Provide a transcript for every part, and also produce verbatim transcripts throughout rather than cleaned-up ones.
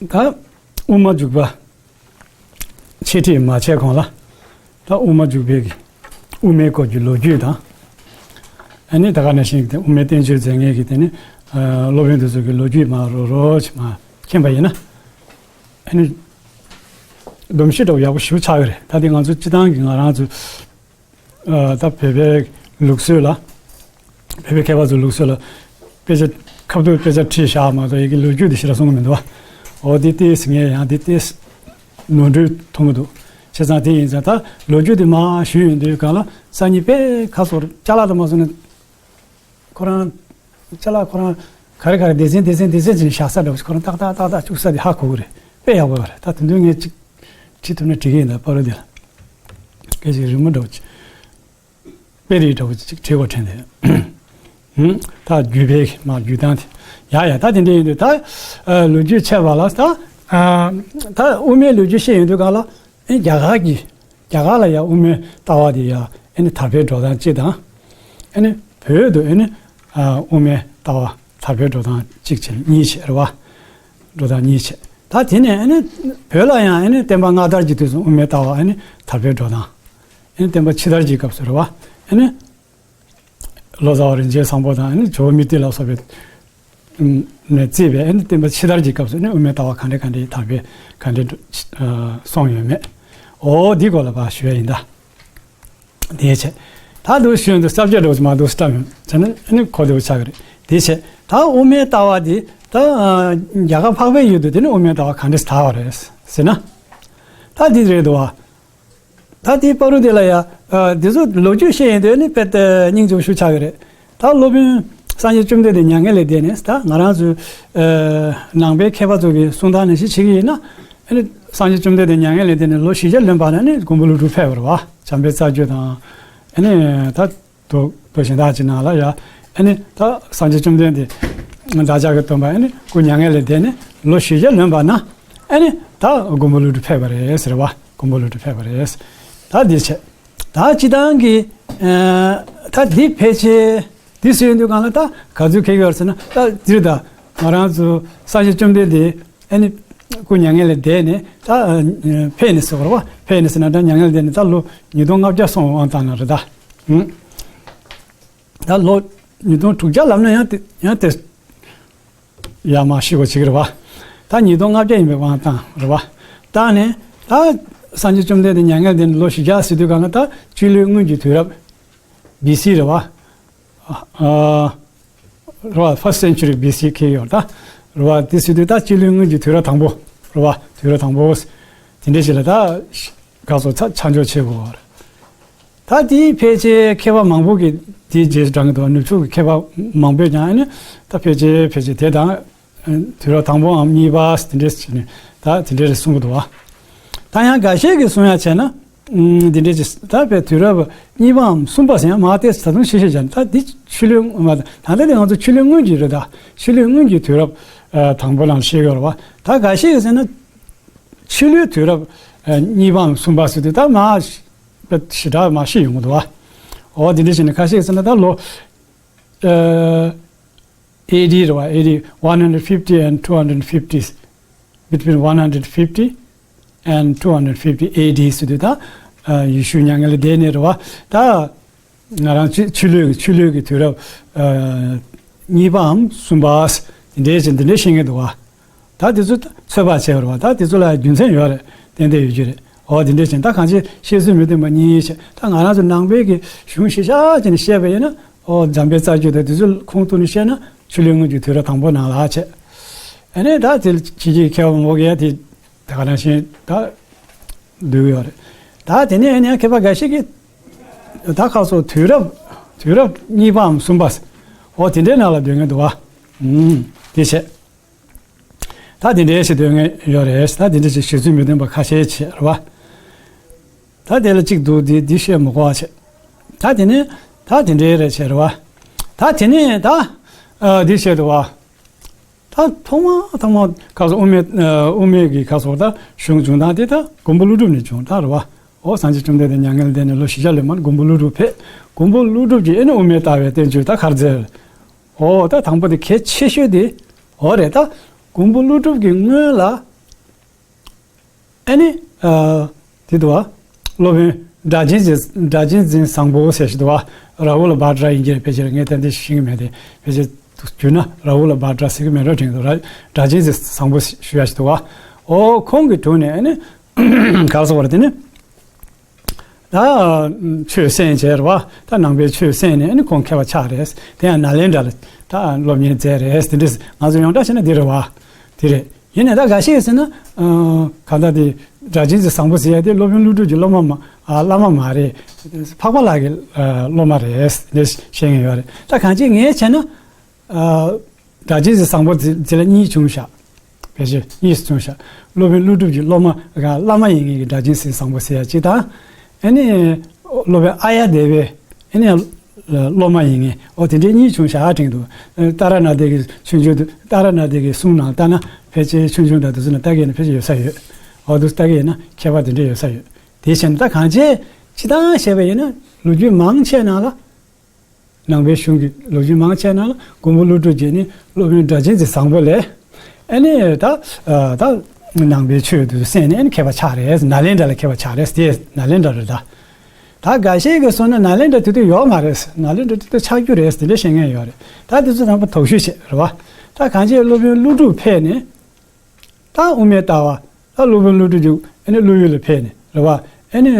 ད་དབུ་མ་འཇུག་པ་འཆད་ཁྲིད་མ་བྱས་གོང་ལ། ད་དབུ་མ་འཇུག་པའི་གི་དབུ་མའི་སྐོར་གྱི་ལོ་རྒྱུས་དང་། ཨ་ནི་ད་ག་ནང་བཞིན་དེ་དབུ་མའི་བསྟན་བཅོས་མཛད་མཁན་གྱི་དེ་ནི་ཨ་སློབ་དཔོན་དེ་ཚོ་གི་ལོ་རྒྱུས་མར་རོ་རོ་ཅིག་མར་མཁྱེན་པ་ཡིན་ན། ཨ་ནི་སྒྲོམ་གཞི་འདྲ་བོ་ཡག་པོ་ཞེ་པོ་ཆགས་ཀྱི་རེད། ད་དེ་ང་ཚོ་སྤྱི་བཏང་གི་ང་རང་ཚོ་ཨ་ད་བོད་པའི་ལུགས་སྲོལ་ལ། བོད་པའི་མཁས་པ་ཚོའི་ལུགས་སྲོལ་ལ་དཔེ་ཆ་ཁ་ཐུག་དཔེ་ཆ་ཁྲིད་བཞག་མ་གཏོགས་ཡི་གེ་ལོ་རྒྱུས་དེ་ཞེ་དྲག་གསུང་གི་མི་འདུག་བ། འོ་དེ་ལྟས་ངས་ཡང་དེ་ལྟས་ནོར་འཁྲུལ་མཐོང་གི་འདུག་བྱས་ཙང་དེ་ཡིན་ཙང་ད་ལོ་རྒྱུས་དེ་མར་ཞུས་ཡོང་དུས་གང་ལ་སང་ཉིན་དཔེ་ཁ་སོར་ཅ་ལག་དུ་མ་སོང་ན། ཁོ་རང་ཅ་ལག་ཁོ་རང་ག་རེ་ག་རེ་སྡེ་ཚན་སྡེ་ཚན་སྡེ་ཚན་ཅིག་བཞག་ས་འདྲ་བོ་ཁོ་རང་ཏག་ཏག་ཏག་ཏག་བཅུག་ས་དེ་ཧ་གོ་གི་རེད། དཔེ་ཡག་པོ་ཡོད་རེད། ད་དེ་དུས་ངས་ཅིག་ཁྲིད་ཐུབ་ན་འགྲིག་གི་ཡིན། ད་པ་རུ་དེ་ལ་སྐད་ཅིག་རི་མོ་འདྲ་བོ་ཅིག་དཔེ་རིས་འདྲ་བོ་ཅིག་བྲིས་པ་དྲན་ཏེ། ཧུམ། ད་བརྒྱུད་པའི་མ་བརྒྱུད་སྟངས་དེ། ཡ་ཡ་ད་དེ་འདྲ་ཡིན་དུས་ད་ལོ་རྒྱུས་འཆད་པ་ལ་ད་ད་དབུ་མའི་ལོ་རྒྱུས་བཤད་ཡོང་དུས་གང་ལ། ཨེ་རྒྱ་གར་གྱི་རྒྱ་གར་ལ་ཡང་དབུ་མའི་ལྟ་བ་དེ་ཡང་ཨེ་ནི་དར་འཕེལ་འགྲོ་སྟངས་གཅིག་དང་། ཨེ་ནི་བོད་དུ་ཨེ་ནི་ཨ་དབུ་མའི་ལྟ་བ་དར་འཕེལ་འགྲོ་སྟངས་གཅིག་བྱས་གཉིས་བྱས་རེད་བ། འགྲོ་སྟངས་གཉིས་བྱས། ད་དེ་ནས་ཨེ་ནི་བོད་ལ་ཡང་ཨེ་ནི་བསྟན་པ་སྔ་དར་གྱི་དུས་སུ་དབུ་མའི་ལྟ་བ་ཨེ་ནི་དར་འཕེལ་འགྲོ་སྟངས། ཨེ་ནི་བསྟན་པ་ཕྱི་དར་གྱི་སྐབས་སུ་རེད་བ། ཨེ་ནི། ལོ་ཙཱ་བ་རིན་ཆེན་བཟང་པོ་དང་ཨ་ནི་ཇོ་བོ་མི་ཏི་ལ་སོགས་པའི་ནས་བརྩིས་པའི་ཨ་ནི་བསྟན་པ་ཕྱི་དར་གྱི་སྐབས་སུ་ནི་དབུ་མའི་ལྟ་བ་ག་འདྲ་ག་འདྲའི་དར་འཕེལ་ག་འདྲའི་སོང་ཡོད་མེད། འོ་འདི་སྐོར་ལ་ཕར་ཞུ་ཡ་ཡིན་ད། དེའི་ཆེད། ད་དུ་ཞུས་འདུག་ས་བཅད་འགྲོ་མ་འདུག་སྟབས་ཡོད་བྱས་ནས་ཨ་ནི་གོ་བདེ་བོ་ཆགས་ཀྱི་རེད། དེའི་ཆེད་ད་དབུ་མའི་ལྟ་བ་འདི་ད་རྒྱ་གར་འཕགས་པའི་ཡུལ་དུ་དེ་ནི་དབུ་མའི་ལྟ་བ་ག་འདྲ་དར་བ་རེད་ཟེར་ན། ད་འདི་རེད་འདུག་བ། ད་དེའི་བར་དུ་དེ་ལ་ཡ། ཨ་དེ་ཚོ་ལོ་རྒྱུས་བཤད་ཡོང་དུས་ནི་དཔེ་ད་སྙིང་རྗེ་པོ་ཞེ་པོ་ཆགས་ཀྱི་རེད། ད་སློབ་དཔོན་སངས་རྒྱས་བཅོམ་ལྡན་འདས་མྱ་ངན་ལས་འདས་ནས་ད་ང་རང་ཚོའི་ཨ་ནང་པའི་མཁས་པ་ཚོ་གིས་གསུང་སྟངས་ནང་བཞིན་བྱེད་ཀྱི་ཡིན་ན། ཨ་ནི་སངས་རྒྱས་བཅོམ་ལྡན་འདས་མྱ་ངན་ལས་འདས་ནས་ལོ་བཞི་བརྒྱ་ལོན་པ་ན་ནི་མགོན་པོ་ཀླུ་སྒྲུབ་ཕེབས་པ་རེད་བ། བྱམས་པའི་རྩ་བརྒྱུད་དང་། ཨ་ནི་ད། མདོ་མདོ་གཞན་དག་ཅིག་ནང་ལ་ཡ། ཨ་ནི་ད་སངས་རྒྱས་བཅོམ་ལྡན་འདས་བདག་ཅག་གི་སྟོན་པ་ཨ་ནི་སྐུ་མྱ་ངན་ལས་འདས་ནས་ལོ་བཞི་བརྒྱ་ལོན་པ་ན། ཨ་ནི་ད་མགོན་པོ་ཀླུ་སྒྲུབ་ཕེབས་པ་རེད་ཟེར་བ། མགོན་པོ་ཀླུ་སྒྲུབ་ཕེབས་པ་རེད། ད་འདི་བྱས། ད་སྤྱི་བཏང་གི་ཨ་ད་འདི་ཕལ་ཆེར་འདི་ཟེར་དུས་གང་ལ་ད་ག་ཚོད་ཁེལ་ཡོད་ཟེར་ན། ད་འདིར་ད་ང་རང་ཚོ་སངས་རྒྱས་བཅོམ་ལྡན་འདས་ཨ་ནི་སྐུ་མྱ་ངན་ལས་འདས་ནས་ད་ཨ་ཕེབས་ནས་ཟེར་བ་རེད་བ། ཕེབས་ནས་ཟེར་ན་ད་མྱ་ངན་ལས་འདས་ནས་ད་ལོ་ཉིས་སྟོང་ལྔ་བརྒྱ་སོང་བ་དང་ན་རེད་ད། ཧུམ། ད་ལོ་ཉིས་སྟོང་དྲུག་བརྒྱ་ལབ་ན་ཡང་དེ་ཡང་དེ་ཡར་མར་ཤི་བ་ཅིག་རེད་བ། ད་ཉིས་སྟོང་ལྔ་བརྒྱ་ཡིན་པའི་དབང་བཏང་རེད་བ། བཏང་ནས་ད་སངས་རྒྱས་བཅོམ་ལྡན་འདས་མྱ་ངན་འདས་ནས་ལོ་བཞི་བརྒྱ་ཟེར་དུས་གང་ལ་ད་ཆུ་ལོའི་སྔོན་གྱི་དུས་རབས། བི་སི་རེད་བ། ཨ། རེད་བ། first century B C ཁེལ་ཡོད་ད། རེད་བ། དེ་ཟེར་དུས་ད་སྤྱི་ལོའི་སྔོན་གྱི་དུས་རབས་དང་པོ། རེད་བ། དུས་རབས་དང་པོ། དེ་འདྲ་ཞིག་ལ་ད་ག་སོ་ཚ་ཆ་འཇོག་བྱེད་དགོས་པ་རེད། ད་དེའི་ཕལ་ཆེར་མཁས་པ་མང་པོ་གིས་དེའི་རྗེས་སུ་འབྲང་གི་འདུག་ནུབ་ཕྱོགས་ཀྱི་མཁས་པ་མང་པོས་ཀྱང་ཨ་ནི་ད་ཕལ་ཆེར་ཕལ་ཆེར་དེ་དང་དུས་རབས་དང་པོའམ་གཉིས་པ་དེ་འདྲ་ཞིག་ནས་ད་དེ་འདྲ་རེ་གསུང་གི་འདུག་བ། ད་ཡང་འགའ་ཤས་ཀྱིས་གསུང་ཡ་བྱས་ན། འདི་འདྲའི་ཅིག་ད་དཔེ་དུས་རབས་གཉིས་པའམ་གསུམ་པ་ཟེར་ཡང་མ་ཏེས་ད་དུང་ཤེས་ཤེས་ཀྱང་ད་འདི་ཆུ་ལོའི་མ་ད་ལྟ་འདི་ང་ཚོ་ཆུ་ལོའི་སྔོན་གྱི་རེད་ད། ཆུ་ལོའི་སྔོན་གྱི་དུས་རབས་ཨ་དང་པོ་ལ་བཤད་ཡོད་རེད་བ། ད་འགའ་ཤས་ཀྱིས་ཟེར་ན་ཆུ་ལོའི་དུས་རབས་ཨ་གཉིས་པའམ་གསུམ་པ་ཟེར་དུས་ད་མ་ཞེ་དྲག་མ་ཤེས་ཡོང་གི་འདུག་བ། འོ་འདི་འདྲ་བྱས་ནས་ཁ་ཤས་ཀྱིས་ཟེར་ན་ད་ལོ་ཨ་ཨེ་ཌི་རེད་བ། ཨེ་ཌི་one hundred fifty and two hundred fifty, between one hundred fifty and two hundred fifty A D ཟེར་དུས་ད་ཨ་ཡེ་ཤུ་མྱ་ངན་ལས་འདས་ནས་རེད་བ། ད་ང་རང་ཆུ་ཆུ་ལོའི་ཆུ་ལོའི་གི་དུས་རབས་ཨ་གཉིས་པའམ་གསུམ་པ་འདི་འདྲའི་ཅིག་འདི་འདྲའི་བཤད་མཁན་འདུག་བ། ད་དེ་ཚོ་ད་ཚོད་དཔག་བྱས་པ་རེད་བ། ད་དེ་ཚོ་ལ་རྒྱུ་མཚན་ཡོད་རེད། ཏན་ཏན་ཡོད་རྒྱུ་རེད། འོ་དེ་འདྲའི་ཅིག་ད་གང་ཅི་བཤད་ཚུལ་མི་མཐུན་པ་གཉིས་བྱས། ད་ང་རང་ཚོ་ནང་པའི་གི་གཞུང་གཞི་བཞག་བྱས་ནས་བཤད་པ་ཡིན་ན། འོ་འཇམ་དཔལ་རྩ་རྒྱུད་དང་དེ་ཚོ་ཁུངས་གཏུགས་ནས་བཤད་ན་ཆུ་ལོའི་སྔོན་གྱི་དུས་རབས་དང་པོ་ནང་ལ་བྱས། ཨ་ནི་ད་དེ་ཕྱི་རྒྱལ་གྱི་མཁས་པ་མང་པོ་གིས་དེ་ད་ག་ནང་བཞིན་ད་འདོད་ཀྱི་ཡོད་རེད། ད་དེ་ནས་ཨ་ནི་མཁས་པ་འགའ་ཞིག་གིས་ད་ཁ་སོ་དུས་རབས་དུས་རབས་གཉིས་པའམ་གསུམ་པ། འོ་དེ་འདྲའི་ནང་ལ་འདོད་མཁན་འདུག་བ། ཨུམ། དེ་བྱས། ད་དེ་འདྲའི་ཞིག་འདོད་མཁན་ཡོད་རེད། ད་དེ་འདྲ་ཞིག་བཤད་ཚུལ་མི་མཐུན་པ་ཁ་ཤས་བྱས་རེད་བ། ད་དེ་ལ་གཅིག་འདུག་འདི་འདི་བཤད་མི་དགོས་པ་བྱས། ད་དེ་ནས་ད་དེ་འདྲའི་རེད་བྱས་རེད་བ། ད་དེ་ནས་ད་ཨ་འདི་བཤད་འདུག་བ། ད་ཐོག་མ་ཐོག་མ་ཁ་སོ་དབུ་མའི་ཨ་དབུ་མའི་གི་ཁ་སོ་ད་གཞུང་བྱུང་སྟངས་དེ་ད་མགོན་པོ་ཀླུ་སྒྲུབ་ནས་བྱུང་ད་རེད་བ། འོ་སངས་རྒྱས་བཅོམ་ལྡན་འདས་མྱ་ངན་ལས་འདས་ནས་ལོ་བཞི་བརྒྱ་ལོན་མ་མགོན་པོ་ཀླུ་སྒྲུབ་ཕེབས། མགོན་པོ་ཀླུ་སྒྲུབ་ཀྱིས་ཨེ་ནི་དབུ་མའི་ལྟ་བའི་བསྟན་བཅོས་ད་ག་རེ་མཛད། འོ་ད་དང་པོ་དེ་གལ་ཆེ་ཤོས་དེ། འོ་རེད་ད། མགོན་པོ་ཀླུ་སྒྲུབ་ཀྱི་སྔོན་ལ། ཨ་ནི། ཨ། དེ་འདུག་བ། སློབ་དཔོན་སྒྲ་གཅན་གཅན་སྒྲ་གཅན་འཛིན་བཟང་པོ་ཟེར་ཞིག་འདུག་བ། རཱ་ཧུ་ལ་བྷ་དྲ་ཡིན་གྱི་རེད། ཕལ་ཆེར་ངས་ཏན་ཏན་ཤེས་ཀྱི་མེད་དེ། ཕལ་ཆེར་བསྒྱུར་ན་རཱ་ཧུ་ལ་བྷ་དྲ་ཟེར་གྱི་མེད་འགྲོ་དྲན་འདུག་ར། སྒྲ་གཅན་འཛིན་བཟང་པོ་ཞུ་ཡ་ཞིག་འདུག་བ། ཨོ་ཁོང་གི་དྲུང་ནས་ཨ་ནི། ག་རེ་ཟེར་བ་རེད་དེ་ནི། ད་ཆོས་གསན་བྱས་རེད་བ། ད་ནང་པའི་ཆོས་གསན་ནས་ཨ་ནི་ཁོང་མཁས་པ་ཆགས་རེད། དེ་ཡང་ནཱ་ལེནྡྲ་ལ་ད་སློབ་གཉེར་མཛད་རེད། དེ་འདྲས་ང་ཚོ་ཡོངས་གྲགས་བྱས་ན་འདི་རེད་བ། དེ་རེད། ཡིན་ནའི་ད་འགའ་ཤས་ཟེར་ན། ཨ། གང་ལྟར་དེ་སྒྲ་གཅན་འཛིན་བཟང་པོ་ཟེར་ཡ་དེ་སློབ་དཔོན་ཀླུ་སྒྲུབ་ཀྱི་སློབ་མ་མ། ཨ། བླ་མ་མ་རེད། འཕགས་པ་ལྷ་གི། ཨ། སློབ་མ་རེད། འདི་བཤད་མཁན་ཡོད་རེད། ད་གང་ཅི་ངས་བྱས་ན། ཨ། སྒྲ་གཅན་འཛིན་བཟང་པོ་དེ་དེ་ལ་གཉིས་བྱུང་ཤག་ཕལ་ཆེར་གཉིས་སུ་བྱུང་ཤག་སློབ་དཔོན་ཀླུ་སྒྲུབ་ཀྱི་སློབ་མ་ག་བླ་མ་ཡིན་མཁན་གྱི་སྒྲ་གཅན་འཛིན་བཟང་པོ་ཟེར་ཡ་གཅིག་དང་། ཨ་ནི། སློབ་དཔོན་ཨཱརྱ་དེ་བའི། ཨ་ནི། སློབ་མ་ཡིན་མཁན། ཨོ་དེ་འདྲའི་གཉིས་བྱུང་ཤག་དྲན་འདུག་ཏཱ་ར་ནཱ་ཐའི་གི་ཆོས་འབྱུང་དུ། ཏཱ་ར་ནཱ་ཐའི་གི་གསུང་ནང་ལྟར་ན་ཕལ་ཆེར་ཆོས་འབྱུང་དང་དེ་ཚོ་ནང་ལྟ་གི་ཡིན་ན་ཕལ་ཆེར་ཡོད་ས་ཡོད། ཨོ་དེ་ལྟ་གི་ཡིན་ན་ཁྱད་པར་དེ་འདྲ་ཡོད་ས་ཡོད། དེ་བྱས་ན་ད་གང་ཅི་སྤྱིར་བཏང་བཤད་པ་ཡིན་ན་ལོ་རྒྱུས་མང་ཆེ་ནང་ལ། ནང་པའི་གཞུང་གི་ལོ་རྒྱུས་མང་ཆེ་ནང་ལ་མགོན་པོ་ཀླུ་སྒྲུབ་ཀྱིས་ནི་སློབ་དཔོན་སྒྲ་གཅན་འཛིན་བཟང་པོ་ལས། ཨ་ནི་ད། ད་ནང་པའི་ཆོས་དེ་གསན་ནས་ཨ་ནི་མཁས་པ་ཆགས་རེད། ནཱ་ལེནྡྲ་ལ་མཁས་པ་ཆགས་རེད། དེ་ནཱ་ལེནྡྲ་རེད་ད། ད་འགའ་ཤས་ཀྱིས་གསུངས་ན་ནཱ་ལེནྡྲ་དེ་དུས་ཡོད་མ་རེད། ནཱ་ལེནྡྲ་དེ་དུས་ཆགས་རྒྱུ་རེད། དེ་འདྲ་བཤད་མཁན་ཡོད་རེད། ད་དེ་ཚོ་དང་པོ་དོགས་གཞི་བྱས་རེད་བ། ད་གང་ཅི་སློབ་དཔོན་ཀླུ་སྒྲུབ་ཕེབས་ནས། ད་དབུ་མའི་ལྟ་བ། ད་སློབ་དཔོན་ཀླུ་སྒྲུབ་ཀྱིས་ཨ་ནི་ཀླུ་ཡུལ་ལ་ཕེབས་ནས་རེད་བ། ཨ་ནི།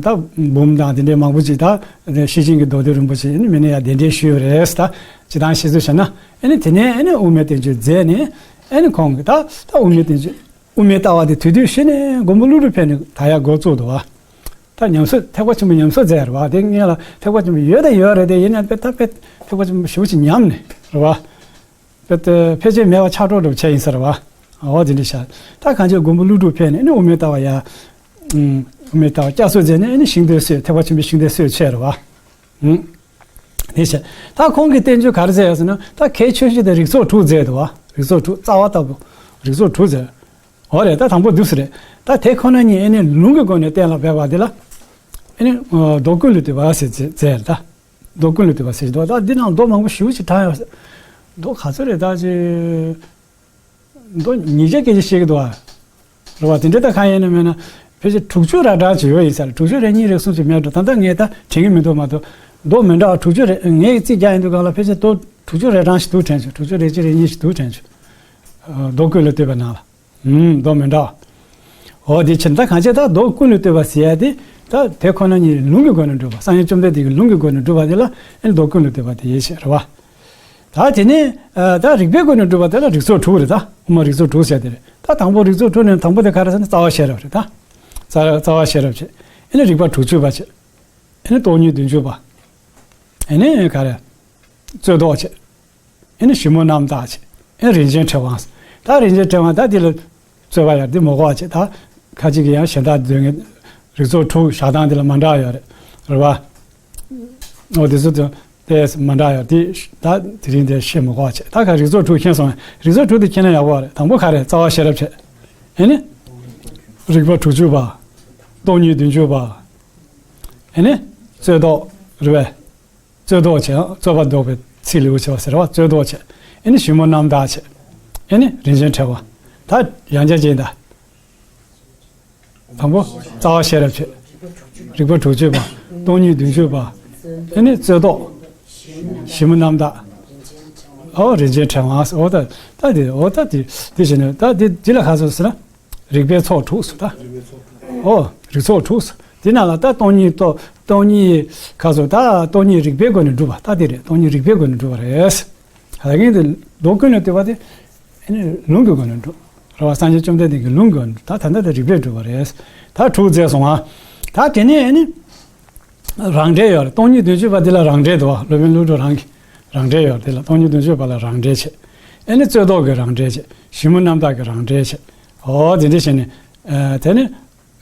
ད་འབུམ་དང་དེ་འདྲའི་མང་པོ་ཅིག་ད་ཤེར་ཕྱིན་གྱི་མདོ་སྡེ་རིན་པོ་ཆེ་ཨ་ནི་མི་ནི་ཡ་གདན་འདྲེན་ཞུས་པ་རེད། ད་སྤྱིར་བཏང་བཤད་ཚུལ་བྱས་ན། ཨ་ནི་དེ་ནས་ཨ་ནི་དབུ་མའི་བསྟན་བཅོས་མཛད་ནས། ཨ་ནི་ཁོང་གིས་ད་ད་དབུ་མའི་བསྟན་བཅོས། དབུ་མའི་ལྟ་བ་དེ་དེ་དུས་གཞི་ནས་མགོན་པོ་ཀླུ་སྒྲུབ་ཕེབས་ནས་ད་ཡར་འགོ་བཙུགས་འདུག་བ། ད་ཉམས་གསོ་ཐེག་པ་ཆེན་པོ་ཉམས་གསོ་མཛད་རེད་བ། དེ་སྔོན་ལ་ཐེག་པ་ཆེན་པོ་ཡོད་ད་ཡོད་རེད་དེ། ཡིན་ན་དཔེ་ད་དཔེ་ཐེག་པ་ཆེན་པོ་ཞེ་པོ་ཅིག་ཉམས་ནས་རེད་བ། དཔེ་དེ་ཕལ་ཆེར་མེད་པ་ཆགས་འགྲོ་འགྲོ་བྱས་ཡིན་ས་རེད་བ། འོ་དེ་འདྲ་ཤག་ད་གང་ཅི་མགོན་པོ་ཀླུ་སྒྲུབ་ཕེབས་ནས་ནི་དབུ་མའི་ལྟ་བ་ཡ། ཨུམ། དབུ་མའི་ལྟ་བ་བསྐྱར་གསོ་མཛད་ནས་ནི་ཤིང་རྟའི་སྲོལ། ཐེག་པ་ཆེན་པོའི་ཤིང་རྟའི་སྲོལ་ཕྱེས་རེད་བ། ཨུམ། དེ་བྱས། ད་ཁོང་གིས་བསྟན་བཅོས་ག་རེ་མཛད་ཡོད་ཟེར་ན། ད་གལ་ཆེ་ཤོས་དེ་རིགས་ཚོགས་དྲུག་མཛད་འདུག་བ། རིགས་ཚོགས་དྲུག་རྩ་བ་ལྟ་བུ། རིགས་ཚོགས་དྲུག་མཛད། འོ་རེད། ད་དང་པོ་འདུག་སེ་རེད། ད་དེ་ཁོ་ན་ཉིད་ཨ་ནི་ལུང་གི་སྒོ་ནས་གཏན་ལ་འབེབས་པ་དེ་ལ། ཨ་ནི་མདོ་ཀུན་ལས་བཏུས་པ་ཟེར་མཛད་རེད་ད། མདོ་ཀུན་ལས་བཏུས་པ་ཟེར་འདུག་ད་འདི་ནང་མདོ་མང་པོ་ཞེ་པོ་ཅིག་དྲངས་ཡོད། མདོ་ག་ཚོད་རེད་ད་ཅེ། མདོ་ཉིས་བརྒྱ་སྐད་ཅིག་བཤད་ཀྱི་འདུག་ཨ། རེད་བ། དེ་འདྲ་ད་གང་ཡིན་ན་མེད་ན། ཕལ་ཆེར་དྲུག་ཅུ་ར་གྲངས་ཅིག་ཡོད་ཡིན་ས་རེད། དྲུག་ཅུ་རེ་གཉིས་རེ་གསུམ་ཅིག་མེད་འགྲོ། ད་ལྟ་ངས་ད་དྲན་གྱི་མི་འདུག་མ་གཏོགས། མདོ་མི་འདྲ་བ་དྲུག་ཅུ་རེ། ངས་རྩིས་རྒྱག་ཡིན་དུས་སྒང་ལ་ཕལ་ཆེར་མདོ་དྲུག་ཅུ་རེ་གྲངས་ཤིག་འདུག་དྲན་བྱུང་། དྲུག་ཅུ་རེ་གཅིག་རེ་གཉིས་ཤིག་འདུག་དྲན་བྱུང་། མདོ་ཀུན་ལས་བཏུས་པ་ནང་ལ། ཨུམ། མདོ་མི་འདྲ་བ། འོ་དེ་ཕྱིར་ད་གང་ཅི་ད་མདོ་ཀུན་ལས་བཏུས་པ་ཟེར་ཡ་དེ། ད་དེ་ཁོ་ན་ཉིད་ལུང་གི་སྒོ་ནས་སྒྲུབ་པ། སངས་རྒྱས་བཅོམ་ལྡན་འདས་ཀྱི་ལུང་གི་སྒོ་ནས་སྒྲུབ་པ་དེ་ལ་ཨེ་མདོ་ཀུན་ལས་བཏུས་པ་དེ་ཡིན་ཞེས་རེད་བ། ད་དེ་ནས་ཨ་ད་རིགས་པའི་སྒོ་ནས་སྒྲུབ་པ་དེ་ལ་རིགས་ཚོགས་དྲུག་རེད་ད། དབུ་མ་རིགས་ཚོགས་དྲུག་ཟེར་དེ་རེད། ད་དང་པོ་རིགས་ཚོགས་དྲུག་ནས་དང་པོ་དེ་ག་རེ་ཟེར་ན་རྩ་བ་ཤེས་རབ་རེད་ད། རྩ་རྩ་བ་ཤེས་རབ་བྱས། ཨེ་ནས་རིགས་པ་དྲུག་ཅུ་པ་བྱས། ཨེ་ནས་སྟོང་ཉིད་བདུན་ཅུ་པ། ཨེ་ནས་ག་རེ། རྩོད་ཟློག་བྱས། ཨེ་ནི་ཞིབ་མོ་རྣམ་དག་བྱས། ཨེ་རིན་ཆེན་ཕྲེང་བ། ད་རིན་ཆེན་ཕྲེང་བ་ད་འདི་ལ་རྩོད་པ་ཡོད་རེད། འདི་མི་དགོས་པ་བྱས། ད་ཁ་ཅིག་གིས་ཡང་གཞན་དག་འདོན་མཁན། རིགས་ཚོགས་དྲུག་བཞག་སྟངས་འདི་ལ་མ་འདྲ་བ་ཡོད་རེད། རེད་བ། འོ་དེ་ཚོ་དེ་དེ་མ་འདྲ་ཡོད་རེད། དེ་ད་དེ་རིང་དེ་བཤད་མི་དགོས་པ་བྱས། ད་ག་རིགས་ཚོགས་དྲུག་མཁྱེན་སོང་། རིགས་ཚོགས་དྲུག་དེ་མཁྱེན་ན་ཡག་པོ་རེད། དང་པོ་ག་རེ། རྩ་བ་ཤེས་རབ་བྱས། ཨེ་ནི་རིགས་པ་དྲུག་ཅུ་པ། སྟོང་ཉིད་བདུན་ཅུ་པ། ཨེ་ནི་རྩོད་ཟློག་རེད་པས། རྩོད་ཟློག་བྱས། རྩོད་པ་ཟློག་པའི་ཚིག་ལེའུ་བྱས་པ་ཟེར་བ། རྩོད་ཟློག་བྱས། ཨེ་ནི་ཞིབ་མོ་རྣམ་དག་བྱས། ཨེ་ནི་རིན་ཆེན་ཕྲེང་བ། ད་ཡང་བསྐྱར་གྱིས་ད། དང་པོ་རྩ་བ་ཤེས་རབ་བྱས། རིགས་པ་དྲུག་ཅུ་པ། སྟོང་ཉིད་བདུན་ཅུ་པ། ཨེ་ནི་རྩོད་ཟློག་ཞིབ་མོ་རྣམ་དག་ཨོ་རིན་ཆེན་ཕྲེང་བ། ཨོ་ད་ད་དེ། ཨོ་ད་དེ་དེ་བྱས་ནས་ད་དེ་དེ་ལ་ག་ཚོད་ཟེར་ན། རིགས་པའི་ཚོགས་དྲུག་སུ་ད། ཨོ་རིགས་ཚོགས་དྲུག་སུ། དེ་ནང་ལ་ད་སྟོང་ཉིད་སྟོ་སྟོང་ཉིད་ཁ་སོ་ད་སྟོང་ཉིད་རིགས་པའི་སྒོ་ནས་སྒྲུབ་པ་ད་དེ་རེད། སྟོང་ཉིད་རིགས་པའི་སྒོ་ནས་སྒྲུབ་པ་རེད། ད་གིན་དེ་མདོ་ཀུན་ལས་བཏུས་པ་དེ་ཨ་ནི་ལུང་གི་སྒོ་ནས་སྒྲུབ་རེད་བ། སངས་རྒྱས་བཅོམ་ལྡན་འདས་ཀྱི་ལུང་གི་སྒོ་ནས་ད་ད་ལྟ་དེ་རིགས་པས་སྒྲུབ་པ་རེད། ད་དྲུག་མཛད་སོང་ང་། ད་དེ་ནས་ཨ་ནི་རང་འགྲེལ་ཡོད་རེད། སྟོང་ཉིད་བདུན་ཅུ་པ་དེ་ལ་རང་འགྲེལ་འདུག་བ། སློབ་དཔོན་ཀླུ་སྒྲུབ་རང་གི་རང་འགྲེལ་ཡོད་རེད། དེ་ལ་སྟོང་ཉིད་བདུན་ཅུ་པ་ལ་རང་འགྲེལ་བྱས། ཨ་ནི་རྩོད་ཟློག་གི་རང་འགྲེལ་བྱས། ཞིབ་མོ་རྣམ་དག་གི་རང་འགྲེལ་བྱས། ཨོ་དེ་འདྲ་བྱས་ནས། ཨ་དེ་ནི།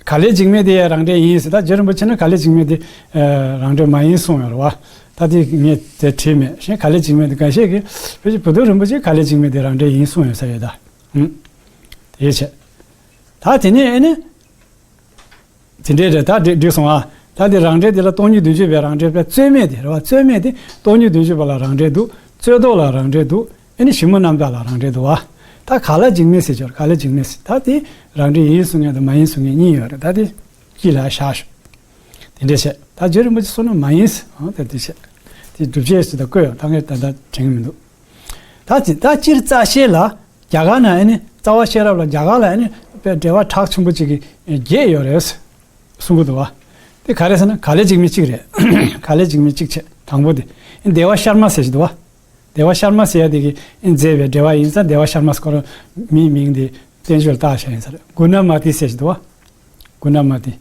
ག་ལས་འཇིགས་མེད་དེ་ཡང་རང་འགྲེལ་ཡིན་ཟེར། ད་རྗེ་རིན་པོ་ཆེ་ནི་ག་ལས་འཇིགས་མེད་དེ་ཨ་རང་འགྲེལ་མ་ཡིན་གསུངས་ཡོད་རེད་བ། ད་དེ་ངས་དེ་བྲིས་མེད། གཞན་ག་ལས་འཇིགས་མེད་དེ་འགའ་ཤས་ཀྱིས་ཕལ་ཆེར་བུ་སྟོན་རིན་པོ་ཆེ་ག་ལས་འཇིགས་མེད་དེ་རང་འགྲེལ་ཡིན་གསུངས་ཡོད་ས་ཡོད་ད། ཨུམ། དེ་བྱས། ད་དེ་ནས་ཨ་ནི། དེ་འདྲའི་རེད། ད་འགྲིག་འགྲིག་སོང་ཨ། ད་དེ་རང་འགྲེལ་དེ་ལ་སྟོང་ཉིད་བདུན་ཅུ་པའི་རང་འགྲེལ་པའི་རྩོད་མེད་དེ་རེད་བ། རྩོད་མེད་དེ་སྟོང་ཉིད་བདུན་ཅུ་པ་ལ་རང་འགྲེལ་འདུག་རྩོད་ཟློག་ལ་རང་འགྲེལ་འདུག་ཨ་ནི་ཞིབ་མོ་རྣམ་དག་ལ་རང་འགྲེལ་འདུག་བ། ད་ག་ལ་འཇིགས་མེད་ཟེར་ཆོག་ག་ལ་འཇིགས་མེད་ཟེར། ད་དེ་རང་འགྲེལ་ཡིན་གསུང་མཁན་དང་མ་ཡིན་གསུང་མཁན་གཉིས་ཡོད་རེད། ད་དེ་དཀྱིལ་ལ་བཞག་ཞོག་དེ་འདྲས་བྱས། ད་རྗེ་རིན་པོ་ཆེ་གསུངས་ན་མ་ཡིན་ཟེར། ཨང་། ད་དེ་བྱས། དེ་སྒྲུབ་བྱེད་ཟེར་ད་བཀོད་ཡོང་། ད་ངས་ད་ལྟ་དྲན་གྱི་མི་འདུག་ད་ཅི་ད་སྤྱིར་རྩ་ཤེ་ལ་རྒྱ་གར་ན་ཨ་ནི་རྩ་བ་ཤེས་རབ་ལ་རྒྱ་གར་ལ་ཨ་ནི་དཔེ་འགྲེལ་པ་གྲགས་ཆེན་པོ་གཅིག་གི་བརྒྱད་ཡོད་རེད་གསུང་གི་འདུག་བ། དེ་ག་རེ་ཟེར་ན་ག་ལ་འཇིགས་མེད་གཅིག་རེད། ག་ལ་འཇིགས་མེད་གཅིག་བྱས། དང་པོ་དེ་བདེ་བ་ཤར་མ་ཟེར་གྱི་འདུག་བ། བདེ་བ་ཤར་མ་ཟེར་ཡ་དེ་གི་མཛད་པའི་འགྲེལ་པ་ཡིན་ཙང་བདེ་བ་ཤར་མ་ཟེར་ཁོ་རང་མིའི་མིང་དེ་བསྟན་བཅོས་ལ་བཏགས་བཞག་ཡིན་ས་རེད། གུ་ན་མ་ཏི་ཟེར་གྱི་འདུག་བ། གུ་ན་མ་ཏི།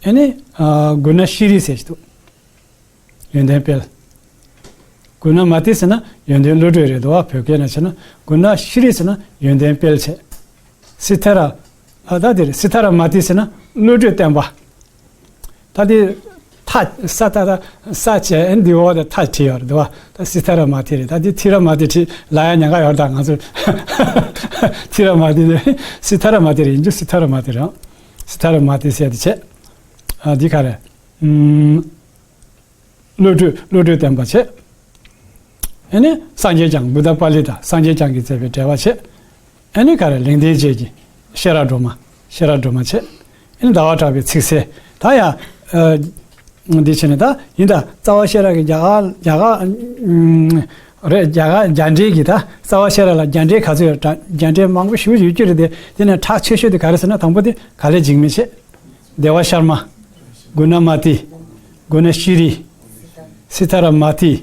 ཨ་ནི་ཨ་གུ་ན་ཤྲི་ཟེར་གྱི་འདུག་ཡོན་ཏན་དཔལ། གུ་ན་མ་ཏི་ཟེར་ན་ཡོན་ཏན་བློ་གྲོས་རེད་འདུག་བ། བོད་སྐད་ནང་བྱས་ན། གུ་ན་ཤྲི་ཟེར་ན་ཡོན་ཏན་དཔལ་བྱས། སི་ཐ་ར། ཨ་ད་དེ་རེད། སི་ཐ་ར་མ་ཏི་ཟེར་ན་བློ་གྲོས་བརྟན་པ། ད་དེ་ཐ་ས་ད་ད་ས་བྱས་ཨན་འདི་འོག་ད་ཐ་བྲིས་ཡོད་རེད་འདུག་བ། ད་སི་ཐ་ར་མ་ཏི་རེད། ད་དེ་ཐི་ར་མ་ཏི་བྲིས་ལ་ཡ་ཉག་ག་ཡོད་རེད། ད་ང་ཚོ་ཐི་ར་མ་ཏི་རེད། སི་ཐ་ར་མ་ཏི་རེད། ཡིན་རྒྱུ་སི་ཐ་ར་མ་ཏི་རེད། སི་ཐ་ར་མ་ཏི་ཟེར་དེ་བྱས། ཨ་འདི་ག་རེད། ཨུམ། བློ་གྲོས་བློ་གྲོས་བརྟན་པ་བྱས། ཨ་ནི་སངས་རྒྱས་བསྐྱངས། བུདྡྷ་པཱ་ལི་ཏ་སངས་རྒྱས་བསྐྱངས་ཀྱིས་མཛད་པའི་འགྲེལ་པ་བྱས། ཨ་ནི་ག་རེ་ལེགས་ལྡན་འབྱེད་ཀྱི་ཤེས་རབ་སྒྲོན་མ། ཤེས་རབ་སྒྲོན་མ་བྱས། ཨ་ནི་ཟླ་བ་གྲགས་པའི་ཚིག་གསལ། ད་ཡ། ཨ། འདི་བྱས་ནས་ད་ཡིན་ད་རྩ་བ་ཤེས་རབ་ཀྱི་རྒྱ་གར་རྒྱ་གར་ཨུམ། རེད། རྒྱ་གར་རྒྱ་འགྲེལ་གྱི་ད་རྩ་བ་ཤེས་རབ་ལ་རྒྱ་འགྲེལ་ག་ཚོད་ཡོད་རེད། རྒྱ་འགྲེལ་མང་པོ་ཞེ་པོ་ཅིག་ཡོད་ཀྱི་རེད་དེ། དེ་ནས་གྲགས་ཆེ་ཤོས་དེ་ག་རེ་ཟེར་ན་དང་པོ་དེ་ག་ལ་འཇིགས་མེད་བྱས། བདེ་བ་ཤར་མ། གུ་ན་མ་ཏི། གུ་ན་ཤྲི། སི་ཐ་ར་མ་ཏི།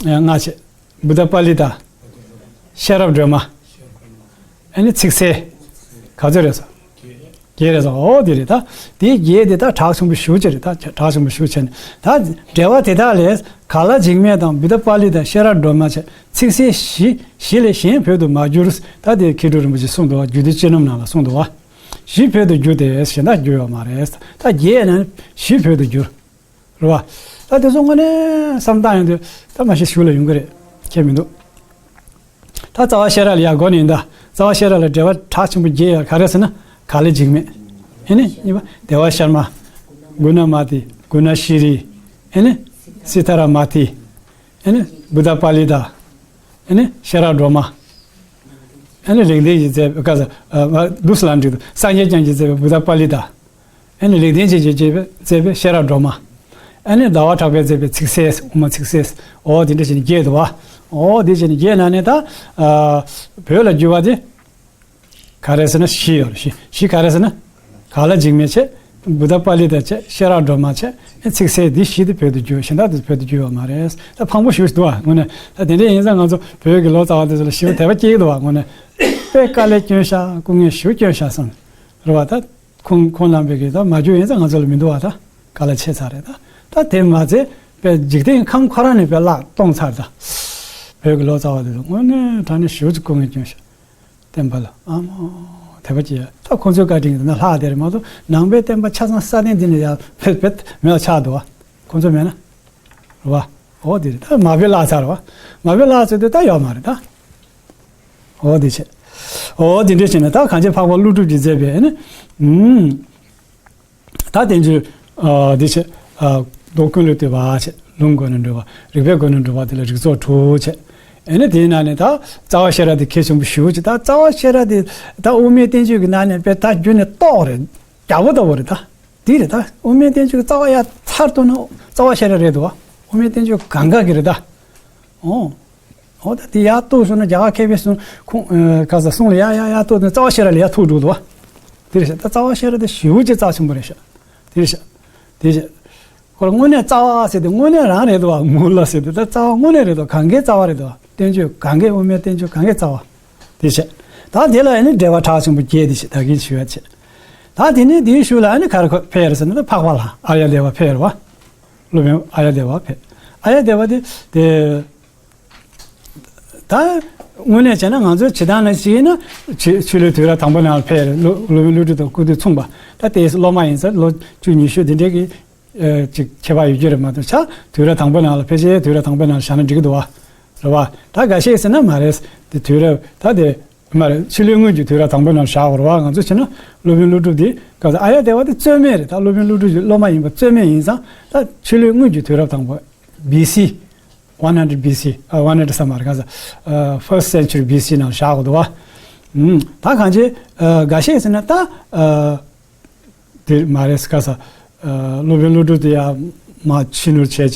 ལྔ་བྱས། བུདྡྷ་པཱ་ལི་ཏ། ཤེས་རབ་སྒྲོན་མ། ཨ་ནི་ཚིག་གསལ། ག་ཚོད་རེད་ཟེར། བརྒྱད་རེད་ཟེར། འོ་དེ་རེད་ད། དེ་བརྒྱད་དེ་ད་གྲགས་ཆེན་པོ་ཞེ་པོ་ཅིག་རེད། ད་གྲགས་ཆེན་པོ་ཞེ་པོ་བྱས་ནས་ད་འགྲེལ་པ་དེ་དག་ལས་ག་ལ་འཇིགས་མེད་དང་བུདྡྷ་པཱ་ལི་ཏ་ཤེས་རབ་སྒྲོན་མ་བྱས་ཚིག་གསལ་བཞི་བཞི་ལས་གཞན་བོད་དུ་མ་བསྒྱུར། ད་དེ་མཁས་གྲུབ་རིན་པོ་ཆེས་གསུངས་འདུག་བ། རྒྱུད་སྡེ་སྤྱི་ནོར་ནང་ལ་གསུངས་འདུག་བ། བཞི་བོད་དུ་བསྒྱུར་ཏེ་གཞན་དག་བསྒྱུར་ཡོད་མ་རེད། ད་བརྒྱད་ནི་བཞི་བོད་དུ་བསྒྱུར། རེད་བ། ད་དེ་ཚོ་དངོས་གནས་བསམ་བཏང་ཡོང་དུས་ད་མ་གཞི་གཞུག་ལ་ཡོང་གི་རེད། ཁྱད་མི་འདུག་ད་རྩ་བ་ཤེས་རབ་ལ་ཡར་འགོ་ནས་ཡིན་ད། རྩ་བ་ཤེས་རབ་ལ་འགྲེལ་པ་གྲགས་ཆེན་པོ་བརྒྱད་ཡོད། ག་རེ་ཟེར་ན་ག་ལ་འཇིགས་མེད། ཨེ་ནི་གཉིས་པ་བདེ་བ་ཤར་མ། གུ་ན་མ་ཏི། གུ་ན་ཤྲི། ཨེ་ནི་སི་ཐ་ར་མ་ཏི། ཨེ་ནི་བུདྡྷ་པཱ་ལི་ཏ། ཨེ་ནི་ཤེས་རབ་སྒྲོན་མ། ཨེ་ནི་ལེགས་ལྡན་གྱིས་མཛད་པའི་བཀའ་ས་ཨ་མ་འདུག་སེ་ལ་འགྲིག་འདུག་སངས་རྒྱས་བསྐྱངས་ཀྱིས་མཛད་པའི་བུདྡྷ་པཱ་ལི་ཏ། ཨེ་ནི་ལེགས་ལྡན་འབྱེད་ཀྱིས་མཛད་པའི་མཛད་པའི་ཤེས་རབ་སྒྲོན་མ། ཨེ་ནི་ཟླ་བ་གྲགས་པས་མཛད་པའི་ཚིག་གསལ། དབུ་མ་ཚིག་གསལ། འོ་དེ་འདྲ་བྱས་ནས་བརྒྱད་འདུག་བ། འོ་དེ་བྱས་ནས་བརྒྱད་ནང་ནས་ད་ཨ་བོད་ལ་བསྒྱུར་བ་དེ་ག་རེ་ཟེར་ན་བཞི་ཡོད་རེད། བཞི་བཞི་ག་རེ་ཟེར་ན། ག་ལ་འཇིགས་མེད་བྱས། བུདྡྷ་པཱ་ལི་ཏ་བྱས། ཤེས་རབ་སྒྲོན་མ་བྱས། ཨེ་ཚིག་གསལ་འདི་བཞི་དེ་བོད་དུ་བསྒྱུར། གཞན་དག་དེ་བོད་དུ་བསྒྱུར་ཡོད་མ་རེད། ད་ཕངས་པོ་ཞེ་པོ་ཞིག་འདུག་བ། དངོས་གནས་ད་དེ་འདྲ་ཡིན་ཙང་ང་ཚོ་བོད་ཀྱི་ལོ་ཙཱ་བ་དེ་ཚོ་ལ་ཞེ་པོ་དད་པ་སྐྱེ་གི་འདུག་བ། དངོས་གནས་དཔེ་དཀའ་ལས་སྐྱོན་ཤག་སྐུ་ངལ་ཞེ་པོ་སྐྱོན་ཤག་བསམ་རེད་བ། ད་ཁོང་ཁོང་རྣམ་པས་ཀྱི་ད་མ་བསྒྱུར་ཡིན་ཙང་ང་ཚོ་ལ་མི་འདུག་བ། ད་ག་ལ་ཆད་ཚར་རེད། ད་ད་དེ་མ་ཚད་དཔེ་འཇིག་རྟེན་ཁམས་ཁོ་རང་ནས་དཔེ་བརླག་གཏོང་ཚར། ད་བོད་ཀྱི་ལོ་ཙཱ་བ་དེ་ཚོ་དངོས་གནས་དྲང་གནས་ཞེ་པོ་ཅིག་སྐུ་ངལ་སྐྱོན་ཤག་བསྟན་པ་ལ་ཨ་མ་དད་པ་སྐྱེ་ཡ། ད་ཁོང་ཚོའི་བཀའ་དྲིན་གྱིས་ན་ལྷག་དེ་རེད་མ་གཏོགས་ནང་པའི་བསྟན་པ་ཆ་ཚང་ས་སྟེང་འདི་ནས་ཡར་ཕེབས་ཕེབས་མེད་པ་ཆགས་འདུག་བ། ཁོང་ཚོ་མེད་ན། རེད་བ། འོ་དེ་རེད། ད་མ་དཔེ་བརླག་ཚར་བ། མ་དཔེ་བརླག་ཚར་དུས་ད་ཡོད་མ་རེད་ད། འོ་དེ་བྱས། འོ་དེ་འདྲ་བྱས་ན་ད་གངས་ཅན་འཕགས་པ་ཀླུ་སྒྲུབ་ཀྱིས་མཛད་པའི་ཨ་ནི། ཨུམ། ད་བསྟན་བཅོས་ཨ་འདི་བྱས། ཨ་མདོ་ཀུན་ལས་བཏུས་པ་བྱས། ལུང་སྒོ་ནས་འགྲོ་བ། རིགས་པའི་སྒོ་ནས་འགྲོ་བ་དེ་ལ་རིགས་ཚོགས་དྲུག་བྱས། ཨ་ནི་དེའི་ནང་ནས་ད་རྩ་བ་ཤེས་རབ་དེ་གལ་ཆེན་པོ་ཞེ་པོ་ཅིག་ད་རྩ་བ་ཤེས་རབ་དེ་ད་དབུ་མའི་བསྟན་བཅོས་ཀྱི་ནང་ནས་དཔེ་ད་རྒྱུན་ནས་ཏོག་རེད། རྒྱལ་པོ་ལྟ་བུ་རེད་ད། དེ་རེད་ད། དབུ་མའི་བསྟན་བཅོས་ཀྱི་རྩ་བ་ཡར་ཚར་གཏུགས་ན་རྩ་བ་ཤེས་རབ་རེད་འདུག་བ། དབུ་མའི་བསྟན་བཅོས་གང་ག་གི་རེད་ད། ཨོ། ཨོ་ད་དེ་ཡར་གཏུགས་སོང་ན་རྒྱ་གར་མཁས་པའི་གསུང་ཁུངས་ཨ་ག་ས་གསུང་ལ་ཡར་ཡར་ཡར་གཏུགས་ནས་རྩ་བ་ཤེས་རབ་ལ་ཡར་ཐུག་འགྲོ་འདུག་བ། དེ་རེད་ཤག་ད་རྩ་བ་ཤེས་རབ་དེ་ཞེ་པོ་ཅིག་རྩ་ཆེན་པོ་རེད་ཤག་དེ་རེད་ཤག་དེ་ཤག་ཁོ་ལ་དངོས་གནས་རྩ་བ་ཟེར་དེ་དངོས་གནས་རང་རེད་འདུག་བ། མུ་ལ་ཟེར་དེ་ད་རྩ་བ་དངོས་གནས་རེད་འདུག་གང་གའི་རྩ་བ་རེད་འདུག་བ། བསྟན་བཅོས་གང་གའི་དབུ་མའི་བསྟན་བཅོས་གང་གའི་རྩ་བ། དེ་བྱས། ད་དེ་ལ་ཨ་ནི་འགྲེལ་པ་གྲགས་ཆེན་པོ་བརྒྱད་དེ་བྱས། ད་གིན་ཞུ་ཡ་བྱས། ད་དེ་ནས་དེའི་གཞུག་ལ་ཨ་ནི་ག་རེ་ཁོ་ཕེབས་ཡ་རེད་ཟེར་ན་ད་འཕགས་པ་ལྷ་ཨཱརྱ་དེ་བ་ཕེབས་རེད་བ། སློབ་དཔོན་ཨཱརྱ་དེ་བ་ཕེབས། ཨཱརྱ་དེ་བ་དེ་དེ། ད་དངོས་གནས་བྱས་ན་ང་ཚོའི་བྱེད་སྟངས་ནང་བྱས་ན་ཆོས་ཆོས་ལུགས་དུས་རབས་དང་པོ་ནང་ལ་ཕེབས་རེད། སློབ་སློབ་དཔོན་ཀླུ་སྒྲུབ་དང་སྐུ་དུས་མཚུངས་པ། ད་དེའི་སློབ་མ་ཡིན་ཙང་ལོ་བཅུ་ཉི་ཤུ་དེ་འདྲས་ཀྱི། ཨ་ཅིག་ཁྱད་པར་ཡོད་རྒྱུ་རེད་མ་གཏོགས་ཆ་དུས་རབས་དང་པོའི་ནང་ལ་ཕལ་ཆེར་དུས་རབས་དང་པོའི་ནང་ལ་བཞག་ན་འགྲིག་གི་འདུག་བ། རེད་བ། ད་འགའ་ཤས་ཟེར་ན་མ་རེད། དེ་དུས་རབས་ད་དེ་མ་རེད། ཕྱི་ལོའི་དངོས་ཀྱི་དུས་རབས་དང་པོའི་ནང་བཞག་དགོས་རེད་བ། ང་ཚོ་བྱས་ན་སློབ་དཔོན་ཀླུ་སྒྲུབ་དེ་ག་ཚོད་ཨཱརྱ་དེ་བ་དེ་རྩོད་མེད་རེད། ད་སློབ་དཔོན་ཀླུ་སྒྲུབ་ཀྱི་སློབ་མ་ཡིན་པ་རྩོད་མེད་ཡིན་ཙང་ད་ཕྱི་ལོའི་དངོས་ཀྱི་དུས་རབས་དང་པོ་བི་སི། one hundred B C ཨ་one hundred བསམ་མ་རེད་ག་ས་first century B C ནང་བཞག་གོ་འདུག་བ། ད་གང་ཅི་འགའ་ཤས་ཟེར་ན་ད་དེ་མ་རེད་ག་ས་སློབ་དཔོན་ཀླུ་སྒྲུབ་དེ་ཡང་མ་ཕྱི་ནུར་བྱས་བྱས་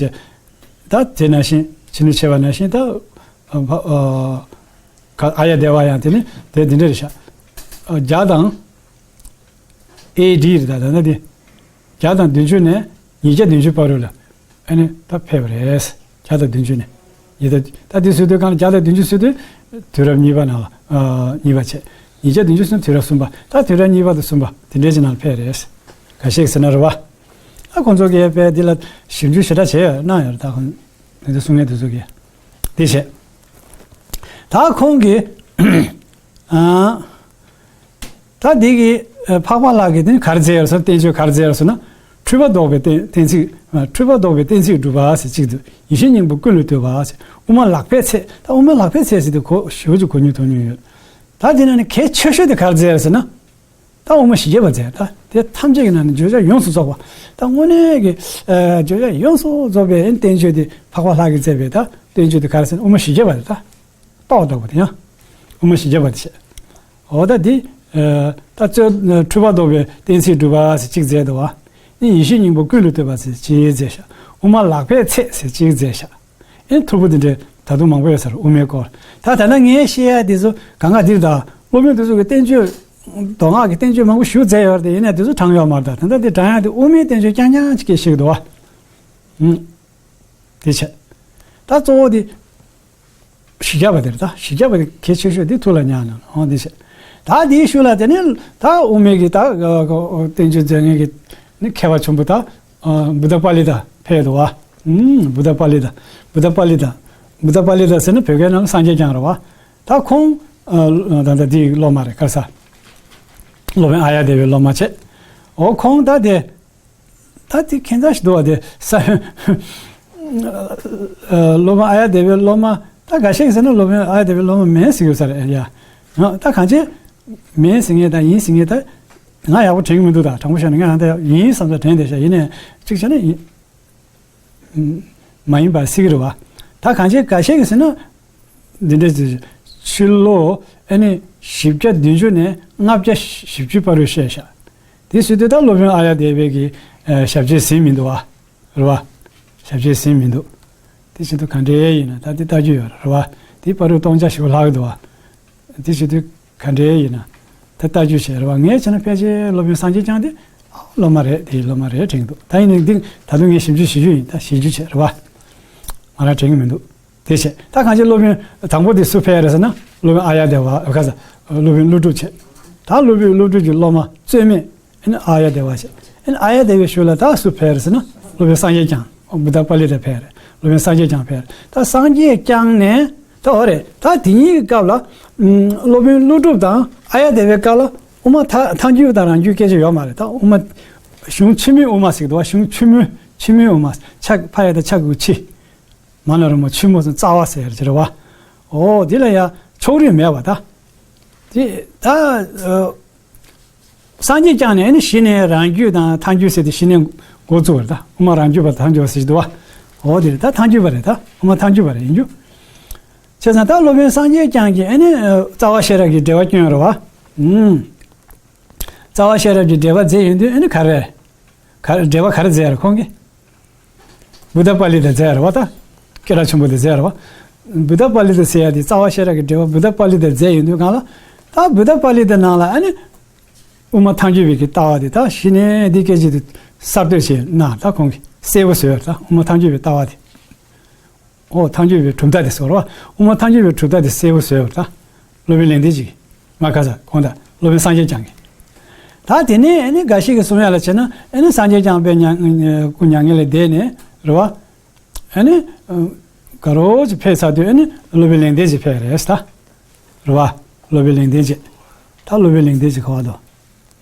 ད་དེ་ནང་བཞིན་ཕྱི་ནུར་བྱས་པ་ནང་བཞིན་ད་ཨ་ཡ་དེ་བ་ཡང་དེ་ནི་དེ་འདི་འདྲ་རེད་ཤག་བརྒྱ་དང་ཨེ་ཌི་རེད་ད་ད་ད་དེ། བརྒྱ་དང་བདུན་ཅུ་ནས་ཉིས་བརྒྱ་བདུན་ཅུ་བར་དུ་ལ་ཨ་ནི་ད་ཕེབས་པ་རེད། བརྒྱ་དང་བདུན་ཅུ་ནས་ཉིས་བརྒྱ་ད་དེ་སྲིད་དུས་གང་ལ་བརྒྱ་དང་བདུན་ཅུ་སྲིད་དུས་དུས་རབས་གཉིས་པ་ནང་ལ་ཨ་གཉིས་པ་བྱས། ཉིས་བརྒྱ་བདུན་ཅུ་སྲིད་དུས་རབས་གསུམ་པ་ད་དུས་རབས་གཉིས་པ་དང་གསུམ་པ་དེ་འདྲའི་ཅིག་ནང་ལ་ཕེབས་རེད། འགའ་ཤས་ཟེར་ན་རེད་བ། ཨ་ཁོང་ཚོ་གིས་དཔེ་འདི་ལ་ཞིབ་འཇུག་ཞེ་དྲག་བྱས་ཡོད་གནང་ཡོད་རེད་ད་ཁོང་དེ་ཚོ་གསུང་མཁན་དེ་ཚོ་གིས་དེ་བྱས། ད་ཁོང་གིས་ཨ། ད་འདི་གི་འཕགས་པ་ལྷ་གིས་དེ་ནི་ག་རེ་མཛད་ཡོད་ཟེར་ན་བསྟན་བཅོས་ག་རེ་མཛད་ཡོད་ཟེར་ན། འཁྲུལ་པ་ཟློག་པའི་གཏན་གཏན་ཚིགས། འཁྲུལ་པ་ཟློག་པའི་གཏན་ཚིགས་སྒྲུབ་པ་ཟེར་གཅིག་འདུག་ཡེ་ཤེས་སྙིང་པོ་ཀུན་ལས་བཏུས་པ་ཟེར། དབུ་མ་ལག་པའི་ཚད། ད་དབུ་མ་ལག་པའི་ཚད་ཟེར་དུས་གོ་ཞེ་པོ་ཅིག་གོ་མྱོང་མཐོང་མྱོང་ཡོད། ད་དེ་ནང་ནས་གལ་ཆེ་ཤོས་དེ་ག་རེ་མཛད་ཡོད་ཟེར་ན། ད་དབུ་མ་བཞི་བརྒྱ་པ་མཛད། ད་དེ་ཐམས་ཅད་ཀྱི་ནང་ནས་བརྗོད་བྱ་ཡོངས་སུ་རྫོགས་པ། ད་དངོས་གནས་ཀྱི་བརྗོད་བྱ་ཡོངས་སུ་རྫོགས་པའི་བསྟན་བཅོས་དེ་འཕགས་པ་ལྷ་གིས་མཛད་པའི་ད་བསྟན་བཅོས་དེ་ག་རེ་ཟེར་ན་དབུ་མ་བཞི་བརྒྱ་པ་རེད་ད། རྟོགས་ལྟ་བུ་དེ་ཡང་། དབུ་མ་བཞི་བརྒྱ་པ་དེ་བྱས། འོ་ད་འདི། ད་རྩོད་འཁྲུལ་པ་ཟློག་པའི་གཏན་ཚིགས་སྒྲུབ་པ་ཟེར་གཅིག་མཛད་འདུག་བ། ནི་ཡེ་ཤེས་སྙིང་པོ་ཀུན་ལས་བཏུས་པ་ཟེར་གཅིག་མཛད་ཤག་དབུ་མ་ལག་པའི་ཚད་ཟེར་གཅིག་མཛད་ཤག་ཨེ་ཐུར་པོ་དེ་འདྲའི་ད་དུང་མང་པོ་ཡོད་ས་རེད་དབུ་མའི་སྐོར། ད་ད་ལྟ་ངས་བཤད་ཡ་དེ་ཚོ་གང་ག་འདིར་ད་སློབ་དཔོན་དེ་ཚོ་གི་བསྟན་བཅོས། མདོ་སྔགས་ཀྱི་བསྟན་བཅོས་མང་པོ་ཞིག་མཛད་ཡོད་རེད་དེ་ཡིན་ན་དེ་ཚོ་དྲངས་ཡོད་མ་རེད་ད་ད་ལྟ་འདི་དྲངས་ཡ་དེ་དབུ་མའི་བསྟན་བཅོས་རྐྱང་རྐྱང་ཅིག་གིས་ཤེས་ཀྱི་འདུག་བ། ཨུམ། དེ་བྱས། ད་གཙོ་བོ་དེ། བཞི་བརྒྱ་པ་དེ་རེད་ད། བཞི་བརྒྱ་པ་དེ་གལ་ཆེ་ཤོས་དེ་ཐུགས་ལ་ཉར་ན་འོང་དེ་བྱས། ད་དེའི་ཤུལ་ལ་དེ་ནི་ད་དབུ་མའི་གི་ད་བསྟན་བཅོས་མཛད་མཁན་གྱི་ནི་མཁས་པ་ཆེན་པོ་ད་བུདྡྷ་པཱ་ལི་ཏ་ཕེབས་འདུག་བ། བུདྡྷ་པཱ་ལི་ཏ། བུདྡྷ་པཱ་ལི་ཏ། བུདྡྷ་པཱ་ལི་ཏ་ཟེར་ན་བོད་སྐད་ནང་ལ་སངས་རྒྱས་བསྐྱངས་རེད་བ། ད་ཁོང་ད་ལྟ་དེའི་སློབ་མ་རེད་ག་ས། སློབ་དཔོན་ཨཱརྱ་དེ་བའི་སློབ་མ་བྱས། འོ་ཁོང་ད་དེ། ད་དེ་ཁྱད་མཚར་ཞིག་འདུག་བ་དེ་ས། སློབ་དཔོན་ཨཱརྱ་དེ་བའི་སློབ་མ་ད་འགའ་ཤས་ཀྱིས་ཟེར་ན་སློབ་དཔོན་ཨཱརྱ་དེ་བའི་སློབ་མ་མིན་ཟེར་གྱི་ཡོད་ས་རེད་ཡ། ད་གང་ཅི། མིན་ཟེར་མཁན་དང་ཡིན་ཟེར་མཁན་ད། ང་ཡག་པོ་དྲན་གྱི་མི་འདུག་ད་དྲང་པོ་བཤད་ན་ང་ད་ཡིན་བསམ་ས་དྲན་བསྡད་ཤག་ཡིན་ནའི་གཅིག་བྱས་ན་ཡིན། མ་ཡིན་པ་སྲིད་ཀྱི་རེད་བ། ད་གང་ཅི་འགའ་ཤས་ཀྱིས་ཟེར་ན། འདི་འདྲ་ཟེར། ཕྱི་ལོ་ཨ་ནི་བཞི་བརྒྱ་བདུན་ཅུ་ནས་ལྔ་བརྒྱ་བཞི་བཅུ་བར་དུ་བཤད་ཤག་དེ་སྲིད་དུ་ད་སློབ་དཔོན་ཨཱརྱ་དེ་བའི་གི་ཨ་ཞབས་རྗེས་ཟིན་མི་འདུག་བ། རེད་བ། ཞབས་རྗེས་ཟིན་མི་འདུག་དེ་བྱེད་དུས་ག་འདྲས་ཡིན་ན་ད་དེ་ལྟ་རྒྱུ་ཡོད་རེད་བ། དེ་བར་དུ་སྟོང་ཆ་ཞིག་ལྷག་གི་འདུག་བ། དེ་བྱེད་དུས་ག་འདྲས་ཡིན་ན་ད་ལྟ་རྒྱུ་བྱས་རེད་བ། ངས་བྱས་ན་ཕལ་ཆེར་སློབ་དཔོན་སངས་རྒྱས་བསྐྱངས་དེ་སློབ་མ་རེད་དེ་སློབ་མ་རེད་དྲན་གྱི་འདུག་ད་ཡིན་ནའི་འདི་ད་དུང་ངས་ཞིབ་འཇུག་ཞིབ་འཇུག་ཡིན་ད་ཞིབ་འཇུག་བྱས་རེད་བ། ང་རང་དྲན་གྱི་མི་འདུག་དེ་བྱས་ད་གང་ཅི་སློབ་དཔོན་དང་པོ་དེ་སུ་ཕེབས་རེད་ཟེར་ན་སློབ་དཔོན་ཨཱརྱ་དེ་བ་ཁ་ས་སློབ་དཔོན་ཀླུ་སྒྲུབ་བྱས། ད་སློབ་དཔོན་ཀླུ་སྒྲུབ་ཀྱི་སློབ་མ་རྩོད་མེད། ཨ་ནི་ཨཱརྱ་དེ་བ་ཞེས། ཨ་ནི་ཨཱརྱ་དེ་བའི་ཤུལ་ལ་ད་སུ་ཕེབས་རེད་ཟེར་ན། སློབ་དཔོན་སངས་རྒྱས་བསྐྱངས། བུདྡྷ་པཱ་ལི་ཏ་ཕེབས་རེད། སློབ་དཔོན་སངས་རྒྱས་བསྐྱངས་ཕེབས་རེད། ད་སངས་རྒྱས་བསྐྱངས་ནས་ད་འོ་རེད་ད་དེ་གཉིས་ཀྱི་སྐབས་ལ། ཨུམ། སློབ་དཔོན་ཀླུ་སྒྲུབ་དང་ཨཱརྱ་དེ་བའི་སྐབས་ལ་དབུ་མ་ཐལ་ཐལ་འགྱུར་དང་རང་རྒྱུད་སྐད་ཆ་ཡོད་མ་རེད་ད་དབུ་མ། གཞུང་ཆེན་མོའི་དབུ་མ་ཟེར་གྱི་འདུག་བ། གཞུང་ཆེན་མོའི་ཆེན་མོའི་དབུ་མ། ཕྱ་ཕ་ཡ་བཏགས་ཕྱ་གི་གུ་ཕྱི། མ་ན་རོ་མ་ཆེན་མོ་ཟེར་རྩ་བ་ཟེར་གྱི་རེད་བ། འོ་དེ་ལ་ཡ་ཕྱོགས་རིས་མེད་པ་ད། དེ་ད། སངས་རྒྱས་བསྐྱངས་ནས་ནི་གཞི་ནས་རང་རྒྱུད་དང་ཐལ་འགྱུར་ཟེར་ཏེ་གཞི་ནས་འགོ་བཙུགས་པ་རེད་ད། དབུ་མ་རང་རྒྱུད་པ་ཐལ་འགྱུར་བ་ཟེར་གྱི་འདུག་བ། འོ་དེ་རེད་ད་ཐལ་འགྱུར་བ་རེད་ད་དབུ་མ་ཐལ་འགྱུར་བ་རེད་ཡིན་རྒྱུ། བྱས་ཙང་ད་སློབ་དཔོན་སངས་རྒྱས་བསྐྱངས་ཀྱིས་ཨ་ནི་རྩ་བ་ཤེས་རབ་ཀྱི་འགྲེལ་པ་བསྐྱོན་རེད་བ། ཨུམ། རྩ་བ་ཤེས་རབ་ཀྱི་འགྲེལ་པ་མཛད་ཡོང་དུས་ཨ་ནི་ག་རེ། ག་རེ་འགྲེལ་པ་ག་རེ་མཛད་རེད་ཁོང་གིས། བུདྡྷ་པཱ་ལི་ཏ་མཛད་རེད་བ་ད། སྐད་གྲགས་ཆེན་པོ་དེ་མཛད་རེད་བ། བུདྡྷ་པཱ་ལི་ཏ་ཟེར་ཡ་དེ་རྩ་བ་ཤེས་རབ་ཀྱི་འགྲེལ་པ་བུདྡྷ་པཱ་ལི་ཏ་མཛད་ཡོང་དུས་སྒང་ལ། ད་བུདྡྷ་པཱ་ལི་ཏའི་ནང་ལ་ཨ་ནི། དབུ་མ་ཐལ་འགྱུར་བའི་གི་ལྟ་བ་དེ་ད་གཞི་ནས་འདི་སྐད་ཆ་དེ་གསར་གཏོད་བྱས་ན་ད་ཁོང་གིས་གསལ་པོ་བཟོས་ཡོད་རེད་ད་དབུ་མ་ཐལ་འགྱུར་བའི་ལྟ་བ་དེ། ཨོ་ཐལ་འགྱུར་བའི་གྲུབ་མཐའ་དེ་ཟེར་བ། དབུ་མ་ཐལ་འགྱུར་བའི་གྲུབ་མཐའ་དེ་གསལ་པོ་བཟོས་པ་ད། སློབ་དཔོན་ལེགས་ལྡན་གྱིས། མ་ཁ་ས་ཁོང་དང་སློབ་དཔོན་སངས་རྒྱས་བསྐྱངས་ཀྱིས། ད་དེ་ནས་ཨ་ནི་འགའ་ཞིག་གིས་གསུང་ཡ་ལ་བྱས་ན་ཨ་ནི་སངས་རྒྱས་བསྐྱངས་པའི་མྱ་སྐུ་མྱ་ངན་ལས་འདས་ནས་རེད་བ། ཨ་ནི། དགའ་རོགས་ཀྱིས་ཕེབས་ཚར་དུས་ཨ་ནི་སློབ་དཔོན་ལེགས་ལྡན་གྱིས་ཕེབས་རེད་ད། རེད་བ། སློབ་དཔོན་ལེགས་ལྡན་གྱིས། ད་སློབ་དཔོན་ལེགས་ལྡན་གྱིས་ག་བ་དོ།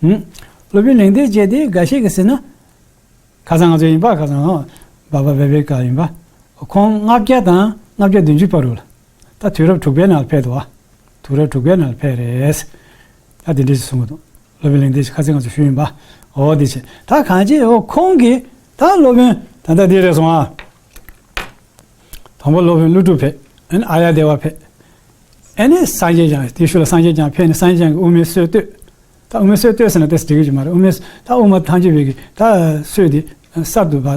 ཧུམ། སློབ་དཔོན་ལེགས་ལྡན་གྱིས་དེ་འགའ་ཞིག་གིས་ཟེར་ན། ཁ་སང་ང་ཚོ་ཡིན་པ་ཁ་སང་བཱ་བཱ་བེ་བེ་ཀ་ཡིན་པ། ཁོང་ལྔ་བརྒྱ་དང་ལྔ་བརྒྱ་བདུན་ཅུ་བར་དུ་ལ། ད་དུས་རབས་དྲུག་པའི་ནང་ལ་ཕེབས་འདུག་བ། དུས་རབས་དྲུག་པའི་ནང་ལ་ཕེབས་རེད། ད་དེ་འདྲས་ཞིག་གསུང་གི་འདུག་སློབ་དཔོན་ལེགས་ལྡན་གྱིས་ཁ་སང་ང་ཚོ་ཞུས་ཡིན་པ། འོ་དེ་བྱས་ད་གང་ཅི་འོ་ཁོང་གིས་ད་སློབ་དཔོན་ད་ལྟ་འདི་རེད་སོང་ཨ། ད་ དང་པོ་སློབ་དཔོན་ཀླུ་སྒྲུབ་ཕེབས། ཨ་ནི་ཨཱརྱ་དེ་བ་ཕེབས། ཨ་ནི་སངས་རྒྱས་བསྐྱངས། དེའི་ཤུལ་ལ་སངས་རྒྱས་བསྐྱངས་ཕེབས་ནས་སངས་རྒྱས་བསྐྱངས་ཀྱིས་དབུ་མའི་སྲོལ་བཏོད། ད་དབུ་མའི་སྲོལ་བཏོད་ཟེར་ན་ཏོག་ཙམ་འགྲིག་གི་ཡོད་མ་རེད། དབུ་མའི་ད་དབུ་མ་ཐལ་འགྱུར་བའི་གི་ད་སྲོལ་དེ་གསར་དུ་བ་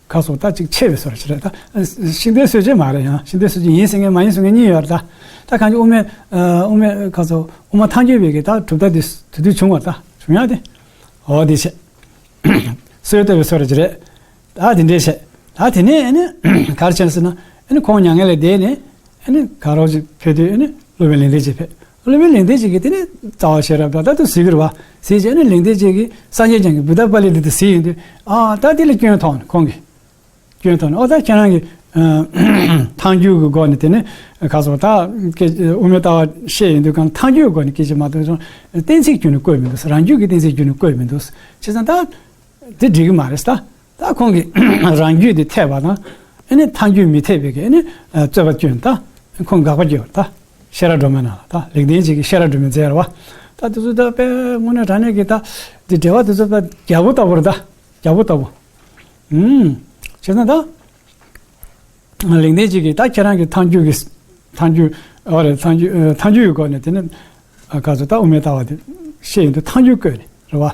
ཁ་སོགས་ད་ཅིག་ཆད་པའི་བཟོ་འདྲ་ཞིག་རེད། ད་ཤིང་རྟའི་སྲོལ་འབྱེད་མ་རེད། ཡང་ཤིང་རྟའི་སྲོལ་འབྱེད་ཡིན་ཟེར་མཁན་མ་ཡིན་ཟེར་མཁན་གཉིས་ཡོད་རེད། ད་ད་གང་ཅི་དབུ་མའི་དབུ་མའི་ཁ་སོགས་དབུ་མ་ཐལ་འགྱུར་བའི་གི་ད་གྲུབ་མཐའ་དེ་དེ་དུས་བྱུང་བ། ད་བྱུང་ཡག་དེ་འོ་དེ་བྱས། སྲོལ་བཏོད་པའི་བཟོ་འདྲ་ཅིག་རེད། ད་དེ་འདྲས་བྱས། ད་དེ་ནས་ཨ་ནི་ག་རེ་བྱས་ཟེར་ན། ཨ་ནི་ཁོང་མྱ་ངན་ལས་འདས་ནས་ཨ་ནི་ག་རེ་ཅིག་ཕེབས་དུས་ཨ་ནི་སློབ་དཔོན་ལེགས་ལྡན་འབྱེད་ཕེབས། སློབ་དཔོན་ལེགས་ལྡན་འབྱེད་ཀྱིས་དེ་ནས་རྩ་བ་ཤེས་རབ་ད་ད་དུ་གཟིགས་ཀྱི་རེད་བ། གཟིགས་བྱས་ཨ་ནི་ལེགས་ལྡན་འབྱེད་ཀྱིས་སངས་རྒྱས་བསྐྱངས་ཀྱིས་བུདྡྷ་པཱ་ལི་ཏ་དེ་གཟིགས་ཡོང་དུས། ཨ་ད་དེ་ལ་སྐྱོན་མཐོང་ནས་ཁོང་གིས། སྐྱོན་མཐོང་ནས། ཨོ་ད་ཁྱེད་རང་གིས་ཐལ་འགྱུར་གྱི་སྒོ་ནས་དེ་ནས་ག་རེ་ཟེར་ད་དབུ་མའི་ལྟ་བ་བཤད་ཡོང་དུས་གང་ཐལ་འགྱུར་གྱི་སྒོ་ནས་སྐད་ཆ་མ་གཏོགས་གཏན་ཚིགས་ཀྱི་ནི་བཀོད་མི་འདུག་རང་རྒྱུད་ཀྱི་གཏན་ཚིགས་ཀྱི་ནི་བཀོད་མི་འདུག་བྱས་ཙང་ད། དེ་འགྲིག་གི་མ་རེད་ད། ད་ཁོང་གིས་རང་རྒྱུད་དེ་འཐད་པ་དང་། ཨ་ནི་ཐལ་འགྱུར་མི་འཐད་པའི་གི་ཨ་ནི་རྩོད་པ་སྐྱོན་ད། ཁོང་དགག་པ་སྐྱོན་ད། ཤེས་རབ་སྒྲོན་མའི་ནང་ལ་ད་ལེགས་ལྡན་འབྱེད་ཀྱིས་ཤེས་རབ་སྒྲོན་མའི་མཛད་རེད་བ། ད་དེ་ཚོ་ད་དཔེ་དངོས་གནས་དྲང་གནས་ཀྱི་ད་དེ་འགྲེལ་པ་དེ་ཚོ་ད་རྒྱལ་པོ་ལྟ་བུ་རེད་ད། རྒྱལ་པོ་ལྟ་བུ། ཨུམ། བྱས་ཙང་ད། ལེགས་ལྡན་འབྱེད་ཀྱིས་ད་ཁྱེད་རང་གི་ཐལ་འགྱུར་གྱི། ཐལ་འགྱུར། ཨོ་རེད། ཐལ་འགྱུར་ཨ་ཐལ་འགྱུར་གྱི་སྒོ་ནས་དེ་ནི་ཨ་ག་ཚོད་ད་དབུ་མའི་ལྟ་བ་དེ་བཤད་ཡོང་དུས་ཐལ་འགྱུར་བཀོད་ནས་རེད་བ།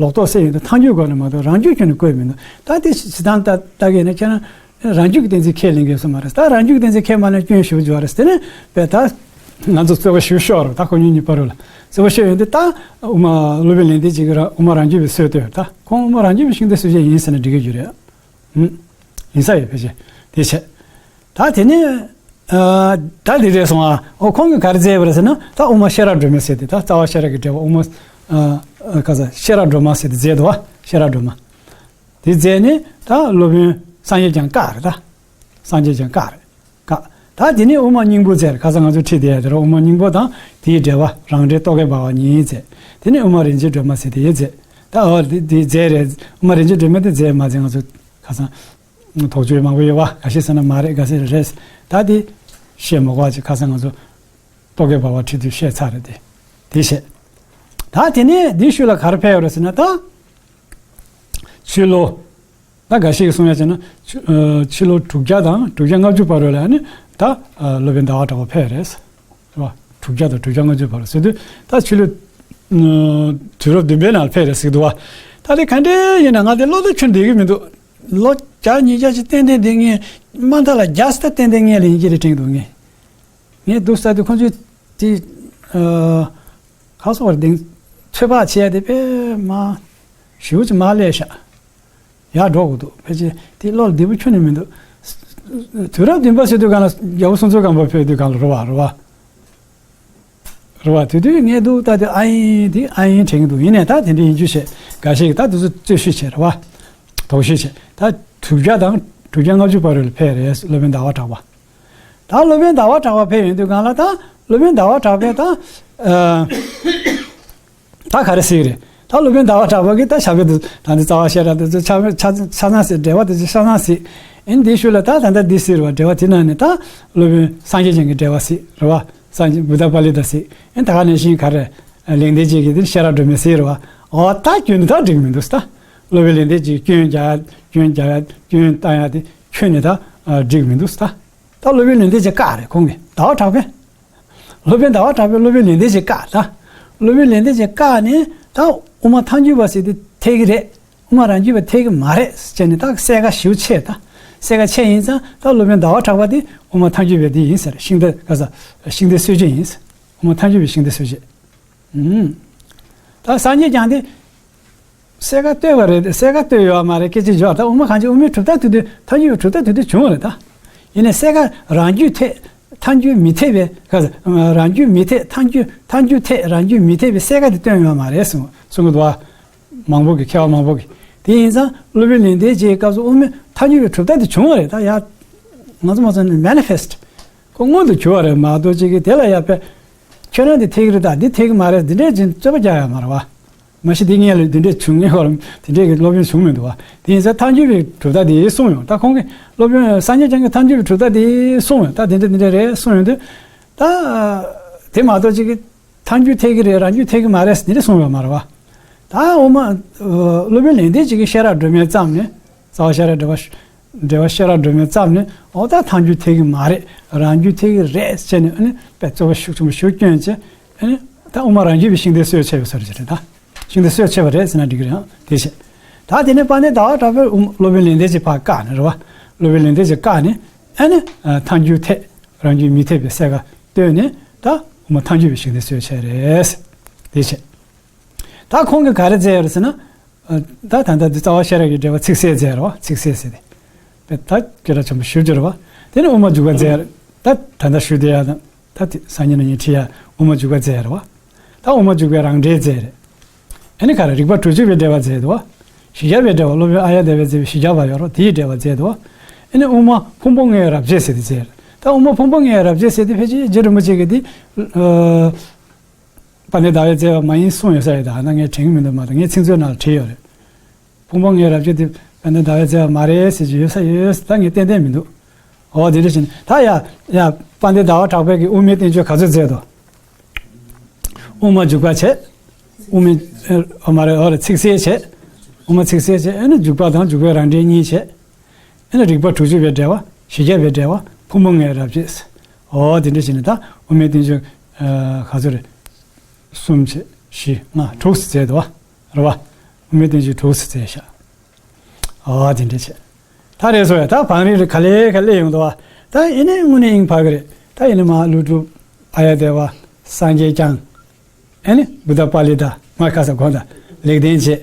ལོག་རྟོག་སེལ་ཡོང་དུས་ཐལ་འགྱུར་སྒོ་ནས་མ་གཏོགས་རང་རྒྱུད་ཁྱོན་ནས་བཀོད་མི་འདུག་ད་དེ་བྱེད་སྟངས་ལྟ་ལྟ་གི་ཡིན་ན་ཁྱེད་རང་རང་རྒྱུད་ཀྱི་གཏན་ཚིགས་ཁས་ལེན་གྱི་ཡོད་ས་མ་རེད། ད་རང་རྒྱུད་ཀྱི་གཏན་ཚིགས་ཁས་མ་ལེན་སྐྱོན་ཞེ་པོ་ཅིག་ཡོད་རེད། དེ་ནི་དཔེ་ད་ང་ཚོ་རྩོད་པ་ཞེ་པོ་ཤོར་རེད། ད་ཁོ་གཉིས་གཉིས་བར་རུ་ལ་རྩོད་པ་ཤོར་ཡོང་དུས་ད་དབུ་མ་སློབ་དཔོན་ལེགས་ལྡན་འབྱེད་ཀྱིས་ར་དབུ་མ་རང་རྒྱུད་པའི་སྲོལ་བཏོད། ད་ཁོང་དབུ་མ་རང་རྒྱུད་པའི་ཤིང་རྟའི་སྲོལ་འབྱེད་ཡིན་ཟེར་ན་འགྲིག་གི་ཡོད་རེད། ཨུམ། ཡིན་ས་ཡོད་ཕལ་ཆེར། དེ་བྱས། ད་དེ་ནས་ཨ་ད་འདི་རེད་སོང་ཨ། ཨོ་ཁོང་གིས་ག་རེ་མཛད་པ་རེད་ཟེར་ན། ད་དབུ་མ་ཤེས་རབ་སྒྲོན་མའི་ཟེར་དེ། ད་རྩ་བ་ཤེས་རབ་ཀྱི་འགྲེལ་པ་དབུ་མ་ཨ་ཨ་ག་ས་ཤེས་རབ་སྒྲོན་མ་ཟེར་དེ་མཛད་འདུག་བ། ཤེས་རབ་སྒྲོན་མ། དེ་མཛད་ནས་ད་སློབ་དཔོན་སངས་རྒྱས་བསྐྱངས་བཀག་རེད་ད། སངས་རྒྱས་བསྐྱངས་བཀག་རེད། བཀག་ད་དེ་ནས་དབུ་མ་སྙིང་པོ་མཛད་རེད། ཁ་སང་ང་ཚོ་ཁྲིད་བསྡད་ཡ་དེ་རེད། དབུ་མ་སྙིང་པོ་དང་དེའི་འགྲེལ་པ་རང་འགྲེལ་རྟོག་གེ་འབར་བ་གཉིས་མཛད། དེ་ནས་དབུ་མ་རིན་ཆེན་སྒྲོན་མ་ཟེར་དེ་མཛད། ད་ཨོ་དེ་དེ་མཛད་རེད། དབུ་མ་རིན་ཆེན་སྒྲོན་མ་དེ་མཛད་མ་མཛད་ང་ཚོ་ཁ་སང་དོགས་གཅོད་མང་པོ་ཡོད་བ། འགའ་ཤས་ཟེར་ན་མ་རེད། འགའ་ཤས་རེད། ད་དེ་བཤད་མ་དགོས་པ་ཅིག་ཁ་སང་ང་ཚོ་རྟོག་གེ་འབར་བ་ཁྲིད་དུས་བཤད་ཚར་རེད་དེ། དེ་བཤད། ད་དེ་ནས་འདིའི་ཤུལ་ལ་ག་རེ་ཕེབས་ཡོད་རེད་ཟེར་ན། ད་ཕྱི་ལོ། ད་འགའ་ཞིག་གིས་གསུང་ཡ་བྱས་ན་ཕྱི་ཨ་ཕྱི་ལོ་དྲུག་བརྒྱ་དང་དྲུག་བརྒྱ་ལྔ་བཅུ་བར་རོལ་ལ་ནི་ད་ཨ་སློབ་དཔོན་ཟླ་བ་གྲགས་པ་ཕེབས་རེད། རེད་བ། དྲུག་བརྒྱ་དང་དྲུག་བརྒྱ་ལྔ་བཅུ་བར་ཟེར་དུས་ད་ཕྱི་ལོ་ཨ་དུས་རབས་བདུན་པའི་ནང་ལ་ཕེབས་རེད་ཟེར་གི་འདུག་བ། ད་དེ་ག་འདྲ་ཡིན་ན་ང་དེ་བློ་ལ་ཁྱོན་བསྡད་གི་མི་འདུག་ལོ་བརྒྱ་ཉིས་བརྒྱ་ཅིག་ཏན་ཏན་བསྡད་མཁན། མ་མཐའ་ལ་བརྒྱ་ཙམ་ཏན་ཏན་ངེད་ལ་ཡིན་གྱི་རེད་དྲན་གི་འདུག་ངས། ངས་འདུག་ས་དེ་ཁོང་ཚོས་དེ་ཨ་ག་སོགས་པར་གདེང་ཚོད་དཔག་བྱས་ཏེ་དཔེ་མ་ཞེ་པོ་ཅིག་མ་སླེབས་ཤག་ཡར་འགྲོ་དགོས་འདུག་ཕལ་ཆེར་དེ་བློ་ལ་བདེ་པོ་ཁྱོན་ནས་མི་འདུག་དུས་རབས་བདུན་པ་ཟེར་དུས་གང་ལ་རྒྱལ་པོ་སྲོང་བཙན་སྒམ་པོ་ཕེབས་དུས་གང་ལ་རེད་བ། རེད་བ། རེད་བ། དེ་དུས་ངས་འདུག་ད་དེ་ཨ་ཡིན་དེ་ཨ་ཡིན་དྲན་གི་འདུག་ཡིན་ནའི་ད་དེ་འདྲ་ཡིན་རྒྱུ་བྱས། འགའ་ཞིག་གིས་ད་དེ་ཚོ་རྩོད་ཤུགས་བྱས། རེད་བ། དོགས་ཤུགས་བྱས། ད་དྲུག་བརྒྱ་དང་དྲུག་བརྒྱ་ལྔ་བཅུ་བར་རོལ་ལ་ཕེབས་རེད། སློབ་དཔོན་ཟླ་བ་གྲགས་པ། ད་སློབ་དཔོན་ཟླ་བ་གྲགས་པ་ཕེབས་ཡོང་དུས་གང་ལ་ད་སློབ་དཔོན་ཟླ་བ་གྲགས་པས་ད་ཨ་ད་ག་རེ་ཟེར་གི་རེད། ད་སློབ་དཔོན་ཟླ་བ་གྲགས་པ་གིས་ད་ཞབས་པད་དུ་ད་འདི་རྩ་བ་ཤེས་རབ་དེ་ཚོ་ཆ་ཆ་ཆ་ཚང་ཟེར། འགྲེལ་པ་དེ་ཚོ་ཆ་ཚང་ཟེར། ཨེ་འདིའི་ཤུལ་ལ་ད་ད་ལྟ་འདི་ཟེར་བ་འགྲེལ་པ་དེ་ནང་ནས་ད་སློབ་དཔོན་སངས་རྒྱས་བསྐྱངས་ཀྱི་འགྲེལ་པ་ཟེར། རེད་བ། སངས་རྒྱས་བུདྡྷ་པཱ་ལི་ཏ་ཟེར། ཨེ་ད་ག་ནང་བཞིན་ག་རེ་ལེགས་ལྡན་འབྱེད་ཀྱི་དེ་ཤེས་རབ་སྒྲོན་མེ་ཟེར། རེད་བ། འོ་ད་རྒྱུན་དུ་ད་འགྲིག་མི་འདུག་ད་སློབ་དཔོན་ལེགས་ལྡན་འབྱེད་ཀྱི་སྐྱོན་རྒྱག་ཡ་སྐྱོན་རྒྱག་ཡ་སྐྱོན་བཏང་ཡ་དེ་ཁྱོན་ནས་ད་འགྲིག་མི་འདུག་ད། ད་སློབ་དཔོན་ལེགས་ལྡན་འབྱེད་བཀག་རེད་ཁོང་གིས། ཟླ་བ་གྲགས་པས། སློབ་དཔོན་ཟླ་བ་གྲགས་པས་སློབ་དཔོན་ལེགས་ལྡན་འབྱེད་བཀག་ད། སློབ་དཔོན་ལེགས་ལྡན་འབྱེད་བཀག་ནས་ད་དབུ་མ་ཐལ་འགྱུར་བ་ཟེར་དེ་འཐད་ཀྱི་རེད། དབུ་མ་རང་རྒྱུད་པ་འཐད་ཀྱི་མ་རེད་ཟེར་ནས་ད་གསལ་ཁ་ཞེ་པོ་ཕྱེས། ད་གསལ་ཁ་ཕྱེས་ཡིན་ཙང་ད་སློབ་དཔོན་ཟླ་བ་གྲགས་པ་དེ་དབུ་མ་ཐལ་འགྱུར་བའི་དེ་ཡིན་ཟེར། ཤིང་རྟ་ག་ས་ཤིང་རྟའི་སྲོལ་འབྱེད་ཡིན་ཟེར། དབུ་མ་ཐལ་འགྱུར་བའི་ཤིང་རྟའི་སྲོལ་འབྱེད། ཨུམ། ད་སངས་རྒྱས་བསྐྱངས་དེ། གསལ་ཁ་བཏོད་པ་རེད། གསལ་ཁ་བཏོད་ཡོད་མ་རེད། སྐད་ཆ་བརྗོད་ད་དབུ་མ་གང་ཅི་དབུ་མའི་གྲུབ་མཐའ་དེ་དུས་ཐལ་འགྱུར་བའི་གྲུབ་མཐའ་དེ་དུས་བྱུང་བ་རེད་ད། ཡིན་ནའི་གསལ་ཁ་རང་རྒྱུད་འཐད་ཐལ་འགྱུར་མི་འཐད་པའི་ག་ས་རང་རྒྱུད་མི་འཐད་ཐལ་འགྱུར་ཐལ་འགྱུར་འཐད་རང་རྒྱུད་མི་འཐད་པའི་གསལ་ཁ་དེ་བཏོན་ཡོད་མ་རེད་གསུངས་གསུང་གི་འདུག་བ། མང་པོ་གི་མཁས་པ་མང་པོ་གི། དེ་ཡིན་ཙང་སློབ་དཔོན་ལེགས་ལྡན་འབྱེད་སྐབས་སུ་དབུ་མའི་ཐལ་འགྱུར་བའི་གྲུབ་མཐའ་དེ་བྱུང་བ་རེད་ད། ཡ། ང་ཚོ་མ་ཚོ་ནི་མེ་ནི་ཕེ་སི་ཊི་ཁོ་མངོན་དུ་གྱུར་བ་རེད་མ་གཏོགས་ཅིག་གིས་དེ་ལ་ཡ་དཔེ། ཁྱོད་རང་འདི་འཐད་ཀྱི་རེད་ད་འདི་འཐད་ཀྱི་མ་རེད་འདི་འདྲས་ཅིག་རྩོད་པ་རྒྱག་ཡ་མ་རེད་བ། མ་གཞི་འདི་སྔོན་ལ་འདི་འདྲས་བྱུང་ངེས་བར་འདི་འདྲས་ཀྱི་སློབ་དཔོན་བྱུང་མི་འདུག་བ། དེ་ཡིན་ཙང་ཐལ་འགྱུར་བའི་གྲུབ་མཐའ་དེ་གསུངས་ཡོང་ད་ཁོང་གིས་སློབ་དཔོན་སངས་རྒྱས་བསྐྱངས་ཀྱིས་ཐལ་འགྱུར་བའི་གྲུབ་མཐའ་དེ་གསུངས་ཡོང་ད་དེ་འདྲས་འདི་འདྲས་རེད་གསུངས་ཡོང་དུས། ད། དེ་མ་གཏོགས་ཅིག་གིས་ཐལ་འགྱུར་འཐད་ཀྱི་རེད་རང་རྒྱུད་འཐད་ཀྱི་མ་རེད་འདི་འདྲས་གསུངས་ཡོད་མ་རེད་བ། ད་འོ་མ། སློབ་དཔོན་ལེགས་ལྡན་འབྱེད་ཀྱིས་ཤེས་རབ་སྒྲོན་མེ་བརྩམས་ནས་རྩ་བ་ཤེས་རབ་སྒྲོན་མ། འགྲེལ་པ་ཤེས་རབ་སྒྲོན་མེ་བརྩམས་ནས། འོ་ད་ཐལ་འགྱུར་འཐད་ཀྱི་མ་རེད། རང་རྒྱུད་འཐད་ཀྱི་རེད་ཟེར་ནས། ཨ་ནི་དཔེ་རྩོད་པ་ཤུགས་ཆེན་པོ་ཞིག་བསྐྱོན་བྱས། ཨ་ནི་ད་དབུ་མ་རང་རྒྱུད་པའི་ཤིང་རྟའི་སྲོལ་ཕྱེ་བའི་བཟོ་འདྲ་ཅིག་རེད། ད་ཤིང་རྟའི་སྲོལ་ཕྱེ་བ་རེད་ཟེར་ན་འགྲིག་གི་རེད། ཨང་། དེ་བྱས། ད་དེ་ནས་དཔལ་ལྡན་ཟླ་བ་གྲགས་པས་དབུ་མ་སློབ་དཔོན་ལེགས་ལྡན་གྱིས་ཕར་བཀག་ནས་རེད་བ། སློབ་དཔོན་ལེགས་ལྡན་གྱིས་བཀག་ནས། ཨ་ནི་ཐལ་འགྱུར་འཐད། རང་རྒྱུད་མི་འཐད་པའི་གསལ་ཁ་བཏོན་ནས། ད་དབུ་མ་ཐལ་འགྱུར་བའི་ཤིང་རྟའི་སྲོལ་ཕྱེ་རེད། དེ་བྱས། ད་ཁོང་གིས་ག་རེ་མཛད་ཡོད་རེད་ཟེར་ན། ཨ། ད་ད་ལྟ་འདི་རྩ་བ་ཤེས་རབ་ཀྱི་འགྲེལ་པ་ཚིག་གསལ་མཛད་རེད་བ། ཚིག་གསལ་ཟེར་ཏེ། དཔེ་ད་སྐད་གྲགས་ཆེན་པོ་ཞེ་པོ་ཅིག་རེད་བ། དེ་ནས་དབུ་མ་འཇུག་པ་མཛད་རེད། ད་ད་ལྟ་ཞུ་བསྡད་ཡ་དང་། ད་དེ་སང་ཉིན་གནངས་ཉིན་ཁྲིད་ཡ། དབུ་མ་འཇུག་པ་མཛད་རེད་བ། ད་དབུ་མ་འཇུག་པའི་རང་འགྲེལ་མཛད་རེད། ཨ་ནི་ག་རེ། རིགས་པ་དྲུག་ཅུ་པའི་འགྲེལ་པ་མཛད་འདུག་བ། བཞི་བརྒྱ་པའི་འགྲེལ་པ། སློབ་དཔོན་ཨཱརྱ་དེ་བས་མཛད་པའི་བཞི་བརྒྱ་པ་ཡོད་རེད། དེའི་འགྲེལ་པ་མཛད་འདུག་བ། ཨ་ནི་དབུ་མ་ཕུང་པོ་ལྔའི་རབ་བྱེད་ཟེར་དེ་མཛད་རེད། ད་དབུ་མ་ཕུང་པོ་ལྔའི་རབ་བྱེད་ཟེར་དེ་ཕལ་ཆེར་རྗེ་རིན་པོ་ཆེ་གིས་འདི། ཨ། དཔལ་ལྡན་ཟླ་བས་མཛད་པ་མ་ཡིན་གསུངས་ཡོད་ས་རེད། ད་ང་ངས་དྲན་གྱི་མི་འདུག་མ་གཏོགས་ངའི་ཚིག་མཛོད་ནང་ལ་བྲིས་ཡོད་རེད། ཕུང་པོ་ལྔའི་རབ་བྱེད་དེ་དཔལ་ལྡན་ཟླ་བས་མཛད་པ་མ་རེད་ཟེར་གྱི་ཡོད་ས་ཡོད་ས། ད་ངས་ཏན་ཏན་མི་འདུག་འོ་དེ་འདྲ་བྱས་ནས། ད་ཡ་ཡ་དཔལ་ལྡན་ཟླ་བ་གྲགས་པས་ཀྱིས་དབུ་མའི་བསྟན་བཅོས་ག་ཚོད་མཛད་འདུག་དབུ་མ་འཇུག་པ་བྱས། དབུ་མའི། ཨ། མ་རེད། འོ་རེད། ཚིག་གསལ་བྱས། དབུ་མ་ཚིག་གསལ་བྱས། ཨ་ནི་འཇུག་པ་དང་འཇུག་པའི་རང་འགྲེལ་གཉིས་བྱས། ཨ་ནི་རིགས་པ་དྲུག་ཅུ་པའི་འགྲེལ་པ། བཞི་བརྒྱ་པའི་འགྲེལ་པ། ཕུང་པོ་ལྔའི་རབ་བྱེད། འོ་དེ་འདྲ་བྱས་ནས་ད་དབུ་མའི་བསྟན་བཅོས། ཨ། ག་ཚོད་རེད། གསུམ་བྱས། བཞི། ལྔ། དྲུག་ཙམ་མཛད་འདུག་བ། རེད་བ། དབུ་མའི་བསྟན་བཅོས་དྲུག་ཙམ་མཛད་ཤག་འོ་དེ་འདྲ་བྱས། ད་རེས་སོ་ཡ། ད་བང་རིམ་རེ་ག་ལེ་ག་ལེ་ཡོང་འདུག་བ། ད་ཨེ་ནས་དངོས་གནས་དབྱིངས་འཕར་གི་རེད། ད་ཨེ་ནས་མར་ཀླུ་སྒྲུབ། ཨཱརྱ་དེ་བ། སངས་རྒྱས་བསྐྱངས། ཨེ་ནས་བུདྡྷ་པཱ་ལི་ཏ། མར་ཁ་ས་གོ་ད། ལེགས་ལྡན་འབྱེད། ཟླ་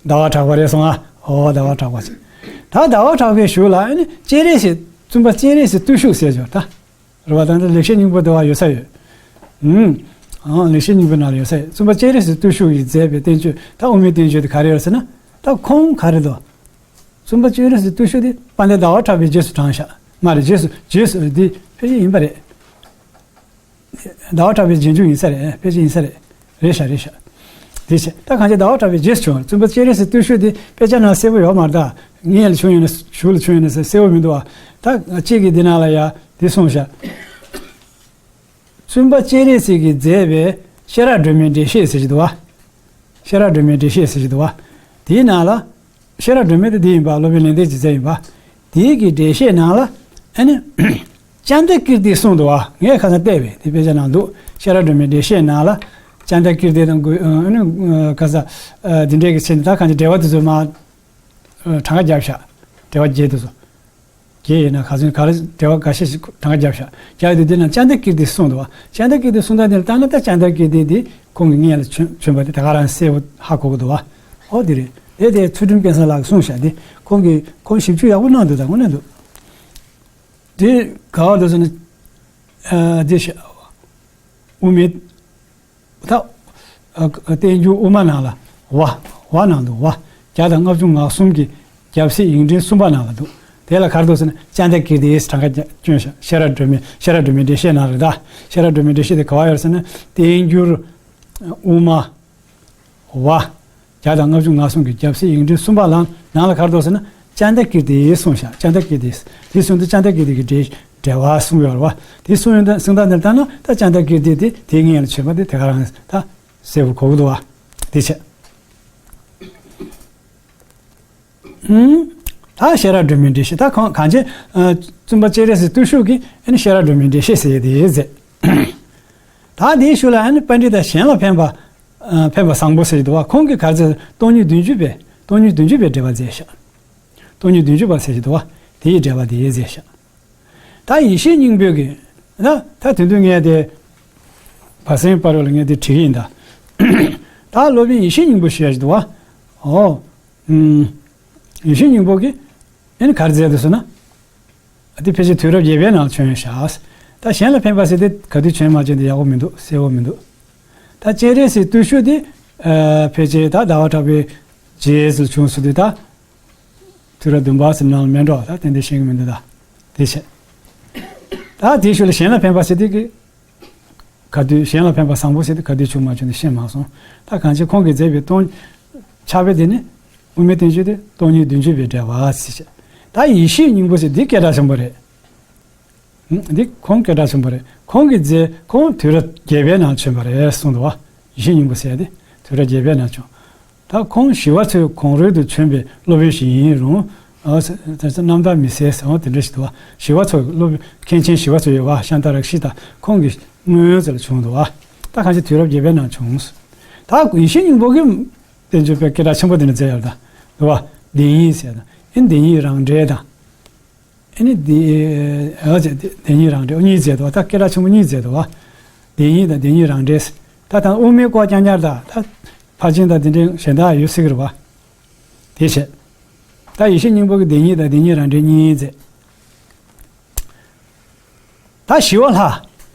བ་གྲགས་པ་རེད་སོང་ཨ། འོ་ཟླ་བ་གྲགས་པ་ཟེར། ད་ཟླ་བ་གྲགས་པའི་གཞུག་ལ་ཨེ་ནས་སྤྱན་རས་གཟིགས། བཙུན་པ་སྤྱན་རས་གཟིགས་བརྟུལ་ཞུགས་ཟེར་ཅིག་ཡོད་ད། རེད་བ། ད་ལྟ་ལེགས་བཤད་སྙིང་པོ་དེ་བ་ཡོད་ས་ཡོད། ཨུམ། ཨང་། ལེགས་བཤད་སྙིང་པོའི་ནང་ལ་ཡོད་ས་ཡོད། བཙུན་པ་སྤྱན་རས་གཟིགས་བརྟུལ་ཞུགས་ཀྱིས་མཛད་པའི་བསྟན་བཅོས། ད་དབུ་མའི་བསྟན་བཅོས་དེ་ག་རེ་ཡོད་ཟེར་ན། ད་ཁོང་ག་རེ་འདུག་བཙུན་པ་སྤྱན་རས་གཟིགས་བརྟུལ་ཞུགས་དེ་དཔལ་ལྡན་ཟླ་བ་གྲགས་པའི་རྗེས་སུ་འབྲངས་ཤག་མ་རེད། རྗེས་སུ། རྗེས་སུ་འདི་ཕལ་ཆེར་ཡིན་པ་རེད། ཟླ་བ་གྲགས་པའི་རྗེས་འཇུག་ཡིན་ས་རེད། ཕལ་ཆེར་ཡིན་ས་རེད། རེད་ཤག་རེད་ཤག་དེ་བྱས། ད་གང་ཅི་ཟླ་བ་གྲགས་པའི་རྗེས་སུ་བྱུང་བ། བཙུན་པ་སྤྱན་རས་གཟིགས་བརྟུལ་ཞུགས་དེ་དཔེ་ཆ་ནང་གསལ་པོ་ཡོད་མ་རེད་ད། སྔོན་ལ་བྱུང་ཡོད་ན་གཞུག་ལ་བྱུང་ཡོད་ན་གསལ་པོ་མི་འདུག་བ། ད་གཅིག་གིས་འདི་ནང་ལ་ཡ་འདི་གསུངས་ཤག་བཙུན་པ་སྤྱན་རས་གཟིགས་ཀྱིས་མཛད་པའི་ཤེས་རབ་སྒྲོན་མེའི་འགྲེལ་བཤད་ཟེར་གྱི་འདུག་བ། ཤེས་རབ་སྒྲོན་མེའི་འགྲེལ་བཤད་ཟེར་གྱི་འདུག་བ། དེའི་ནང་ལ། ཤེས་རབ་སྒྲོན་མེ་དེ་འདི་ཡིན་པ། སློབ་དཔོན་ལེགས་ལྡན་གྱིས་མཛད་ཡིན་པ། དེའི་གི་འགྲེལ་བཤད་ནང་ལ། ཨ་ནི་ཙནྡ་ཀིརྟིས་གསུངས་འདུག་བ། ངས་ཁ་སང་བལྟས་པས། དེ་དཔེ་ཆ་ནང་འདུག་ཤེས་རབ་སྒྲོན་མེའི་འགྲེལ་བཤད་ནང་ལ། ཙནྡ་ཀིརྟི་དང་གུ། ཨ་ནི་ཁ་སང་། ཨ། འདི་འདྲའི་གི་ཆེད་དུ་ད་གང་ཅི་འགྲེལ་པ་དེ་ཚོ་མར། ཨ། གྲངས་ཀ་བརྒྱབ་ཤག་འགྲེལ་པ་བརྒྱད་དེ་ཚོ། བརྒྱད་ཡིན་ན་ག་ཚོད། ག་རེ། འགྲེལ་པ་འགའ་ཤས་ཤིག་གྲངས་ཀ་བརྒྱབ་ཤག་རྒྱག་དུས་དེ་ན་ཙནྡ་ཀིརྟིས་གསུངས་འདུག་བ། ཙནྡ་ཀིརྟིས་གསུངས་སྟངས་དེ་ལ་ལྟ་ན། ད་ཙནྡ་ཀིརྟི་དེ་ཁོང་གི་སྔོན་ལ་བྱོན་བྱོན་པ་དེ་ད་ག་རང་གསལ་པོ་ཧ་གོ་གི་འདུག་བ། ཨོ་དེ་རེད། དེ་དེ་ཚུལ་ཁྲིམས་སྐལ་བཟང་ལགས་གསུངས་ཤག་དེ་ཁོང་གིས། ཁོང་ཞིབ་འཇུག་ཡག་པོ་གནང་འདུག་ད་དངོས་གནས་འདུག་དེ་ག་བ་འདུག་ཟེར་ན། ཨ། དེ་ཤ། དབུ་མའི། ད། ཨ། བསྟན་འགྱུར་དབུ་མ་ནང་ལ། བ། བ་ནང་དུ་བ། བརྒྱ་དང་ལྔ་བཅུ་ང་གསུམ་གྱི་རྒྱབ་གཟིགས་ཡིག་ཕྲེང་གསུམ་པ་ནང་ལ་འདུག་དེ་ལ་ག་རེ་འདུག་ཟེར་ན། ཙནྡ་ཀིརྟིས་གྲངས་ཀ་བསྐྱོན་ཤག་ཤེས་རབ་སྒྲོན་མེ། ཤེས་རབ་སྒྲོན་མེའི་འགྲེལ་བཤད་ནང་རེད་ད། ཤེས་རབ་སྒྲོན་མེའི་འགྲེལ་བཤད་དེ་ག་བ་ཡོད་ཟེར་ན། བསྟན་འགྱུར་དབུ་མ། བ། བརྒྱ་དང་ལྔ་བཅུ་ང་གསུམ་གྱི་རྒྱབ་གཟིགས་ཡིག་ཕྲེང་གསུམ་པ་ལ་ནང་ལ་ག་རེ་འདུག་ཟེར་ན། ཙནྡ་ཀིརྟིས་གསུངས་ཤག་ཙནྡ་ཀིརྟིས། དེ་གསུངས་དུས་ཙནྡ་ཀིརྟིས་ཀྱི་འགྲེལ། འགྲེལ་པ་གསུངས་ཡོད་རེད་བ། དེ་གསུངས་ཡོད་ད། གསུངས་སྟངས་དེ་ལྟར་ན་ད་ཙནྡ་ཀིརྟིས་དེ་དེའི་སྔོན་ལ་བྱོན་པ་དེ་དེ་ག་རང་ད་གསལ་པོ་གོ་གི་འདུག་བ། དེ་བྱས། ཨུམ། ད་ཤེས་རབ་སྒྲོན་མེའི་འགྲེལ་བཤད། ད་གང་གང་ཅི། ཨ། བཙུན་པ་སྤྱན་རས་གཟིགས་བརྟུལ་ཞུགས་ཀྱིས་ཨ་ནི་ཤེས་རབ་སྒྲོན་མེའི་འགྲེལ་བཤད་ཟེར་ཡས་དེ་མཛད། ད་དེའི་གཞུག་ལ་ཨ་ནི་པཎྜི་ཏ་གཞན་ལ་ཕན་པ། ཨ། ཕན་པ་བཟང་པོ་ཟེར་གྱི་འདུག་བ། ཁོང་གིས་ག་རེ་མཛད། སྟོང་ཉིད་བདུན་ཅུ་པའི། སྟོང་ཉིད་བདུན་ཅུ་པའི་འགྲེལ་པ་མཛད་ཤག་སྟོང་ཉིད་བདུན་ཅུ་པ་ཟེར་གྱི་འདུག་བ། དེའི་འགྲེལ་པ་དེ་མཛད་ཤག་ད་ཡེ་ཤེས་སྙིང་པོའི་གི། ད་ད་དེ་དུས་ངས་དེ། བ་སེང་པ་རོ་ལ་ངས་དེ་བྲིས་ཡིན་ད། ད་སློབ་དཔོན་ཡེ་ཤེས་སྙིང་པོ་ཞེས་ཡོད་འདུག་བ། ཨོ། ཨུམ། ཡེ་ཤེས་སྙིང་པོ་གིས་ཨ་ནི་ག་རེ་མཛད་འདུག་ཟེར་ན། དེ་ཕལ་ཆེར་དུས་རབས་བརྒྱད་པའི་ནང་བྱོན་ཤག་ད་གཞན་ལ་ཕན་པ་ཟེར་དེ་ག་དུས་བྱོན་མ་བྱོན་དེ་ཡག་པོ་མི་འདུག་གསལ་པོ་མི་འདུག་ད་སྤྱན་རས་གཟིགས་བརྟུལ་ཞུགས་དེ། ཨ། ཕལ་ཆེར་ད་ཟླ་བ་གྲགས་པའི་རྗེས་སུ་བྱུང་ཟེར་དུས་ད། དུས་རབས་བདུན་པ་ཟེར་ནའང་མེད་འགྲོ། ད་ཏན་ཏན་ཤེས་ཀྱི་མི་འདུག་ད་དེ་བྱས། ད་དེའི་གཞུག་ལ་གཞན་ལ་ཕན་པ་ཟེར་དུས་ཀྱི། ག་དུས་གཞན་ལ་ཕན་པ་བཟང་པོ་ཟེར་དུས་ག་དུས་བྱུང་མ་བྱུང་དེ་ཤེས་མ་སོང་། ད་གང་ཅི་ཁོང་གིས་མཛད་པའི་སྟོང་། ཕྱག་དཔེ་དེ་ནི། དབུ་མའི་བསྟན་བཅོས་དེ་སྟོང་ཉིད་བདུན་ཅུ་པའི་འགྲེལ་པ་ཟེར་བྱས། ད་ཡེ་ཤེས་སྙིང་པོ་ཟེར་འདི་སྐད་གྲགས་ཆེན་པོ་རེད། འདི་ཁོང་སྐད་གྲགས་ཆེན་པོ་རེད། ཁོང་གིས་མཛད། ཁོང་དུས་རབས་བརྒྱད་པའི་ནང་བྱོན་པ་རེད་གསུངས་འདུག་བ། ཡེ་ཤེས་སྙིང་པོ་ཟེར་ཡ་དེ་དུས་རབས་བརྒྱད་པའི་ནང་བྱུང་། ད་ཁོང་ཞི་བ་འཚོའི་གོང་རོལ་དུ་བྱོན་པའི་སློབ་དཔོན་ཞིག་ཡིན་རུང་ ཨོ་ཟེར་ཟེར་རྣམ་དག་མི་གསལ་ཟེར། ཨོ་དེ་འདྲ་ཞིག་འདུག་བ། ཞི་བ་འཚོ་སློབ་དཔོན་མཁན་ཆེན་ཞི་བ་འཚོ་ཡི་བ་ཤཱནྟ་རཀྵི་ཏ་ཁོང་གི་སྔོན་ཚེ་ལ་བྱུང་འདུག་བ། ད་གང་ཅི་དུས་རབས་བརྒྱད་པའི་ནང་བྱུང་། ད་ཡེ་ཤེས་སྙིང་པོ་གི་བསྟན་བཅོས་པའི་སྐད་གྲགས་ཆེན་པོ་དེ་འདྲ་མཛད་ཡོད་ད། འདུག་བ། བདེན་གཉིས་ཟེར་ད། ཨེ་བདེན་གཉིས་རང་འགྲེལ་དང་། ཨེ་ནི་བདེན་ཨ་ཅེ་བདེན་གཉིས་རང་འགྲེལ་གཉིས་མཛད་འདུག་བ། ད་སྐད་གྲགས་ཆེན་པོ་གཉིས་མཛད་འདུག་བ། བདེན་གཉིས་དང་བདེན་གཉིས་རང་འགྲེལ། ད་ད་དབུ་མའི་སྐོར་རྐྱང་རྐྱང་ད་ད་ཕར་ཕྱིན་དང་དེ་འདྲའི་གཞན་དག་ཡོད་སྲིད་ཀྱི་རེད་བ། དེ་བྱས། ད་ཡེ་ཤེས་སྙིང་པོ་གི་བདེན་གཉིས་དང་བདེན་གཉིས་རང་འགྲེལ་གཉིས་མཛད། ད་ཞི་བ་ལྷ།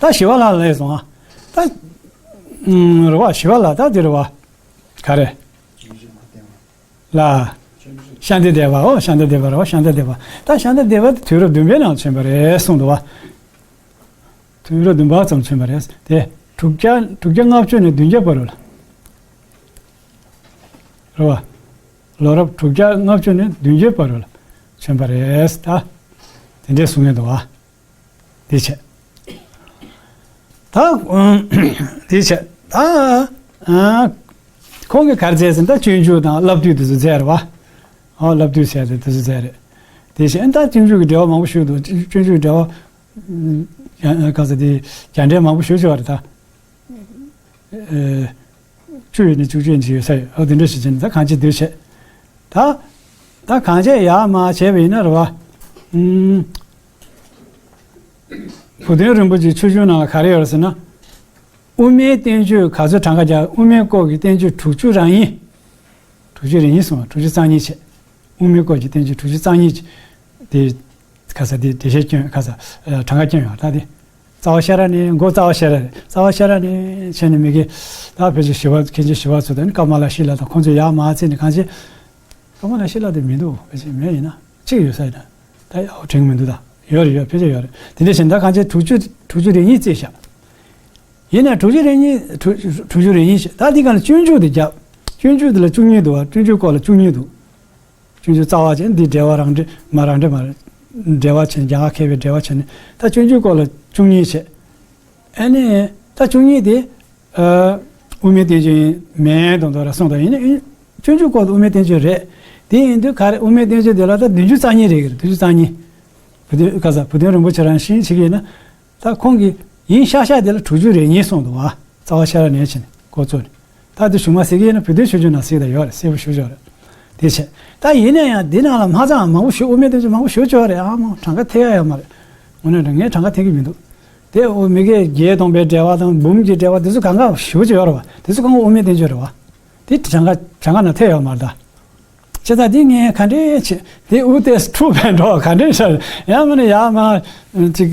ད་ཞི་བ་ལྷ་ལ་སོང་ཨ། ད་ཨུམ་རེད་བ། ཞི་བ་ལྷ་ད་དེ་རེད་བ། ག་རེ། ལ། ཤཱནྟི་དེ་བ། ཨོ་ཤཱནྟི་དེ་བ་རེད་བ། ཤཱནྟི་དེ་བ། ད་ཤཱནྟི་དེ་བ་དེ་དུས་རབས་བདུན་པའི་ནང་བྱོན་པ་རེད་གསུངས་འདུག་བ། དུས་རབས་བདུན་པ་ཙམ་བྱོན་པ་རེད། དེ་དྲུག་བརྒྱ་དྲུག་བརྒྱ་ལྔ་བཅུ་ནས་བདུན་བརྒྱ་བར་རོ་ལ། རེད་བ། ལོ་རབས་དྲུག་བརྒྱ་ལྔ་བཅུ་ནས་བདུན་བརྒྱ་བར་རོ་ལ་བྱོན་པ་རེད་ད། དེ་འདྲས་གསུང་ངེས་འདུག་བ། དེ་བྱས། ད་དེ་བྱས་ད། ཁོང་གིས་ག་རེ་མཛད་ཟེར་ན་ད་སྤྱོད་འཇུག་དང་བསླབ་བཏུས་དེ་ཚོ་མཛད་རེད་བ། ཨོ་བསླབ་བཏུས་ཟེར་དེ་དེ་ཚོ་མཛད་རེད། དེ་བྱས་ད་སྤྱོད་འཇུག་གི་འགྲེལ་བ་མང་པོ་ཞུས་འདུག་སྤྱོད་འཇུག་གི་འགྲེལ་བ། ཡང་ག་ས་དེ་རྒྱ་འགྲེལ་མང་པོ་ཞུ་ཆོག་རེད་ད། ཨེ། བཅུ་ཡོད་ནི་བཅུ་གཅིག་འཇིག་ཡོད་ས་ཡོད། ཨོ་དེ་འདྲ་ཞིག་བྱས་ནས་ད་གང་བྱེད་འདོད་བྱེད། ད། ད་གང་བྱེད་ཡག་མ་བྱས་པ་ཡིན་ན་རེད་བ། ཨུམ། བུ་སྟོན་རིན་པོ་ཆེའི་ཆོས་འབྱུང་ནང་ལ་ག་རེ་ཡོད་རེད་ཟེར་ན། དབུ་མའི་བསྟན་བཅོས་ག་ཚོད་གྲངས་ཀ་རྒྱག་དབུ་མའི་སྐོར་གྱི་བསྟན་བཅོས་དྲུག་ཅུ་རང་ཡིན། དྲུག་ཅུ་རེ་གཉིས་སོང་བ། དྲུག་ཅུ་རྩ་གཉིས་བྱས། དབུ་མའི་སྐོར་གྱི་བསྟན་བཅོས་དྲུག་ཅུ་རྩ་གཉིས་དེ། ག་ས་དེ་འགྲེལ་བཤད་སྐྱོན་ག་ས་གྲངས་ཀ་སྐྱོན་ཡོད་ད་དེ། རྩ་བ་ཤེས་རབ་ནས་མགོ་རྩ་བ་ཤེས་རབ་རེད། རྩ་བ་ཤེས་རབ་ནས་བྱས་ནས་མི་དགེ། ད་ཕལ་ཆེར་ཞི་བ་མཁན་ཆེན་ཞི་བ་འཚོ་དང་ཀ་མ་ལ་ཤཱི་ལ་དང་ཁོང་ཚོས་ཡག་མ་བརྩིས་ནས་གང་བྱེད། ཀ་མ་ལ་ཤཱི་ལ་དེ་མི་འདུག་ཕལ་ཆེར་མེད་ཡིན་ན་གཅིག་ཡོད་ས་ཡིན་ན། ད་ཡག་དྲན་གི་མི་འདུག་ད་ཡོད་རེད་ཡོད་ཕལ་ཆེར་ཡོད་རེད། དེ་འདྲ་བྱས་ན་ད་གང་བྱེད་དྲུག་ཅུ་དྲུག་ཅུ་རེ་གཉིས་བརྩིས་བཞག་ཡིན་ན་དྲུག་ཅུ་རེ་གཉིས་དྲུག་དྲུག་ཅུ་རེ་གཉིས་བྱས་ད་འདི་ག་ལ་སྤྱོད་འཇུག་དེ་རྒྱབ། སྤྱོད་འཇུག་དེ་ལ་བཅུ་གཉིས་འདུག་བ། སྤྱོད་འཇུག་སྐོར་ལ་བཅུ་གཉིས་འདུག་སྤྱོད་འཇུག་རྩ་བ་བྱས་འདི་འགྲེལ་བ་རང་འགྲེལ་མ་རང་འགྲེལ་མ་རེད། འགྲེལ་བ་བྱས་རྒྱ་གར་མཁས་པའི་འགྲེལ་བ་བྱས་ནས་ད་སྤྱོད་འཇུག་སྐོར་ལ་བཅུ་གཉིས་བྱས། ཨ་ནི་ད་བཅུ་གཉིས་དེ་ཨ་དབུ་མའི་བསྟན་བཅོས་ཡིན་མིན་དང་དོ་ར་གསུངས་དང་ཡིན་ནི་སྤྱོད་འཇུག་སྐོར་དུ་དབུ་མའི་བསྟན་བཅོས་རེད། དེ་ཡིན་དུས་ག་རེ་དབུ་མའི་བསྟན་བཅོས་དེ་ལ་ད་བདུན་ཅུ་རྩ་གཉིས་རེད་གི་རེད། བདུན་ཅུ་རྩ་གཉིས། བུ་སྟོན་ག་ས་བུ་སྟོན་རིན་པོ་ཆེ་རང་བཞིན་བྱེད་ཀྱི་ཡིན་ན། ད་ཁོང་གིས་ཡིན་ཤག་ཤག་དེ་ལ་དྲུག་ཅུ་རེ་གཉིས་གསུངས་འདུག་བ། རྩ་བ་ཤེས་རབ་ནས་བྱས་ནས་འགོ་བཙུགས་ནས། ད་དེ་གཞུང་མ་གཟིགས་ཀྱི་ཡིན་ན་བུ་སྟོན་ཆོས་འབྱུང་ནང་གཟིགས་དང་ཡོད་རེད། གསལ་པོ་ཞུ་ཆོག་རེད། དེ་བྱས། ད་ཡིན་ན་ཡང་འདི་ནང་ལ་མ་ཚང་མང་པོ་ཞུ་དབུ་མའི་བསྟན་བཅོས་མང་པོ་ཞུ་ཆོག་རེད་ཨ་མ་གྲངས་ཀ་ཐེག་ཡ་ཡོད་མ་རེད། དངོས་གནས་ངས་གྲངས་ཀ་ཐེག་གི་མི་འདུག་དེ་འོ་མི་དགེ་བརྒྱད་སྟོང་པའི་འགྲེལ་བ་དང་འབུམ་གྱི་འགྲེལ་བ་དེ་ཚོ་གང་ག་ཞུ་ཆོག་ཡོད་རེད་བ། དེ་ཚོ་གང་ག་དབུ་མའི་བསྟན་བཅོས་རེད་བ། དེ་གྲངས་ཀ་གྲངས་ཀ་ནང་ཐེག་ཡོད་མ་རེད་ད། བྱས་ཙང་འདི་ངས་ག་འདྲས་བྱེད། འདི་དབུ་ཏེས་འཁྲུག་པའི་འགྲོ་ག་འདྲས་བྱ། ཡང་མིན་ན་ཡང་མ་ཅིག་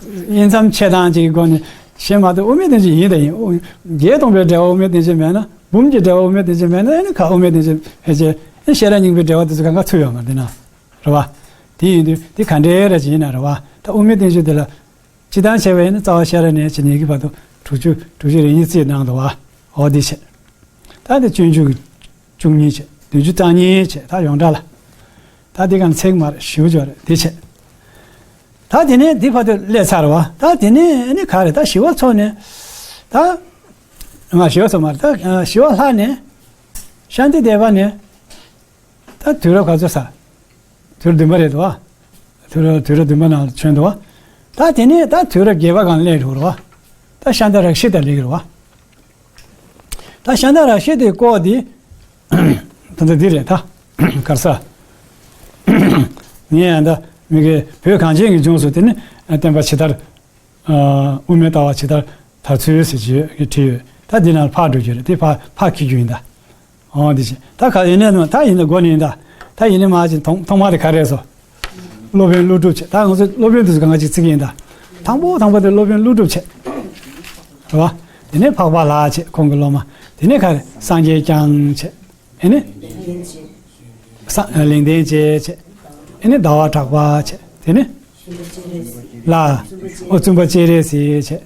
དབྱེ་མཚམས་ཕྱེ་སྟངས་ཅིག་གི་སྒོ་ནས་བཤད་མ་ཐུབ། དབུ་མའི་བསྟན་བཅོས་ཡིན་དང་ཡིན། བརྒྱད་སྟོང་པའི་འགྲེལ་བ་དབུ་མའི་བསྟན་བཅོས་མེད་ན། འབུམ་གྱི་འགྲེལ་བ་དབུ་མའི་བསྟན་བཅོས་མེད་ན། ཨ་ནི་ག་དབུ་མའི་བསྟན་བཅོས་ཕལ་ཆེར་ཨ་ཤེས་རབ་སྙིང་པོའི་འགྲེལ་བ་དེ་ཚོ་གང་ག་ཚུད་ཡོད་མ་རེད་ན། རེད་བ། དེ་ཡིན་དུས་དེ་ག་འདྲས་རེད་ཅིག་ཡིན་ན་རེད་བ། ད་དབུ་མའི་བསྟན་བཅོས་དེ་ལ་སྤྱི་བཏང་བྱས་པ་ཡིན་ན་རྩ་བ་ཤེས་རབ་ནས་བྱས་ནས་ཀྱི་བར་དུ་དྲུག་ཅུ་དྲུག་ཅུ་རེ་གཉིས་བརྩིས་གནང་འདུག་བ། འོ་དེ་བྱས། ད་དེ་སྤྱོད་འཇུག་གི་བཅུ་གཉིས་བྱས། བདུན་ཅུ་རྩ་གཉིས་བྱས། ད་ཡོངས་གྲགས་ལ། ད་དེ་གང་ཚེག་མར་ཞིབ་འཇོག་རེད་དེ་བྱས། ད་དེ་ནས་འདི་བར་དུ་སླེབས་ཚར་བ། ད་དེ་ནས་ནི་ག་རེ་ད་ཞི་བ་འཚོ་ནས། ད་ང་ཞི་བ་འཚོ་མར་ད་ཞི་བ་ལྷ་ནས། ཤཱནྟི་དེ་བ་ནས། ད་དུས་རབས་ག་ཚོད་ས། དུས་རབས་བདུན་པ་རེད་དོ། དུས་རབས་དུས་རབས་བདུན་པ་ནང་ལ་བྱོན་འདུག་བ། ད་དེ་ནས་ད་དུས་རབས་བརྒྱད་པ་གང་སླེབས་འགྲོ་རེད་བ། ད་ཤཱནྟ་རཀྵི་ཏ་སླེབས་ཀྱི་རེད་བ། ད་ཤཱནྟ་རཀྵི་ཏའི་སྐོར་འདི། ད་ལྟ་འདི་རེད་ད། ག་རེ་ཟ། ངས་ཡང་ད་མི་གི་བོད་གངས་ཅན་གྱི་ལྗོངས་སུ་དེ་ནི་བསྟན་པ་ཇི་ལྟར། དབུ་མའི་ལྟ་བ་ཇི་ལྟར་དར་ཚུལ་ཟེར་གྱི་ཡོད་ཀྱི་བྲིས་ཡོད། ད་འདི་ནང་ལ་ཕར་འགྲོ་རྒྱུ་རེད། དེ་ཕར་ཕར་འཁྱེར་རྒྱུ་ཡིན་ད། འོ་འདི་བྱས། ད་ག་ཡིན་ནས་ནོ་ད་ཡིན་ན་མགོ་ནས་ཡིན་ད། ད་ཡིན་ནས་མ་ཅིག་ཐོག་ཐོག་མ་དེ་ག་རེ་རེད་ཟེར། སློབ་དཔོན་ཀླུ་སྒྲུབ་བྱས། ད་ང་ཚོ་སློབ་དཔོན་དེ་ཚོ་གང་ག་ཅིག་བརྩི་གི་ཡིན་ད། དང་པོ་དང་པོ་དེ་སློབ་དཔོན་ཀླུ་སྒྲུབ་བྱས། རེད་བ། དེ་ནས་འཕགས་པ་ལྷ་བྱས་ཁོང་གི་སློབ་མ། དེ་ནས་ག་རེ་སངས་རྒྱས་བསྐྱངས་བྱས། ཨེ་ནི། ས་ལེགས་ལྡན་འབྱེད་བྱས། ཨེ་ནི་ཟླ་བ་གྲགས་པ་བྱས། དེ་ནི། ལ། ཨོ་བཙུན་པ་སྤྱན་རས་གཟིགས་བྱས།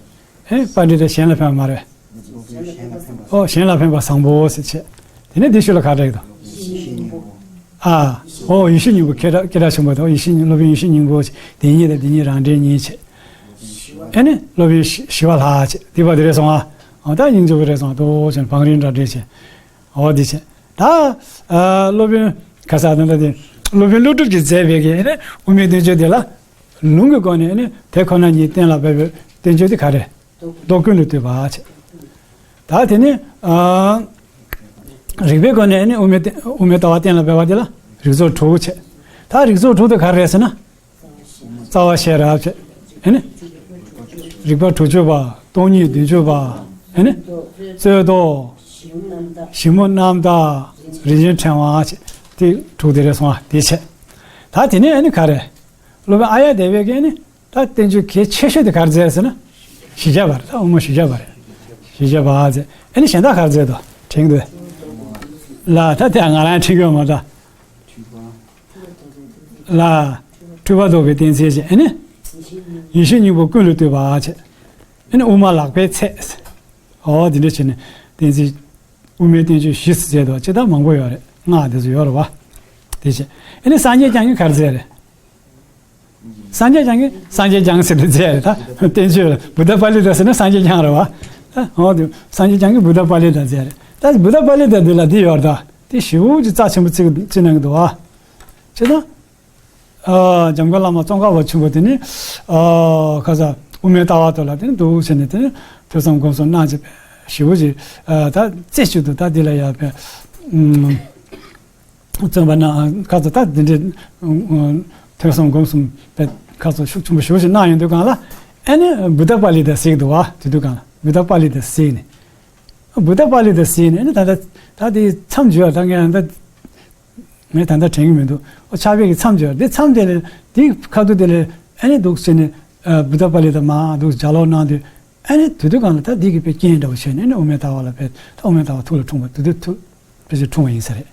ཨེ་པཎྜི་ཏ་གཞན་ལ་ཕན་པ་མ་རེད། ཨོ་གཞན་ལ་ཕན་པ་བཟང་པོ་ཟེར་བྱས། དེ་ནས་འདི་ཤུ་ལ་ག་རེ་དང་། ཨ། ཨོ་ཡེ་ཤེས་སྙིང་པོ་སྐད་གྲགས་སྐད་གྲགས་ཆེན་པོ་དང་ཡེ་ཤེས་སྙིང་སློབ་དཔོན་ཡེ་ཤེས་སྙིང་པོ་བྱས། བདེན་གཉིས་དང་བདེན་གཉིས་རང་འགྲེལ་གཉིས་བྱས། ཨེ་ནི་སློབ་དཔོན་ཞི་ཞི་བ་ལྷ་བྱས། འདི་བ་འདི་རེད་སོང་ཨ། ཨོ་ད་སྙིང་རྗེ་པོ་རེད་སོང་ཨ། དོ་བྱས་བང་རིམ་འདྲ་འདྲ་བྱས། ཨོ་འདི་བྱས། ད་ཨ་སློབ་དཔོན་ ཁ་ས་དང་ད་དེ་སློབ་དཔོན་ཀླུ་སྒྲུབ་ཀྱིས་མཛད་པའི་གི་ཨ་ནི་དབུ་མའི་བསྟན་བཅོས་དེ་ལ་ལུང་གི་སྒོ་ནས་ཨ་ནི་དེ་ཁོ་ན་ཉིད་གཏན་ལ་འབེབས་པའི་བསྟན་བཅོས་དེ་ག་རེ། རྟོག་ཀུན་ལས་བཏུས་པ་བྱས། ད་དེ་ནི་ཨ་རིགས་པའི་སྒོ་ནས་ཨ་ནི་དབུ་མའི་བསྟན་དབུ་མའི་ལྟ་བ་གཏན་ལ་འབེབས་པ་དེ་ལ་རིགས་ཚོགས་དྲུག་བྱས། ད་རིགས་ཚོགས་དྲུག་དེ་ག་རེ་རེད་ཟེར་ན། རྩ་བ་ཤེས་རབ་བྱས། ཨེ་ནི། རིགས་པ་དྲུག་ཅུ་པ། སྟོང་ཉིད་བདུན་ཅུ་པ། ཨེ་ནི། རྩོད་ཟློག་ཞིབ་མོ་རྣམ་དག་རིན་ཆེན་ཕྲེང་བ་བྱས། དེ་དྲུག་དེ་རེད་སོང་ཨ་དེ་བྱས། ད་དེ་ནས་ཨེ་ནི་ག་རེ། སློབ་དཔོན་ཨཱརྱ་དེ་བས་ཀྱིས་ཨེ་ནི། ད་བསྟན་བཅོས་གལ་ཆེ་ཤོས་དེ་ག་རེ་མཛད་ཟེར་ན། བཞི་བརྒྱ་པ་རེད། ད་དབུ་མ་བཞི་བརྒྱ་པ་རེད། བཞི་བརྒྱ་པ་མཛད། ཨེ་ནི་གཞན་དག་ག་རེ་མཛད་དོ། དྲན་འདུག་ལ་ད་དེ་ང་རང་དྲན་གྱི་ཡོད་མ་རེད། ལ། འཁྲུལ་པ་རྟོགས་པའི་གཏན་ཚིགས་བྱས། ཨེ་ནི། ཡེ་ཤེས་སྙིང་པོ་ཀུན་ལས་བཏུས་པ་བྱས། ཨེ་ནི་དབུ་མ་ལག་པའི་ཚད། ཨོ་དེ་འདྲ་བྱས་ནས་གཏན་ཚིགས། དབུ་མའི་བསྟན་བཅོས་བཞི་ཙམ་མཛད་དོ་ཅི་ལྟར་མང་པོ་ཡོད་རེད། ལྔ་དེ་ཚོ་ཡོད་རེད་བ། དེ་བྱས། ཨེ་ནི་སངས་རྒྱས་བསྐྱངས་ཀྱིས་ག་རེ་མཛད་རེད། སངས་རྒྱས་བསྐྱངས་ཀྱིས་སངས་རྒྱས་བསྐྱངས་ཟེར་ཏེ་མཛད་རེད་ད། བསྟན་བཅོས་ལ་བུདྡྷ་པཱ་ལི་ཏ་ཟེར་ན་སངས་རྒྱས་བསྐྱངས་རེད་བ། ད་འོ་དེ་སངས་རྒྱས་བསྐྱངས་ཀྱིས་བུདྡྷ་པཱ་ལི་ཏ་མཛད་རེད། ད་བུདྡྷ་པཱ་ལི་ཏ་འདི་ལ་འདི་ཡོད་རེད་ད། དེ་ཞེ་པོ་ཅིག་རྩ་ཆེན་པོ་བརྩི་བརྩི་གནང་གི་འདུག་བ། ཅེ་ན། ཨ་འཇམ་མགོན་བླ་མ་ཙོང་ཁ་པ་ཆེན་པོ་དེ་ནི། ཨ་ཁ་ས་དབུ་མའི་ལྟ་བ་དེ་ལ་དེ་ནི་འདུག་ཟེར་ནས་དེ་ནི་ཐོས་བསམ་སྒོམ་གསུམ་གནང་བྱས་པའི་ཞེ་པོ་ཅིག་ཨ་ད་རྩེ་གཅིག་ཏུ་ད་འདི་ལ་ཡར་པའི། ཨུམ། བརྩོན་པ་གནང་ཁ་ཚ་ད་འདི་འདྲའི་ཐོས་བསམ་སྒོམ་གསུམ་པའི་ཁ་ཚ་ཤུགས་ཆེན་པོ་ཞེ་པོ་ཞིག་གནང་ཡོང་དུས་གང་ལ་ཨ་ནི་བུདྡྷ་པཱ་ལི་ཏ་གཟིགས་འདུག་བ། དེ་དུས་གང་ལ་བུདྡྷ་པཱ་ལི་ཏ་གཟིགས་ནས། བུདྡྷ་པཱ་ལི་ཏ་གཟིགས་ནས་ཨ་ནི་ད་ལྟ་ད་དེ་མཚམས་སྦྱོར་ད་ངས་ད་ངས་ད་ལྟ་དྲན་གྱི་མི་འདུག་ཨོ་ཕྱག་དཔེ་གི་མཚམས་སྦྱོར་དེ་མཚམས་དེ་ལས་དེ་ཁ་ཐུག་དེ་ལས་ཨ་ནི་འདུག་ཟེར་ནས་བུདྡྷ་པཱ་ལི་ཏ་མ་འདུག་ལྗགས་ཀློག་གནང་དུས། ཨ་ནི་དེ་དུས་གང་ལ་ད་འདི་གི་དཔེ་རྐྱེན་འདྲ་བོ་བྱས་ནས་ཨ་ནི་དབུ་མའི་ལྟ་བ་ལ་དཔེ་ད་དབུ་མའི་ལྟ་བ་ཐུགས་ལ་འཁྲུངས་པ་དེ་དུས་ཐུགས་དཔེ་ཆ་འཁྲུངས་པ་ཡིན་ས་རེད།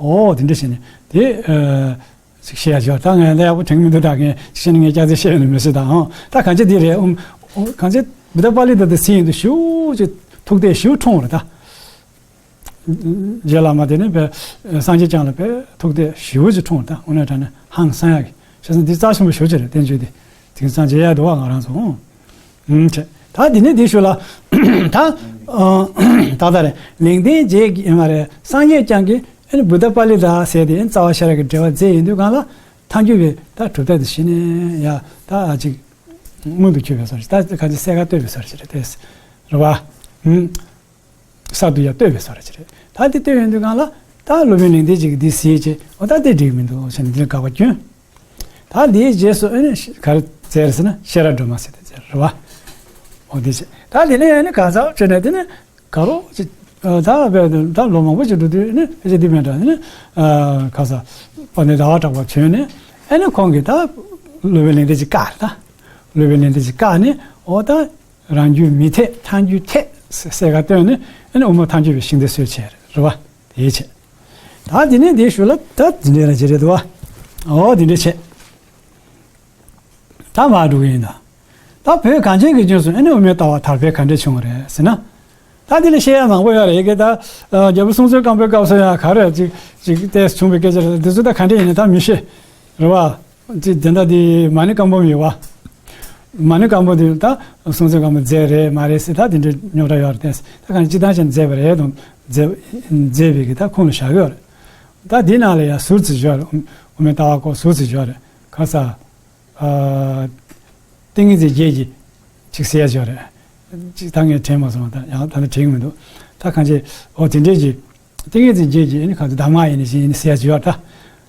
ཨོ་དེ་འདྲ་བྱས་ནས་དེ་ཨ་ཅིག་བཤད་ཡ་ཞོར་ད་ངས་ད་ཡག་པོ་དྲན་གྱི་མི་འདུག་ད་ངས་ཅིག་བཤད་ན་ངས་སྐྱག་རྫུན་བཤད་ཡོང་ནི་མི་སྲིད་ད་ཨང་། ད་གང་ཅི་འདི་རེད་ཨུམ། གང་ཅི་བུདྡྷ་པཱ་ལི་ཏ་དེ་གཟིགས་ཡོང་དུས་ཞེ་པོ་ཅིག་ཐུགས་གཏད་ཞེ་པོ་འཁྲུངས་པ་རེད་ད། རྗེ་བླ་མ་དེ་ནི་དཔེ་སངས་རྒྱས་བསྐྱངས་ལ་དཔེ་ཐུགས་གཏད་ཞེ་པོ་ཅིག་འཁྲུངས་ད་དངོས་གནས་དྲང་གནས་ཧང་སང་ཡག་གི་བྱས་ཙང་འདི་རྩ་ཆེན་པོ་ཞེ་པོ་ཅིག་རེད་བསྟན་བཅོས་འདི་དེང་སང་མཇལ་ཡག་འདུག་བ་ང་རང་ཚོ་ཨང་། ཨང་། ད་འདི་ནས་འདི་ཞུ་ལ་ད་ད་ད་རེད་ལེགས་ལྡན་འབྱེད་ཀྱི་མ་རེད་སངས་རྒྱས་བསྐྱངས་ཀྱིས་ཨ་ནི་བུདྡྷ་པཱ་ལི་ཏ་ཟེར་དེ་རྩ་བ་ཤེས་རབ་ཀྱི་འགྲེལ་པ་མཛད་ཡིན་དུས་གང་ལ་ཐལ་འགྱུར་བའི་ད་གྲུབ་མཐའ་དེ་གཞི་ནས་ཡ་ད་ཅིག་མངོན་དུ་གྱུར་པའི་བཟོ་ཞིག་ད་གང་ཅི་གསལ་ཁ་བཏོད་པའི་བཟོ་ཞིག་རེད་དེ་རེད་བ། ཨང་། གསར་དུ་ཡང་བཏོད་པའི་བཟོ་འདྲ་ཅིག་རེད། ད་དེ་བཏོད་ཡོང་དུས་སྒང་ལ་ད་སློབ་དཔོན་ལེགས་ལྡན་འབྱེད་ཀྱིས་འདི་གཟིགས་བྱས་འོ་ད་དེ་འགྲིག་མི་འདུག་ཟེར་ནས་འདིར་དགག་པ་བསྐྱོན། ད་དེའི་རྗེས་སུ་ཨེ་ནས་ག་རེ་མཛད་ཟེར་ན་ཤེས་རབ་སྒྲོན་མ་ཟེར་དེ་མཛད་རེད་བ། འོ་དེ་བྱས་ད་དེ་ནས་ཨེ་ནས་ག་ཚབ་བྱས་ནས་དེ་ནས་ག་རོ་ཅིག་ད་བས་ད་ལོ་མང་པོ་ཅིག་འགྲོ་དུས་ཨེ་ནས་ཕལ་ཆེར་འདི་མེད་འདྲ་ཨེ་ནས་ག་ས་དཔལ་ལྡན་ཟླ་བ་གྲགས་པ་བྱོན་ནས་ཨེ་ནས་ཁོང་གིས་ད་སློབ་དཔོན་ལེགས་ལྡན་འབྱེད་བཀག་རེད་ད། སློབ་དཔོན་ལེགས་ལྡན་འབྱེད་བཀག་ནས་འོ་ད། རང་རྒྱུད་མི་འཐད་ཐལ་འགྱུར་འཐད་ཟེར་ག་བཏོན་ནས་ཨ་ནི་དབུ་མ་ཐལ་འགྱུར་བའི་ཤིང་རྟ་སྲོལ་ཕྱེ་རེད་བ། དེ་བྱས། ད་དེ་ནས་དེའི་ཤུལ་ལ་ད་དེ་འདྲའི་ར་ཅི་རེད་འདུག་བ། འོ་དེ་འདྲ་བྱས། ད་མར་འགྲོ་གི་ཡིན་ད། ད་བོད་གངས་ཅན་གྱི་ལྗོངས་སུ་ཨ་ནི་དབུ་མའི་ལྟ་བ་དར་འཕེལ་ག་འདྲ་བྱུང་བ་རེད་ཟེར་ན། ད་དེ་ལ་བཤད་ཡ་མང་པོ་ཡོད་རེད་ཀྱི་ད། རྒྱལ་པོ་སྲོང་བཙན་སྒམ་པོའི་སྐབས་སུ་ཡང་ག་རེ་ཅིག་ཅིག་ཏེ་བྱུང་བའི་སྐད་ཆ་རེད་འདི་ཚོ་ད་ག་འདྲ་ཡིན་ན་ད་མི་ཤེས། རེད་བ། ཅི་དེ་འདྲ་དེ་མ་ཎི་བཀའ་འབུམ་ཡོད་བ། མ་ཎི་བཀའ་འབུམ་དེ་ད་སྲོང་བཙན་སྒམ་པོ་མཛད་རེད་མ་རེད་ཟེར་ད་དེ་འདྲའི་རྙོག་དྲ་ཡོད་རེད་དེ་ད་གང་སྤྱི་བཏང་བྱས་ནས་མཛད་པ་རེད་དང་མཛད་མཛད་པའི་གི་ད་ཁུངས་ལ་བཞག་གི་ཡོད་རེད། ད་དེ་ནང་ལ་ཡང་ཟུར་ཙམ་ཡོད་རེད། དབུ་མའི་ལྟ་བ་སྐོར་ཟུར་ཙམ་ཡོད་རེད་ག་ས། ཏིང་ངེ་འཛིན་བརྒྱད་ཀྱི་ཅིག་ཟེར་ཡ་ཅིག་ཡོད་རེད། ཅིག་ད་ངས་དྲན་མ་སོང་བ་ད་ཡང་ད་ནི་དྲན་གི་མི་འདུག་ད་གང་ཅི་འོ་དེ་འདྲས་ཀྱི་ཏིང་ངེ་འཛིན་བརྒྱད་ཀྱི་ཨ་ནི་གང་ཅི་གདམས་ངག་ཡིན་ནི་ཞིག་ཡིན་ནི་ཟེར་ཡ་ཅིག་ཡོད་ད།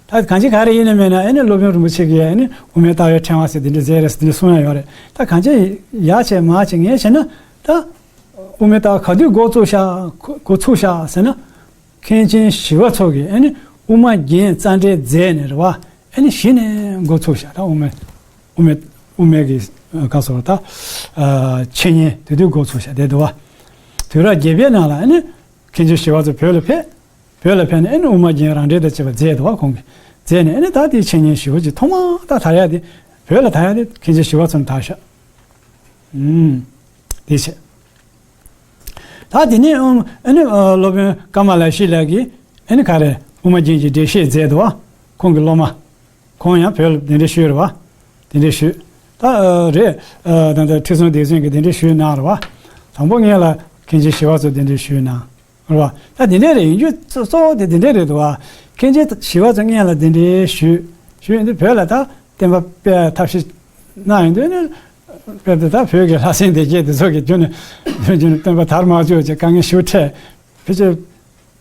ད་གང་ཅི་ག་རེ་ཡིན་ནི་མེད་ན་ཨ་ནི་སློབ་དཔོན་རིན་པོ་ཆེ་གིས་ཨ་ནི་དབུ་མའི་ལྟ་བའི་ཕྲེང་བ་ཟེར་དེ་འདྲས་ཟེར་རེད་ཟེར་དེ་འདྲས་གསུང་ཡ་ཡོད་རེད། ད་གང་ཅི་ཡག་བྱས་མང་བྱས་ངས་བྱས་ན་ད་དབུ་མའི་ལྟ་བ་ག་དུས་འགོ་བཙུགས་ཤག་འགོ་ཚུགས་ཤག་ཟེར་ན། མཁན་ཆེན་ཞི་བ་འཚོ་གིས་ཨ་ནི་དབུ་མ་རྒྱན་རྩ་འགྲེལ་མཛད་ནས་རེད་བ། ཨ་ནི་གཞི་ནས་འགོ་ཚུགས་ཤག་ད་དབུ་མའི་དབུ་མའི་དབུ་མའི་གི་ག་སོགས་ད་འཆད་ཉན་དེ་དུས་འགོ་ཚུགས་ཤག་དེ་འདུག་བ། དུས་རབས་བརྒྱད་པའི་ནང་ལ་ཨ་ནི་མཁན་ཆེན་ཞི་བ་འཚོ་བོད་ལ་ཕེབས། བོད་ལ་ཕེབས་ནས་ཨ་ནི་དབུ་མ་རྒྱན་རང་འགྲེལ་དང་བཅས་པ་མཛད་འདུག་བ་ཁོང་གིས། མཛད་ནས་ཨ་ནི་ད་དེ་འཆད་ཉན་ཞི་བ་ཅིག་ཐོག་མ་ད་དར་ཡག་དེ་བོད་ལ་དར་ཡག་དེ་མཁན་ཆེན་ཞི་བ་འཚོ་ནས་དར་ཤག་ཨུམ། དེ་བྱས། ད་དེ་ནས་ཨ་ནི་སློབ་དཔོན་ཀ་མ་ལ་ཤཱི་ལ་གིས་ཨ་ནི་ག་རེ་དབུ་མ་རྒྱན་གྱི་འགྲེལ་བཤད་མཛད་འདུག་བ། ཁོང་གི་སློབ་མ། ཁོང་ཡང་བོད་ལ་གདན་འདྲེན་ཞུས་རེད་བ། གདན་འདྲེན་ཞུས། ད་རེད། ད་ལྟ་ཁྲི་སྲོང་ལྡེ་བཙན་གྱིས་གདན་འདྲེན་ཞུས་གནང་རེད་བ། དང་པོ་ངེད་ལ་མཁན་ཆེན་ཞི་བ་འཚོ་གདན་འདྲེན་ཞུས་གནང་། རེད་བ། ད་དེ་འདྲས་རེད། ཡིན་རྒྱུ་གཙོ་གཙོ་བོ་དེ་དེ་འདྲས་རེད་འདུག་བ། མཁན་ཆེན་ཞི་བ་འཚོ་སྔོན་ལ་གདན་འདྲེན་ཞུས། ཞུས་ཡོང་དུས་བོད་ལ་ད་བསྟན་པ་སྤེལ་ཐབས་ཤེས་གནང་ཡོང་དུས་ནི། དཔེར་ན་ད་བོད་ཀྱི་ལྷ་སྲས་སྡེ་བརྒྱད་དེ་ཚོ་གིས་རྒྱུན་ནས་རྒྱུན་ནས་བསྟན་པ་དར་མ་བཅུག་ཅེས་དཀའ་ངལ་ཞེ་པོ་འཕྲད། ཕལ་ཆེར་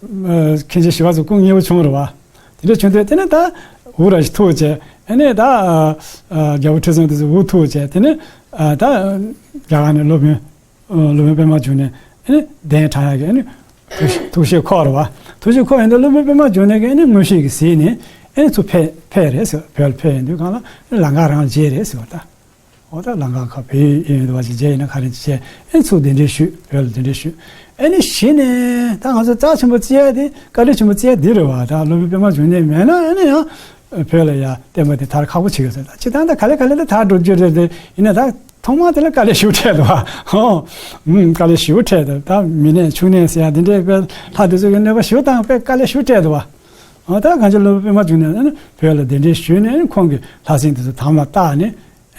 མཁན་ཆེན་ཞི་བ་འཚོ་སྐུ་ངལ་པོ་བྱུང་རེད་བ། དེ་འདྲ་བྱུང་དུས་དེ་ནས་ད་འུ་ར་ཞིག་ཐུག་བྱས། ཨ་ནི་ད་རྒྱལ་པོ་ཁྲི་སྲོང་ལྡེ་བཙན་འུ་ཐུག་བྱས། དེ་ནས་ད་རྒྱ་གར་ནས་སློབ་དཔོན། སློབ་དཔོན་པད་མ་འབྱུང་གནས་ཨ་ནི་གདན་དྲངས་ཡག་གི་ཨ་ནི་ཐུགས་ཐུགས་བཞེད་འཁོར་བ། ཐུགས་བཞེད་འཁོར་ཡོང་དུས་སློབ་དཔོན་པད་མ་འབྱུང་གནས་ཀྱིས་ཨ་ནི་མངོན་ཤེས་ཀྱིས་གཟིགས་ནས་ཨ་ནི་ཚུར་ཕེབས་ཕེབས་རེད་ཟེར། བོད་ལ་ཕེབས་ཡོང་དུས་གང་ལ་ལམ་ཁ་རང་མཇལ་རེད་ཟེར་བ་ད། འོ་ད་ལམ་ཁ་ཁ་བོད་ཡིན་འདུག་བ་ཞིག་མཇལ་ཡིན་ན་ག་རེ་མཇལ། ཨ་ནི་ཚུར་གདན་འདྲེན་ཞུས། བོད་ལ་གདན་འདྲེན་ཞུས། ཨ་ནི་གཞི་ནས་ད་ང་ཚོ་རྩ་ཆེན་པོ་བརྩི་ཡ་དེ་དཀའ་ལས་ཆེན་པོ་བརྩི་ཡ་འདི་རེད་བ། ད་སློབ་དཔོན་པད་མ་འབྱུང་གནས་མེད་ན་ཨ་ནི་ཡང་བོད་ལ་ཡ་བསྟན་པ་དེ་དར་ཁག་པོ་བྱེད་ཀྱི་ཟེར། ད་སྤྱིར་བཏང་ད་ག་ལེ་ག་ལེ་ད་དར་འགྲོ་རྒྱུ་རེད་དེ། ཡིན་ན་ད་ཐོག་མ་དེ་ལ་དཀའ་ལས་ཞེ་པོ་འཕྲད་འདུག་བ། ཧོ། ཨུམ། དཀའ་ལས་ཞེ་པོ་འཕྲད་འདུག་ད་མི་ནས་ཕྱུགས་ནས་ཟེར་ཡ་འདི་འདྲའི་དཔེ་ལྷ་དེ་ཚོ་གི་གནོད་པ་ཞེ་པོ་བཏང་། དཔེ་དཀའ་ལས་ཞེ་པོ་འཕྲད་འདུག་བ། འོ་ད་གང་ཅི་སློབ་དཔོན་པད་མ་འབྱུང་གནས་ནི་བོད་ལ་གདན་འདྲེན་ཞུས་ནས་ཁོང་གིས་ལྷ་སྲིན་དེ་ཚོ་དམ་ལ་བཏགས་ནས་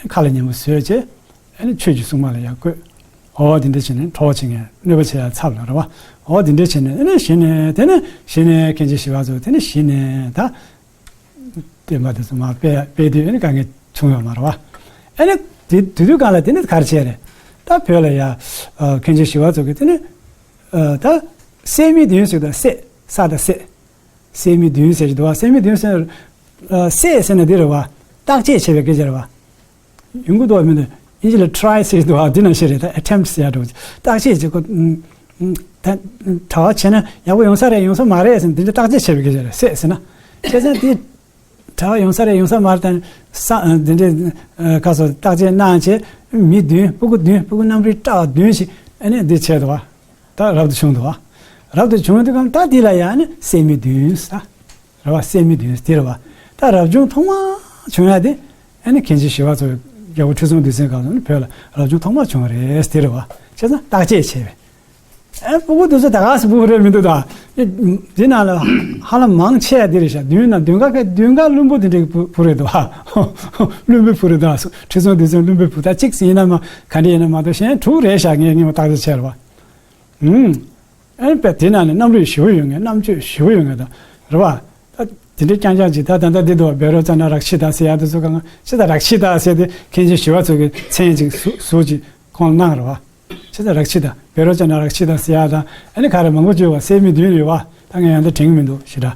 ཁ་ལ་ཉན་པོ་བཟོས་བྱས། ཨ་ནི་ཆོས་ཀྱི་སྲུང་མ་ལ་ཡང་བསྐོས། འོ་དེ་འདྲ་བྱས་ནས་གྲོགས་བྱེད་མཁན་གནོད་པ་བྱེད་ཡ་ཚབ་ལ་རེད་བ། འོ་དེ་འདྲ་བྱས་ནས་ཨ་ནི་གཞི་ནས་དེ་ནས་གཞི་ནས་མཁན་ཆེན་ཞི་བ་འཚོ་དེ་ནས་གཞི་ནས་ད་བསྟན་པ་དེ་ཚོ་མར་སྤེལ་སྤེལ་དུས་ཨ་ནི་དཀའ་ངལ་བྱུང་ཡོད་མ་རེད་བ། ཨ་ནི་དེ་དེ་དུས་སྒང་ལ་དེ་ནི་ག་རེ་བྱས་རེད། ད་བོད་ལ་ཡ་ཨ་མཁན་ཆེན་ཞི་བ་འཚོ་གིས་དེ་ནི་ཨ་ད་སད་མི་བདུན་ཟེར་དང་། སད། ས་དང་སད། སད་མི་བདུན་ཟེར་གྱི་འདུག་བ། སད་མི་བདུན་ཟེར། ཨ་སད་ཟེར་ན་འདི་རེད་བ། བརྟག་དཔྱད་བྱེད་པའི་སྐད་ཆ་རེད་བ། ཡོང་གི་འདུག་བ། མི་འདུག་ཨིན་ཇི་ལ་try ཟེར་གྱི་འདུག་བ། འདི་ནང་བཞིན་རེད། ད་attempt ཟེར་ཡ་འདྲ་བོ། བརྟག་དཔྱད་བྱེད་དགོས། ཨ་ད་གྲྭ་པ་བྱས་ན་ཡག་པོ་ཡོང་ས་རེད་ཡོང་ས་མ་རེད་ཟེར་ན་འདི་འདྲ་བརྟག་དཔྱད་བྱེད་པའི་སྐད་ཆ་རེད། སད་ཟེར་ན། བྱས་ཙང་དེ་གྲྭ་པ་ཡོང་ས་རེད་ཡོང་ས་མ་རེད་དང་ས་འདི་འདྲའི་ཁ་སོ་བརྟག་དཔྱད་གནང་བྱས། མི་བདུན། སྤུ་གུ་བདུན། སྤུ་གུ་རྣམ་རིག་བཀྲ་བ་བདུན་ཞིག་ཨ་ནི་འདི་བྱས་འདུག་བ། ད་རབ་ཏུ་བྱུང་འདུག་བ། རབ་ཏུ་བྱུང་དུས་གང་ད་འདི་ལ་ཡང་ནི་སད་མི་བདུན་ཟེར། རེད་བ། སད་མི་བདུན་དེ་རེད་བ། ད་རབ་བྱུང་ཐོག་མ་བྱུང་ཡ་དེ་ཨ་ནི་མཁན་ཆེན་ཞི་བ་འཚོ་རྒྱལ་པོ་ཁྲི་སྲོང་ལྡེ་བཙན་སྐབས་སུ་ནི་བོད་ལ་རབ་བྱུང་ཐོག་མ་བྱུང་བ་རེད། དེ་རེད་བ། བྱས་ཙང་བརྟག་དཔྱད་བྱས་པས། ཨ་སྤུ་གུ་དེ་ཚོ་ད་ག་སེ་སྤུ་གུ་རེད་མི་འདུག་ད་འདི་ནང་ལ་ཧ་ལམ་མང་ཆེ་བ་འདི་རེད་ཤག་བདུན་ན་བདུན་ཀ་ཀ་བདུན་ཀ་བློན་པོ་དེ་འདྲའི་བུ་བུ་རེད་འདུག་བ། བློན་པོའི་བུ་རེད་འདུག་ཁྲི་སྲོང་ལྡེ་བཙན་བློན་པོའི་བུ། ད་གཅིག་ཡིན་ན་མ་ག་འདྲ་ཡིན་ན་མ་གཏོགས་གཞན་དྲུག་རེད་ཤག་ངས་སྔོན་མ་བརྟག་དཔྱད་བྱས་རེད་བ། ཨུམ། ཨ་ནི་དཔེ་དེ་ནང་ནས་རྣམ་རིག་ཞེ་པོ་ཡོད་མཁན། རྣམ་དཔྱོད་ཞེ་པོ་ཡོད་མཁན་དང་། རེད་བ། ད་དེ་འདྲའི་རྐྱང་རྐྱང་ཅིག་ད་ད་ལྟ་འདི་འདུག་བ། བཻ་རོ་ཙ་ན་རཀྵི་ཏ་ཟེར་ཡག་དེ་ཚོ་གང་ཅི་ད་རཀྵི་ཏ་ཟེར་དེ་མཁན་ཆེན་ཞི་བ་འཚོ་གི་མཚན་ཅིག་ཟུར་ཟུར་ཅིག་ཁོང་ལ་གནང་རེད་བ། ཅི་ད་རཀྵི་ཏ། བཻ་རོ་ཙ་ན་རཀྵི་ཏ་ཟེར་ཡག་དང་། ཨ་ནི་ག་རེ་མང་པོ་བརྗོད་བ། སད་མི་བདུན་ཡོད་བ། ད་ངས་ཡང་ད་དྲན་གི་མི་འདུག་ཞེ་དྲག་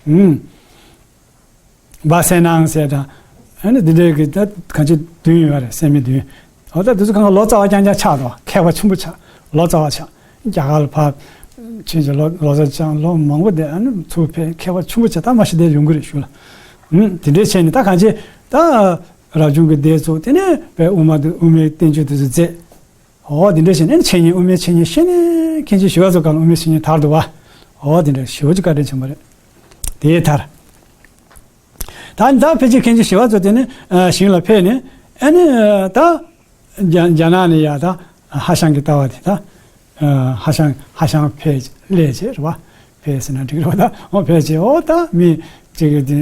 ཨུམ། སྦ་སེ་ནང་ཟེར་དང་། ཨ་ནི་འདི་འདྲའི་གི་ད་གང་ཅི་བདུན་ཡོད་རེད། སད་མི་བདུན། འོ་ད་དེ་ཚོ་གང་ག་ལོ་ཙཱ་བ་རྐྱང་རྐྱང་ཆགས་འདུག་མཁས་པ་ཆེན་པོ་ཆགས། ལོ་ཙཱ་བ་ཆགས། རྒྱ་གར་ལ་ཕར་ཕྱིན་ཅིག་ལོ་ལོ་ཙཱ་ཅང་ལོ་མང་པོ་བསྡད། ཨ་ནི་ཚུར་ཕེབས། མཁས་པ་ཆེན་པོ་ཆགས། ད་མ་གཞི་དེ་ཡོང་གི་རེད་ཞུ་ལ། ཨུམ། དེ་འདྲའི་བྱས་ནས་ད་གང་ཅི་ད་རབ་བྱུང་གི་སྡེ་ཚོ་དེ་ནས་པའི་དབུ་མ་དེ་དབུ་མའི་བསྟན་བཅོས་དེ་ཚོ་མཛད། འོ་དེ་འདྲ་བྱས་ནས་འཆད་ཉན་དབུ་མའི་འཆད་ཉན་བཤད་ནས་མཁན་ཆེན་ཞི་བ་འཚོ་སྐབས་ལ་དབུ་མའི་འཆད་ཉན་དར་འདུག་བ། འོ་དེ་འདྲ་ཞེ་པོ་ཅིག་བཀའ་དྲིན་ཆེན་པོ་རེད། དེ་དར། ད་ད་ཕལ་ཆེར་མཁན་ཆེན་ཞི་བ་འཚོ་དེ་ནི་ཨ་ཞིང་ལ་ཕེབས་ནས་ཨ་ནི་ད་རྒྱ་རྒྱ་ནག་ནས་ཡ་ད་ཧྭ་ཤང་གི་ལྟ་བ་དེ་ད་ཧྭ་ཤང་ཧྭ་ཤང་ཕེབས་སླེབས་བྱས་རེད་བ། ཕལ་ཟེར་ན་འགྲིག་རེད་བ། ད་འོ་ཕལ་ཆེར་འོ་ད་མི་གཅིག་གིས་དེ་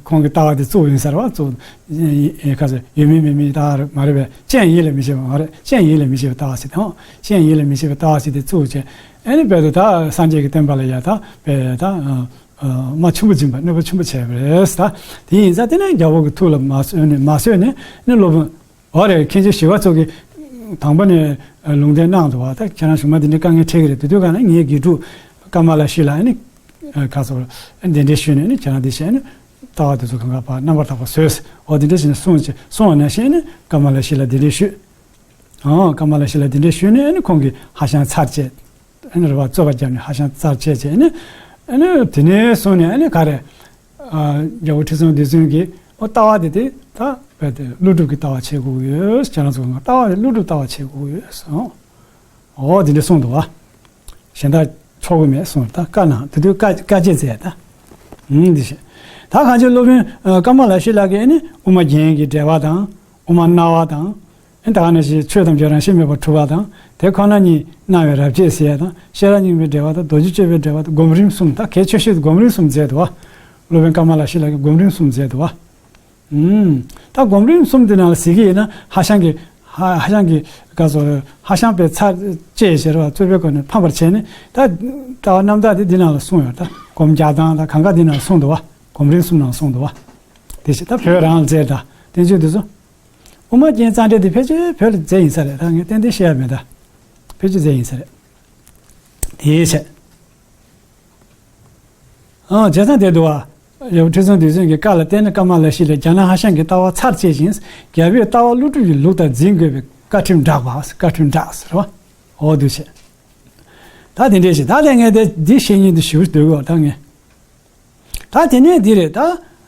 ཁོང་གི་ལྟ་བ་དེ་བཙུགས་ཡིན་ཟེར་བ། བཙུགས་ཡིན་ཁ་ཟེར་ཡོད་མིན་མེད་མིན་ལྟ་བ་རེད་མ་རེད་པས། སྤྱན་ཡིད་ལ་མི་བྱེད་པ་མ་རེད། སྤྱན་ཡིད་ལ་མི་བྱེད་པའི་ལྟ་བ་ཟེར་དང་། སྤྱན་ཡིད་ལ་མི་བྱེད་པའི་ལྟ་བ་ཟེར་དེ་བཙུགས་བྱས་ཨ་ནི་དཔེ་དེ་ད་སངས་རྒྱས་ཀྱི་བསྟན་པ་ལ་ཡ་ད་དཔེ་ད་མ་ཆེན་པོ་སྦྱིན་པ་གནོད་པ་ཆེན་པོ་བྱས་པ་རེད། ད་དེ་ཡིན་ཙང་དེ་ནས་རྒྱལ་པོ་གི་ཐུགས་ལ་མ་བཟོད་ནས་མ་བཟོད་ནས་ནི་སློབ་དཔོན། འོ་རེད། མཁན་ཆེན་ཞི་བ་འཚོ་གིས་དང་པོ་ནས་ལུང་བསྟན་གནང་འདུག་བ། ད་ཁྱེད་རང་གཞུག་མ་འདི་འདྲའི་དཀའ་ངལ་འཕྲད་ཀྱི་རེད། དེ་དུས་ག་ན་ངའི་དགེ་ཕྲུག་ཀ་མ་ལ་ཤཱི་ལ་ནི་ཁ་སོ་གདན་འདྲེན་ཞུས་ནས་ནི་ཁྱེད་རང་འདི་བྱས་ནས་ལྟ་བ་དེ་ཚོ་གང་ག་ཕར་རྣམ་པར་དག་པ་བཟོས། འོ་དེ་འདྲ་བྱས་ནས་གསུངས་བྱས་གསུངས་པ་ནང་བཞིན་ནི་ཀ་མ་ལ་ཤཱི་ལ་གདན་འདྲེན་ཞུས། ཨང་། ཀ་མ་ལ་ཤཱི་ལ་གདན་འདྲེན་ཞུས་ནས་ནི་ཁོང་གིས་ཧྭ་ཤང་ཚར་བཅད། ཨ་ནི་རེད་བ། རྩོད་པ་བརྒྱབ་ནས་ཧྭ་ཤང་ཚར་བཅད་བྱས་ནས་ཨ་ནི་དེ་ནས་བཟུང་ནས་ཨ་ནི་ག་རེ། ཨ་རྒྱལ་པོ་ཁྲི་སྲོང་ལྡེ་བཙན་གྱིས་ཨོ་ལྟ་བ་དེ་དེ་ད་རྦད་དེ་ཀླུ་སྒྲུབ་ཀྱི་ལྟ་བ་བྱེད་དགོས་ཀྱི་ཡོད། ཁྱེད་རང་ཚོ་ལྟ་བ་དེ་ཀླུ་སྒྲུབ་ལྟ་བ་བྱེད་དགོས་ཀྱི་ཡོད་གསུངས། ཨོ་དེ་འདྲ་གསུངས་འདུག་བ། གཞན་དག་ཆོག་གི་མེད་གསུངས། ད་བཀའ་གནང་། དེ་དུས་བཀའ་བཀའ་བཅད་མཛད་ད། ཨུམ་འདི་བྱས། ད་གང་ཅི་སློབ་དཔོན་ཨ་ཀ་མ་ལ་ཤཱི་ལ་གིས་ཨ་ནི་དབུ་མ་རྒྱན་གྱི་འགྲེལ་པ་དང་། དབུ་མ་སྣང་བ་དང་། ཨ་ནི་ད་ག་ནང་བཞིན་ཆོས་ཐམས་ཅད་རང་བཞིན་མེད་པར་གྲུབ་པ་དང་། དེ་ཁོ་ན་ཉིད་སྣང་བའི་རབ་བྱེད་ཟེར་ཡ་དང་། ཤེས་རབ་སྙིང་པོའི་འགྲེལ་པ་དང་། རྡོ་རྗེ་གཅོད་པའི་འགྲེལ་པ་དང་། སྒོམ་རིམ་གསུམ། ད་གལ་ཆེ་ཤོས་དེ་སྒོམ་རིམ་གསུམ་མཛད་འདུག་བ། སློབ་དཔོན་ཀ་མ་ལ་ཤཱི་ལ་གིས་སྒོམ་རིམ་གསུམ་མཛད་འདུག་བ། ཨུམ། ད་སྒོམ་རིམ་གསུམ་དེ་ནང་ལ་གཟིགས་ཀྱི་ཡིན་ན་ཧྭ་ཤང་གི་ ཧ་ཧ་ཤང་གི་སྐབས་སུ་ཧ་ཤང་པའི་ཚར་བཅད་ཟེར་བ་རྩོད་པའི་སྒོ་ནས་ཕམ་པར་བྱས་ནས། ད་ལྟ་བ་རྣམ་དག་དེ་འདི་ནང་ལ་གསུངས་ཡོད། ད་སྒོམ་རྒྱག་སྟངས་ད་གང་ག་འདི་ནང་ལ་གསུངས་འདུག་བ། སྒོམ་རིམ་གསུམ་ནང་གསུངས་འདུག་བ། དེ་བཞིན་ད་བོད་རང་ལ་མཛད་ད་བསྟན་བཅོས་འདི་ཚོ། དབུ་མ་རྒྱན་རྩ་འགྲེལ་དེ་ཕལ་ཆེར་བོད་ལ་མཛད་ཡིན་ས་རེད། ད་ངས་ཏན་ཏན་བཤད་ཡ་མེད། ད་ཕལ་ཆེར་མཛད་ཡིན་ས་རེད། དེའི་ཆེད། ཨང་། བྱས་ཙང་དེ་འདུག་བ། ཡབ་ཁྲི་སྲོང་ལྡེ་བཙན་གྱི་བཀའ་ལ་བརྟེན་ནས་ཀ་མ་ལ་ཤཱི་ལས་རྒྱ་ནག་ཧ་ཤང་གི་ལྟ་བ་ཚར་བཅད་ཅིང་། རྒྱ་བོད་ལྟ་བ་ཀླུ་སྒྲུབ་ཀྱི་ལུགས་ལྟར་འཛིན་དགོས་པའི་བཀའ་ཁྲིམས་བསྒྲགས་པ། བཀའ་ཁྲིམས་བསྒྲགས་ཟེར་བ། འོ་འདུག་བྱས། ད་དེ་འདྲས་བྱས། ད་དེ་ངས་དེ་འདི་བཤད་སྙིང་འདི་ཞེ་པོ་འདོད་གི་བ། ད་ངས། ད་དེ་ནས་འདི་རེད་ད།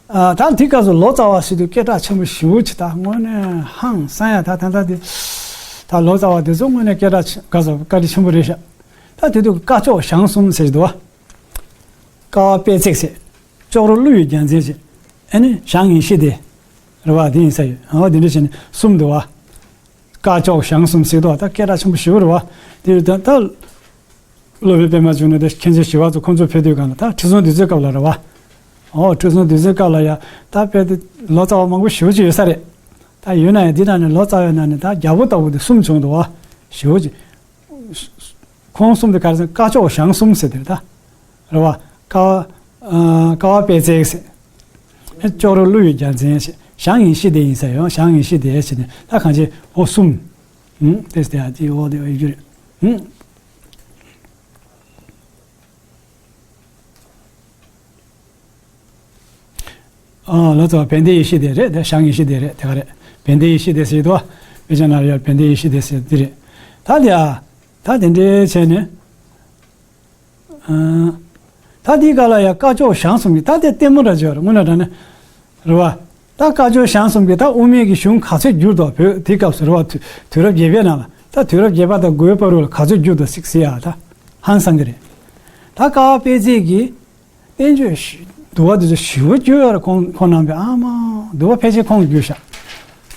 ཨ། ད་དེ་སྐབས་སུ་ལོ་ཙཱ་བ་ཟེར་དུས་སྐད་གྲགས་ཆེན་པོ་ཞེ་པོ་ཅིག་ད་དངོས་གནས་ཧང་སང་ཡ། ད་ད་ད་དེ་ད་ལོ་ཙཱ་བ་དེ་ཚོ་དངོས་གནས་སྐད་གྲགས་ཆེ་ག་ཚོད་བཀའ་དྲིན་ཆེན་པོ་རེད་ཤག་ད་དེ་དུས་བཀའ་ཅོག་ཞང་གསུམ་ཟེར་གྱི་འདུག་བ། ཀ་བ་དཔལ་བརྩེགས་ཟེར། ཅོག་རོ་ཀླུ་ཡི་རྒྱལ་མཚན་ཟེར། ཨ་ནི་ཞང་ཡེ་ཤེས་སྡེ། རེད་བ། དེ་ཡིན་ས་ཡོད། འོ་དེ་འདྲ་བྱས་ནས་གསུམ་འདུག་བ། བཀའ་ཅོག་ཞང་གསུམ་ཟེར་དུས་ད་སྐད་གྲགས་ཆེན་པོ་ཞེ་པོ་རེད་བ། དེ་ཡོད་ད་ད། སློབ་དཔོན་པད་མ་འབྱུང་གནས་དང་མཁན་ཆེན་ཞི་བ་འཚོ་ཁོང་ཚོ་ཕེབས་དུས་སྒང་ལ་ད་ཁྲི་སྲོང་ལྡེ་བཙན་སྐབས་ལ་རེད་བ། ཨོ་ཁྲི་སྲོང་ལྡེ་བཙན་སྐབས་ལ་ཡ་ད་དཔེ་དེ་ལོ་ཙཱ་བ་མང་པོ་ཞེ་པོ་ཅིག་ཡོད་ས་རེད། ད་ཡོད་ན་ཡང་འདི་ནང་ནས་ལོ་ཙཱ་བའི་ནང་ནས་ད་རྒྱལ་པོ་ལྟ་བུ་དེ་གསུམ་བྱུང་འདུག་བ། ཞེ་པོ་ཅིག་ཁོང་གསུམ་དེ་ག་རེ་ཟེར་ན་བཀའ་ཅོག་ཞང་གསུམ་ཟེར་དེ་རེད་ད། རེད་བ། ཀ་བ། ཨ། ཀ་བ་དཔལ་བརྩེགས་ཟེར། ཨེ། ཅོག་རོ་ཀླུ་ཡི་རྒྱལ་མཚན་ཟེར། ཞང་ཡེ་ཤེས་སྡེ་ཡིན་ས་ཡོད། ཞང་ཡེ་ཤེས་སྡེ་ཟེར་ནས་ད་གང་ཅི་འོ་གསུམ། ཨུང་། དེ་སྟེ་ཨ་ཏི་འོ་དེ་འོ་ཡི་རྒྱུ་རེད། ཨུང་། ཨ། ལོ་ཙཱ་བ་བན་དེ་ཡེ་ཤེས་སྡེ་རེད། དེ་ཞང་ཡེ་ཤེས་སྡེ་རེད། དེ་ག་རེད། བན་དེ་ཡེ་ཤེས་སྡེ་ཟེར་དུས་བ། དཔེ་ཆ་ནང་ལ་ཡོད། བན་དེ་ཡེ་ཤེས་སྡེ་ཟེར་འདི་རེད། ད་དེ་ཨ། ད་དེ་འདྲའི་བྱས་ནས། ཨ། ད་དེའི་སྐབས་ལ་ཡང་བཀའ་ཅོག་ཞང་གསུམ་གྱི་ད་དེ་ལྟད་མོ་འདྲ་ཅིག་ཡོད་རེད། དངོས་གནས་དྲང་གནས། རེད་བ། ད་བཀའ་ཅོག་ཞང་གསུམ་གྱི་ད་དབུ་མའི་གི་གཞུང་ག་ཚོད་བསྒྱུར་འདུག་བོད་དེའི་སྐབས་སུ་རེད་བ། དུས་དུས་རབས་བརྒྱད་པའི་ནང་ལ་ད་དུས་རབས་བརྒྱད་པ་དང་དགུ་པའི་བར་དུ་ལ་ག་ཚོད་བསྒྱུར་འདུག་ཟེར་ཟེར་ཡ་ད་ཧང་སང་གི་རེད། ད་ཀ་བ་དཔལ་བརྩེགས་ཀྱི་བསྟན་བཅོས་ཞུ་འདུལ་བ་དེ་ཚོ་ཞེ་པོ་བསྒྱུར་ཡོད་རེད། ཁོང་ཁོང་རྣམ་པས་ཨ་མ་འདུལ་བ་ཕལ་ཆེར་ཁོང་གིས་བསྒྱུར་ཤག་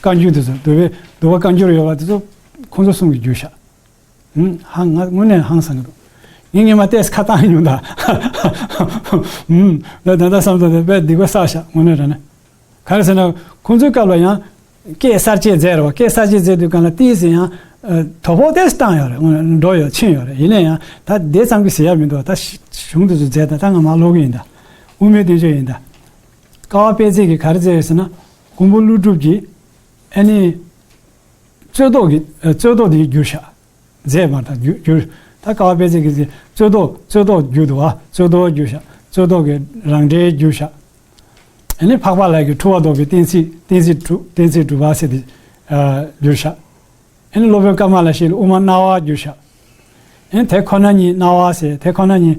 བཀའ་འགྱུར་དེ་ཚོ་འདུལ་བའི་འདུལ་བ་བཀའ་འགྱུར་ཡོད་པ་དེ་ཚོ་ཁོང་ཚོ་གསུམ་གྱིས་བསྒྱུར་ཤག་ཧུམ། ཧང་། ང་དངོས་གནས་ཧང་སང་གི་འདུག་ངས་སྔོན་མ་ཏོག་ཙམ་ཁ་བཏང་ཡོང་ད། ཧུམ། ད་ད་ལྟ་བསམ་ཚུལ་དེ་དཔེ་སྡིག་པ་བསགས་ཤག་དངོས་གནས་དྲང་གནས། ག་རེ་ཟེར་ན་ཁོང་ཚོའི་སྐབས་ལ་ཡང་སྐད་གསར་བཅད་མཛད་རེད་བ། སྐད་གསར་བཅད་མཛད་དུས་སྒང་ལ་ཏོག་ཙམ་ཡང་། ཨ། དོ་ཕོག་ཏོག་ཙམ་བཏང་ཡོད་རེད། དངོས་གནས་འགྲོ་ཡོད་ཕྱིན་ཡོད་རེད། ཡིན་ན་ཡང་ད་དེ་ཙམ་གྱིས་ཟེར་ཡ་མི་འདུག་ད་གཞུང་དེ་ཚོ་མཛད་ད་ད་ང་མར་ཀློག་གི་ཡིན་ད། དབུ་མའི་བསྟན་བཅོས་ཡིན་ད། ཀ་བ་དཔལ་བརྩེགས་ཀྱིས་ག་རེ་མཛད་ཡོད་ཟེར་ན། མགོན་པོ་ཀླུ་སྒྲུབ་ཀྱིས་ཨ་ནི། རྩོད་ཟློག་གི། ཨ། རྩོད་ཟློག་དེ་བསྒྱུར་ཤག་མཛད་མ་ཐག་བསྒྱུར་བསྒྱུར། ད་ཀ་བ་དཔལ་བརྩེགས་ཀྱིས་རྩོད་ཟློག་རྩོད་ཟློག་བསྒྱུར་འདུག་བ། རྩོད་ཟློག་བསྒྱུར་ཤག་རྩོད་ཟློག་གི་རང་འགྲེལ་བསྒྱུར་ཤག་ཨ་ནི་འཕགས་པ་ལྷ་གིས་འཁྲུལ་བ་ཟློག་པའི་གཏན་ཚིགས། གཏན་ཚིགས་གྲུབ། གཏན་ཚིགས་གྲུབ་པ་ཟེར་དེ། ཨ། བསྒྱུར་ཤག་ཨ་ནི་སློབ་དཔོན་ཀ་མ་ལ་ཤཱི་ལ་དབུ་མ་སྣང་བ་བསྒྱུར་ཤག་ཨ་ནི་དེ་ཁོ་ན་ཉིད་སྣང་བ་ཟེར། དེ་ཁོ་ན་ཉིད་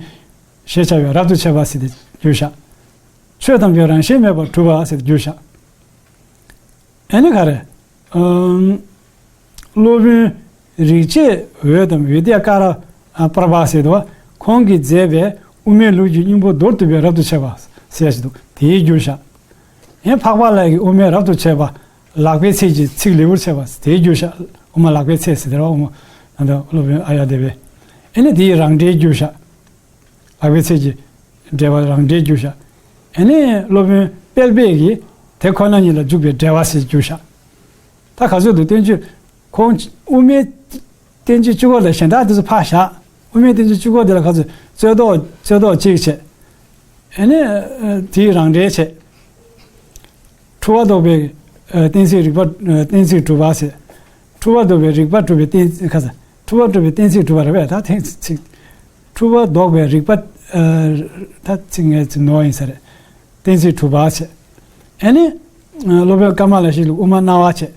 ཞེས་བྱ་བའི་རབ་ཏུ་ཕྱེ་བ་ཟེར་དེ་བསྒྱུར་ཤག་ཆོས་ཐམས་ཅད་རང་བཞིན་མེད་པར་གྲུབ་པ་ཟེར་དེ་བསྒྱུར་ཤག་ཨ་ནི་ག་རེ། ཨམ། སློབ་དཔོན་རིག་བྱེད་འོད་དམ་བི་དྱ་ཀ་ར་པྲ་བྷ་ཟེར་དུས་བ། ཁོང་གིས་མཛད་པའི་དབུ་མའི་ལུགས་ཀྱི་སྙིང་པོ་མདོར་བསྡུས་པའི་རབ་ཏུ་ཕྱེ་བ་ཟེར་ཞིག་འདུག་དེའི་བསྒྱུར་ཤག་ཡང་འཕགས་པ་ལྷ་གིས་དབུ་མའི་རབ་ཏུ་ཕྱེ་བ་ལག་པའི་ཚིགས་ཀྱི་ཚིག་ལེའུར་ཕྱེ་བ་དེའི་བསྒྱུར་ཤག་དབུ་མ་ལག་པའི་ཚིགས་ཟེར་དེ་ར། དབུ་མ་ད་ལྟ་སློབ་དཔོན་ཨཱརྱ་དེ་བས། ཨ་ནི་དེའི་རང་འགྲེལ་བསྒྱུར་ཤག་ལག་པའི་ཚིགས་ཀྱི་འགྲེལ་པ་རང་འགྲེལ་བསྒྱུར་ཤག་ཨ་ནི་སློབ་དཔོན་དཔལ་སྦས་ཀྱིས་དེ་ཁོ་ན་ཉིད་ལ་འཇུག་པའི་འགྲེལ་པ་ཟེར་བསྒྱུར་ཤག་ད་ག་ཚོད་འདུག་བསྟན་བཅོས་ཁོང་དབུ་མའི་བསྟན་བཅོས་བཅུ་སྐོར་དང་གཞན་དག་དེ་ཚོ་ཕར་བཞག་དབུ་མའི་བསྟན་བཅོས་བཅུ་སྐོར་དེ་ལ་ག་ཚོད་རྩོད་ཟློག་རྩོད་ཟློག་གཅིག་བྱས། ཨ་ནི། ཨ། དེའི་རང་འགྲེལ་བྱས། འཁྲུལ་བ་ཟློག་པའི། ཨ། གཏན་ཚིགས་རིག་པ། ཨ། གཏན་ཚིགས་གྲུབ་པ་ཟེར། འཁྲུལ་བ་ཟློག་པའི་རིག་པ་གྲུབ་པའི་གཏན་ཚིགས། ཁ་ས། འཁྲུལ་བ་གྲུབ་པའི་གཏན་ཚིགས་གྲུབ་པ་རེད་པས། ད་གཏན་ཚིགས། འཁྲུལ་བ་ཟློག་པའི་རིག་པ། ཨ། ད་ཚིག་ངའི་ཚིག་ནོར་ཡིན་ས་རེད། གཏན་ཚིགས་གྲུབ་པ་བྱས། ཨ་ནི། ཨ། སློབ་དཔོན་ཀ་མ་ལ་ཤཱི་ལ་དབུ་མ་སྣང་བ་བྱས།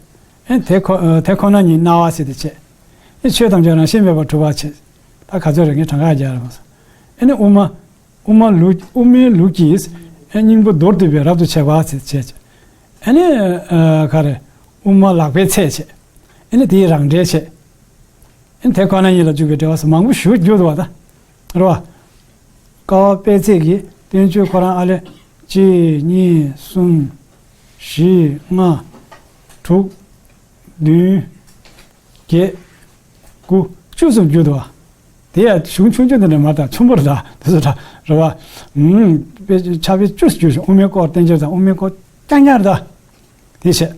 ཨ་ནི་དེ་ཁོ། ཨ། དེ་ཁོ་ན་ཉིད་སྣང་བ་ཟེར་དེ་བྱས། ཨ་ནི་ཆོས་ཐམས་ཅད་རང་བཞིན་མེད་པར་གྲུབ་པ་བྱས། ད་ག་ཚོད་རེད། ངས་གྲངས་ཀ་རྒྱག་ར་མ་སོང་། ཨ་ནི་དབུ་མ། དབུ་མ་ལུགས། དབུ་མའི་ལུགས་ཀྱི་སྙིང་པོ་མདོར་བསྡུས་པའི་རབ་ཏུ་ཕྱེ་བ་ཟེར་བྱས། ཨ་ནི། ཨ། ག་རེ། དབུ་མ་ལག་པའི་ཚད་བྱས། ཨ་ནི་དེའི་རང་འགྲེལ་བྱས། ཨ་ནི་དེ་ཁོ་ན་ཉིད་ལ་འཇུག་པའི་འགྲེལ་པ་སོགས་མང་པོ་ཞེ་པོ་བསྒྱུར་འདུག་བ་ད། རེད་བ། ཀ་བ་དཔལ་བརྩེགས་ཀྱི་བསྟན་བཅོས་ཁོ་རང་ཨ་ལས་གཅིག་གཉིས་གསུམ་བཞི་ལྔ་དྲུག་བདུན་བརྒྱད་དགུ་བཅུ་ཙམ་བསྒྱུར་འདུག་བ། དེ་ཡང་གཞུང་ཆུང་ཆུང་དེ་འདྲ་མ་རེད་ད། ཆེན་པོ་རེད་ད། དེ་ཚོ་ད་རེད་བ། ཨུམ། དཔེ་ཕྱག་དཔེ་བཅུ་ཙམ་བསྒྱུར་བྱུང་། དབུ་མའི་སྐོར་བསྟན་བཅོས་དང་དབུ་མའི་སྐོར་རྐྱང་རྐྱང་རེད་ད། དེ་བྱས།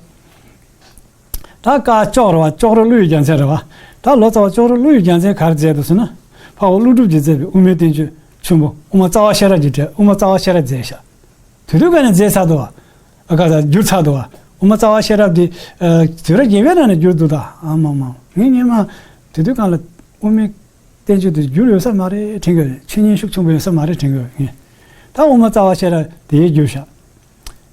ད་ ད་ཀ་ཅོག་རེད་བ། ཅོག་རོ་ཀླུ་ཡི་རྒྱལ་མཚན་རེད་བ། ད་ལོ་ཙཱ་བ་ཅོག་རོ་ཀླུ་ཡི་རྒྱལ་མཚན་ག་རེ་མཛད་འདུག་ཟེར་ན། འཕགས་པ་ཀླུ་སྒྲུབ་ཀྱིས་མཛད་པའི་དབུ་མའི་བསྟན་བཅོས་ཆེན་པོ་དབུ་མ་རྩ་བ་ཤེས་རབ་ཀྱི་འགྲེལ། དབུ་མ་རྩ་བ་ཤེས་རབ་མཛད་ཤག། དུས་དུས་ག་ནས་མཛད་ཚར་འདུག་བ། ཨ་ཀ་ད་བསྒྱུར་ཚར་འདུག་བ། དབུ་མ་རྩ་བ་ཤེས་རབ་དེ་ཨ་དུས་རབས་བརྒྱད་པའི་ནང་ནས་བསྒྱུར་འདུག་ད་ཨ་མ་མ་ངས་སྔོན་མ་དུས་དུས་གང་ལ་དབུ་མའི་བསྟན་བཅོས་དེ་བསྒྱུར་ཡོད་ས་མ་རེད་དྲན་གྱི་ཡོད། ཆོས་ཉན་ཤུགས་ཆེན་པོ་ཡོད་ས་མ་རེད་དྲན་གྱི་ཡོད་ངས། ད་དབུ་མ་རྩ་བ་ཤེས་རབ་དེ་བསྒྱུར་ཤག།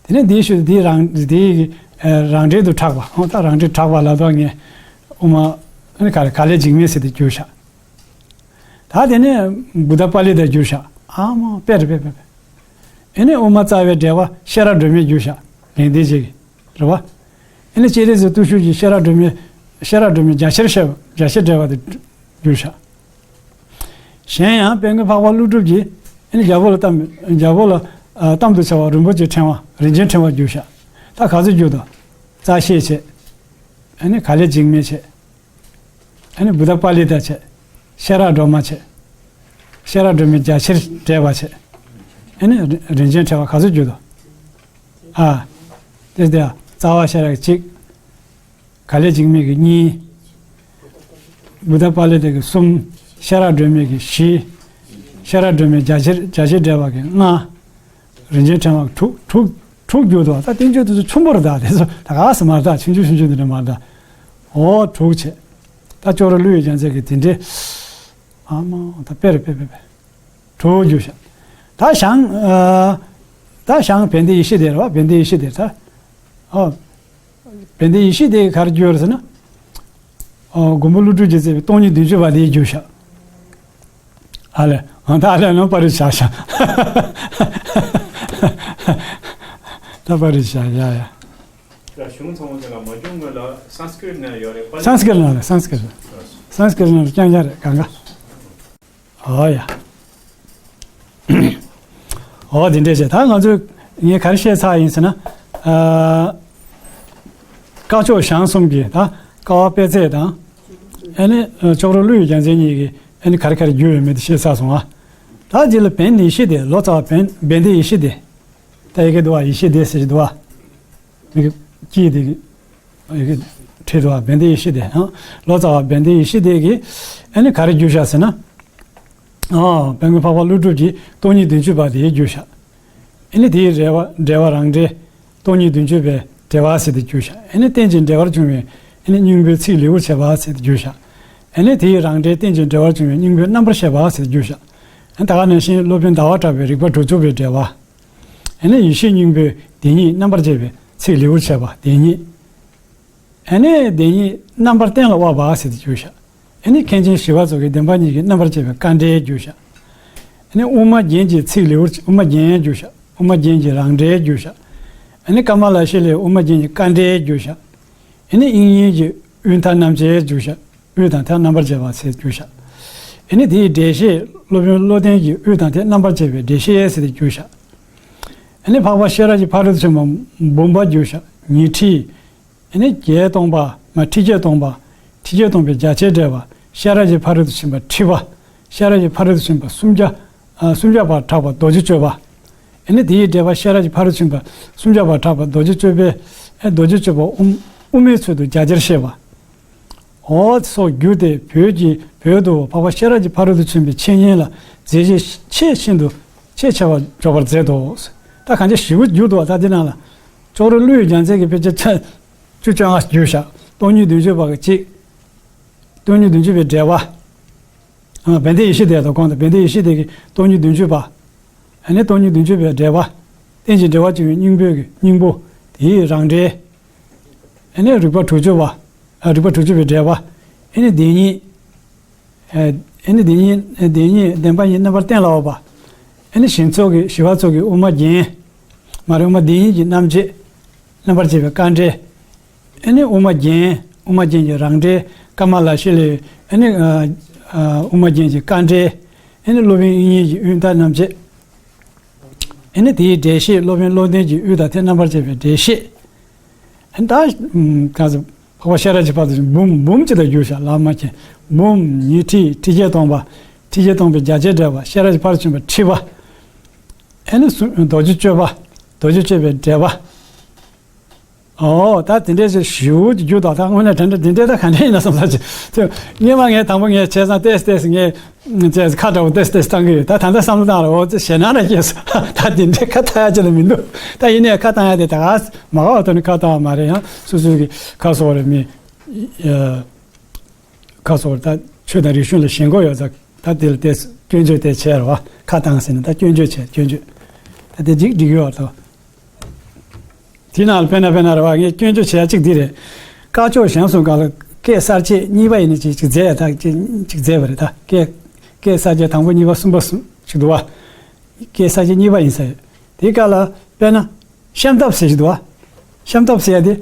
དེ་ནས་དེའི་ཤུལ་དེའི་རང་དེའི་ཨ་རང་འགྲེལ་དུ་གྲགས་པ། ཨོ་ད་རང་འགྲེལ་གྲགས་པ་ལ་དོག་ངས་དབུ་མ་ཨ་ནི་ག་རེ་ག་ལས་འཇིགས་མེད་ཟེར་དེ་བསྒྱུར་ཤག། ད་དེ་ནས་བུདྡྷ་པཱ་ལི་ཏ་བསྒྱུར་ཤག། ཨ་མ་དཔེ་རེད་དཔེ་དཔེ་དཔེ། ཨེ་ནས་དབུ་མ་རྩ་བའི་འགྲེལ་པ་ཤེས་རབ་སྒྲོན་མེས་བསྒྱུར་ཤག། ལེགས་ལྡན་འབྱེད་ཀྱི་རེད་བ། ཨེ་ནས་སྤྱན་རས་གཟིགས་བརྟུལ་ཞུགས་ཀྱིས་ཤེས་རབ་སྒྲོན་མེ་ཤེས་རབ་སྒྲོན་མེ་རྒྱ་ཆེར་བཤད་པ་རྒྱ་ཆེར་འགྲེལ་པ་དེ་བསྒྱུར་ཤག། གཞན་ཡང་དཔལ་མགོན་འཕགས་པ་ཀླུ་སྒྲུབ་ཀྱིས་ཨེ་ནས་རྒྱལ་པོ་ལ་གཏམས་རྒྱལ་པོ་ལ་ཨ་གཏམ་དུ་བྱ་བ་རིན་པོ་ཆེའི་ཕྲེང་བ་རིན་ཆེན་ཕྲེང་བ་བསྒྱུར་ཤག། ད་ག་ཚོད་བསྒྱུར་འདུག། རྩ་ཤེས་བྱས། ཨེ་ནས་ག་ལས་འཇིགས་མེད་བྱས། ཨ་ནི་བུདྡྷ་པཱ་ལི་ཏ་བྱས། ཤེས་རབ་སྒྲོན་མ་བྱས། ཤེས་རབ་སྒྲོན་མེ་རྒྱ་ཆེར་འགྲེལ་པ་བྱས། ཨ་ནི་རིན་རིན་ཆེན་ཕྲེང་བ་ག་ཚོད་བསྒྱུར་འདུག། ཨ། དེ་དེ་རྩ་བ་ཤེས་རབ་ཀྱི་གཅིག། ག་ལས་འཇིགས་མེད་ཀྱི་གཉིས། བུདྡྷ་པཱ་ལི་ཏ་གི་གསུམ། ཤེས་རབ་སྒྲོན་མེ་གི་བཞི། ཤེས་རབ་སྒྲོན་མེ་རྒྱ་ཆེར་རྒྱ་ཆེར་འགྲེལ་པ་གི་ལྔ། རིན་ཆེན་ཕྲེང་བ་དྲུག་དྲུག་དྲུག་བསྒྱུར་འདུག། ད་བསྟན་བཅོས་དེ་ཚོ་ཆེན་པོ་རེད་ད། དེ་ཚོ་ད་ག་ས་མ་རེད་ད། ཆུང་ཆུང་ཆུང་ཆུང་དེ་འདྲ་མ་རེད་ད། འོ་དྲུག་བྱས། ད་ཅོག་རོ་ཀླུ་ཡི་རྒྱལ་མཚན་གྱི་དེ་འདྲའི། ཨ་མ་ད་དཔེ་རེད་དཔེ་དཔེ་དཔེ། དྲུག་བསྒྱུར་ཤག། ད་ཞང་ཨ། ད་ཞང་བན་དེ་ཡེ་ཤེས་སྡེ་རེད་བ། བན་དེ་ཡེ་ཤེས་སྡེ་ད། ཨོ། བན་དེ་ཡེ་ཤེས་སྡེ་ག་རེ་བསྒྱུར་ཟེར་ན། ཨོ་མགོན་པོ་ཀླུ་སྒྲུབ་ཀྱིས་མཛད་པའི་སྟོང་ཉིད་བདུན་ཅུ་པ་དེ་བསྒྱུར་ཤག། ཨ་ལས། ཨ་ད་ཨ་ལས་ནང་པར་རིས་བཞག་ཤག། ད་པར་རིས་བཞག་ཡ་ཡ། ད་གཞུང་ཚང་མ་དེ་ལ་མ་འཇུག་སྔོན་ལ་སཾ་སྐྲྀཏ་ནང་ཡོད་རེད་པ། སཾ་སྐྲྀཏ་ནང་རེད། སཾ་སྐྲྀཏ། སཾ་སྐྲྀཏ་ནང་རྐྱང་རྐྱང་རེད་གང་ག། ཨོ་ཡ། ཨོ་དེ་འདྲས་བྱས་ད་ང་ཚོས་ངས་ག་རེ་བཤད་ཚར་ཡིན་ཟེར་ན། ཨ། སྐ་ཅོག་ཞང་གསུམ་གྱིས་ད་ཀ་བ་དཔེ་བརྩེགས་དང་། ཨ་ནི་ཅོག་རོ་ཀླུ་ཡི་རྒྱལ་མཚན་གཉིས་ཀྱིས་ཨ་ནི་ག་རེ་ག་རེ་བསྒྱུར་ཡོད་མེད་དེ་བཤད་ཚར་སོང་ཨ། ད་རྗེས་ལ་བན་ཡེ་ཤེས་སྡེ། ལོ་ཙཱ་བ་བན་བན་དེ་ཡེ་ཤེས་སྡེ། ད་ཡི་གེ་འདུག་བ། ཡེ་ཤེས་སྡེ་ཟེར་གྱི་འདུག་བ། མི་གི་ཀྱི་དེ་གི་ཡི་གེ་བྲིས་འདུག་བ། བན་དེ་ཡེ་ཤེས་སྡེ། ཨ། ལོ་ཙཱ་བ་བན་དེ་ཡེ་ཤེས་སྡེ་གིས་ཨ་ནི་ག་རེ་བསྒྱུར་བཞག་ཟེར་ན། ཨ། དཔལ་མགོན་འཕགས་པ་ཀླུ་སྒྲུབ་ཀྱིས་སྟོང་ཉིད་བདུན་ཅུ་པ་དེ་བསྒྱུར་བཞག། ཨ་ནི་དེའི་འགྲེལ་པ་འགྲེལ་པ་རང་འགྲེལ། སྟོང་ཉིད་བདུན་ཅུ་པའི་འགྲེལ་པ་ཟེར་ཏེ་བསྒྱུར་བཞག། ཨ་ནི་རྟེན་ཅིང་འབྲེལ་བར་འབྱུང་བའི་ཨ་ནི་སྙིང་པོའི་ཚིག་ལེའུར་བྱས་པ་ཟེར་ཏེ་བསྒྱུར་བཞག། ཨ་ནི་དེའི་རང་འགྲེལ་རྟེན་ཅིང་འབྲེལ་བར་འབྱུང་བའི་སྙིང་པོའི་རྣམ་པར་བཤད་པ་ཟེར་ཏེ་བསྒྱུར་བཞག། ཨ་ནི་ད་ག་ནང་བཞིན་སློབ་དཔོན་ཟླ་བ་གྲགས་པའི་རིགས་པ་དྲུག་ཅུ་པའི་འགྲེལ་པ། ཨ་ནི་ཡེ་ཤེས་སྙིང་པོའི་བདེན་གཉིས་རྣམ་པར་འབྱེད་པའི་ཚིག་ལེའུར་བྱས་པ་བདེན་གཉིས། ཨ་ནི་བདེན་གཉིས་རྣམ་པར་གཏན་ལ་དབབ་པ་ཟེར་ཏེ་བསྒྱུར་བཞག། ཨ་ནི་མཁན་ཆེན་ཞི་བ་འཚོ་གིས་བདེན་པ་གཉིས་ཀྱི་རྣམ་པར་འབྱེད་པའི་དཀའ་འགྲེལ་བསྒྱུར་བཞག། ཨ་ནི་དབུ་མ་རྒྱན་གྱི་ཚིག་ལེའུར་དབུ་མ་རྒྱན་བསྒྱུར་བཞག། དབུ་མ་རྒྱན་གྱི་རང་འགྲེལ་བསྒྱུར་བཞག། ཨ་ནི་ཀ་མ་ལ་ཤཱི་ལའི་དབུ་མ་རྒྱན་གྱི་དཀའ་འགྲེལ་བསྒྱུར་བཞག། ཨ་ནི་དབྱིག་གཉེན་གྱི་དབུས་མཐའ་རྣམ་འབྱེད་བསྒྱུར་བཞག། དབུས་དང་མཐའ་རྣམ་པར་འབྱེད་པ་ཟེར་བསྒྱུར་བཞག། ཨ་ནི་དེའི་འགྲེལ་བཤད་སློབ་དཔོན་བློ་ལྡན་གྱིས་དབུས་དང་མཐའི་རྣམ་པར་འབྱེད་པའི་འགྲེལ་བཤད་ཟེར་ཏེ་བསྒྱུར་བཞག། ཨ་ནི་འཕགས་པ་ཤེས་རབ་ཀྱི་ཕ་རོལ་ཏུ་ཕྱིན་པ་འབུམ་པ་བསྒྱུར་བཞག། ཉི་ཁྲི། ཨ་ནི་བརྒྱད་སྟོང་པ། མ་ཁྲི་བརྒྱད་སྟོང་པ། ཁྲི་བརྒྱད་སྟོང་པའི་རྒྱ་ཆེར་འགྲེལ་པ། ཤེས་རབ་ཀྱི་ཕ་རོལ་ཏུ་ཕྱིན་པ་ཁྲི་པ། ཤེས་རབ་ཀྱི་ཕ་རོལ་ཏུ་ཕྱིན་པ་སུམ་བརྒྱ། ཨ། སུམ་བརྒྱ་པར་གྲགས་པ་རྡོ་རྗེ་གཅོད་པ། ཨ་ནི་དེའི་འགྲེལ་པ་ཤེས་རབ་ཀྱི་ཕ་རོལ་ཏུ་ཕྱིན་པ་སུམ་བརྒྱ་པར་གྲགས་པ་རྡོ་རྗེ་གཅོད་པས། ཨ། རྡོ་རྗེ་གཅོད་པ་དབུ་དབུ་མའི་ཚུལ་དུ་རྒྱ་ཆེར་བཤད་པ། འོ་སོགས་བསྒྱུར་ཏེ་བོད་ཀྱི་བོད་དུ་འཕགས་པ་ཤེས་རབ་ཀྱི་ཕ་རོལ་ཏུ་ཕྱིན་པའི་འཆད་ཉན་ལ་མཛད་རྗེས་ཆེས་ཤིན་ཏུ་ཆེས་ཆེ་བ་འཇོག་པར་མཛད་དོ། ད་གང་ཅི་ཞིབ་པོ་བསྒྱུར་འདུག་བ། ད་འདི་ནང་ལ་ཅོག་རོ་ཀླུ་ཡི་རྒྱལ་མཚན་གྱི་དཔེ་ཆ་ཚན་བཅུ་བཅོ་ལྔ་བསྒྱུར་བཞག། སྟོང་ཉིད་བདུན་ཅུ་པ་གི་གཅིག། སྟོང་ཉིད་བདུན་ཅུ་པའི་འགྲེལ་པ། ཨ། བན་དེ་ཡེ་ཤེས་སྡེ་དང་གོང་དུ་བན་དེ་ཡེ་ཤེས་སྡེ་གི་སྟོང་ཉིད་བདུན་ཅུ་པ། ཨ་ནི་སྟོང་ཉིད་བདུན་ཅུ་པའི་འགྲེལ་པ། རྟེན་ཅིང་འབྲེལ་བར་འབྱུང་བའི་སྙིང་པོའི་གི་སྙིང་པོ། དེའི་རང་འགྲེལ། ཨ་ནི་རིགས་པ་དྲུག་ཅུ་པ། ཨ། རིགས་པ་དྲུག་ཅུ་པའི་འགྲེལ་པ། ཨ་ནི་བདེན་གཉིས། ཨ། ཨ་ནི་བདེན་གཉིས། བདེན་གཉིས་བདེན་པ་གཉིས་རྣམ་པར་གཏན་ལ་དབབ་པ། ཨ་ནི་ཞི་འཚོ་གི་ཞི་བ་འཚོ་གི་དབུ་མ་རྒྱན། མ་རེད། དབུ་མ་བདེན་གཉིས་ཀྱི་རྣམ་འབྱེད། རྣམ་པར་འབྱེད་པའི་དཀའ་འགྲེལ། ཨ་ནི་དབུ་མ་རྒྱན། དབུ་མ་རྒྱན་གྱི་རང་འགྲེལ། ཀ་མ་ལ་ཤཱི་ལའི། ཨ་ནི། ཨ། ཨ། དབུ་མ་རྒྱན་གྱི་དཀའ་འགྲེལ། ཨ་ནི་སློབ་དཔོན་དབྱིག་གཉེན་གྱི་དབུས་མཐའ་རྣམ་འབྱེད། ཨ་ནི་དེའི་འགྲེལ་བཤད་སློབ་དཔོན་བློ་ལྡན་གྱི་དབུས་དང་མཐའི་རྣམ་པར་འབྱེད་པའི་འགྲེལ་བཤད། ཨ་ནི་ད་ག་ཚོད་འཕགས་པ་ཤེས་རབ་ཀྱི་ཕ་རོལ་ཏུ་འབུམ་འབུམ་གཅིག་ལ་བསྒྱུར་བཞག། ལམ་མ་མཁྱེན། འབུམ། ཉི་ཁྲི། ཁྲི་བརྒྱད་སྟོང་པ། ཁྲི་བརྒྱད་སྟོང་པའི་རྒྱ་ཆེར་འགྲེལ་པ། ཤེས་རབ་ཀྱི་ཕ་རོལ་ཏུ་ཕྱིན་པ་ཁྲི་པ། ཨ་ནི་སུ་རྡོ་རྗེ་གཅོད་པ། རྡོ་རྗེ་གཅོད་པའི་འགྲེལ་པ། ཨོ་ད་དེ་འདྲའི་ཞེ་ཞིབ་ཀྱི་རྒྱུ་དང་ད་དངོས་གནས་དྲན་དྲན་དེ་འདྲའི་ད་ག་འདྲ་ཡིན་ན་བསམ་ས་ཅིག་དེ་སྔོན་མ་ངས་དང་པོ་ངས་བྱས་ཙང་ཏེས་ཏེས་ངས་བྱས་ཁ་འདྲ་བོ་ཏེས་ཏེས་བཏང་གི་ཡོད། ད་ད་ལྟ་བསམ་བློ་བཏང་ར་འོ་ཙི་ཞེད་སྣང་ར་སྐྱེས་སོང་། ད་དེ་འདྲའི་ཁ་བཏང་ཡ་ཅིག་ལ་མི་འདུག་ད་ཡིན་ནའི་ཁ་བཏང་ཡ་དེ་ད་ག་མ་ག་བ་ཐོག་ནས་ཁ་བཏང་བ་མ་རེད། ཡང་སོ་སོའི་གི་ཁ་སོགས་རེ་མི་ཁ་སོགས་རེ་ད་ཆོས་དང་རིག་གཞུང་ལ་ཞེན་ཁོག་ཡོད་ཙང་ད་དེ་ལ་ཏེས་སྐྱོན་བརྗོད་དེ་བྱས་ར་བ་ཁ་བཏང་ཟེར་ན་ད་སྐྱོན་བརྗོད་བྱས་སྐྱོན་བརྗོད་ད་དེ་འགྲིག་འགྲིག་ཡོད་ར་ད། དེ་ནང་ལ་དཔེར་ན་དཔེར་ན་རེད་བ། ངས་སྐྱོན་བརྗོད་བྱེད་ཡ་གཅིག་འདི་རེད། སྐ་ཅོག་ཞང་གསུམ་སྒང་ལ་སྐད་གསར་བཅད་གཉིས་པ་ཡིན་ན་ཅིག་ཅིག་མཛད་ཡ་ད་ཅིག་ཅིག་མཛད་པ་རེད་ད། སྐད་སྐད་གསར་བཅད་དང་པོ་གཉིས་པ་གསུམ་པ་གསུམ་ཅིག་འདུག་བ། སྐད་གསར་བཅད་གཉིས་པ་ཡིན་ས་ཡོད། དེའི་སྐབས་ལ་དཔེར་ན་གཤམ་ཐབས་ཟེར་ཞིག་འདུག་བ། གཤམ་ཐབས་ཟེར་ཡ་དེ།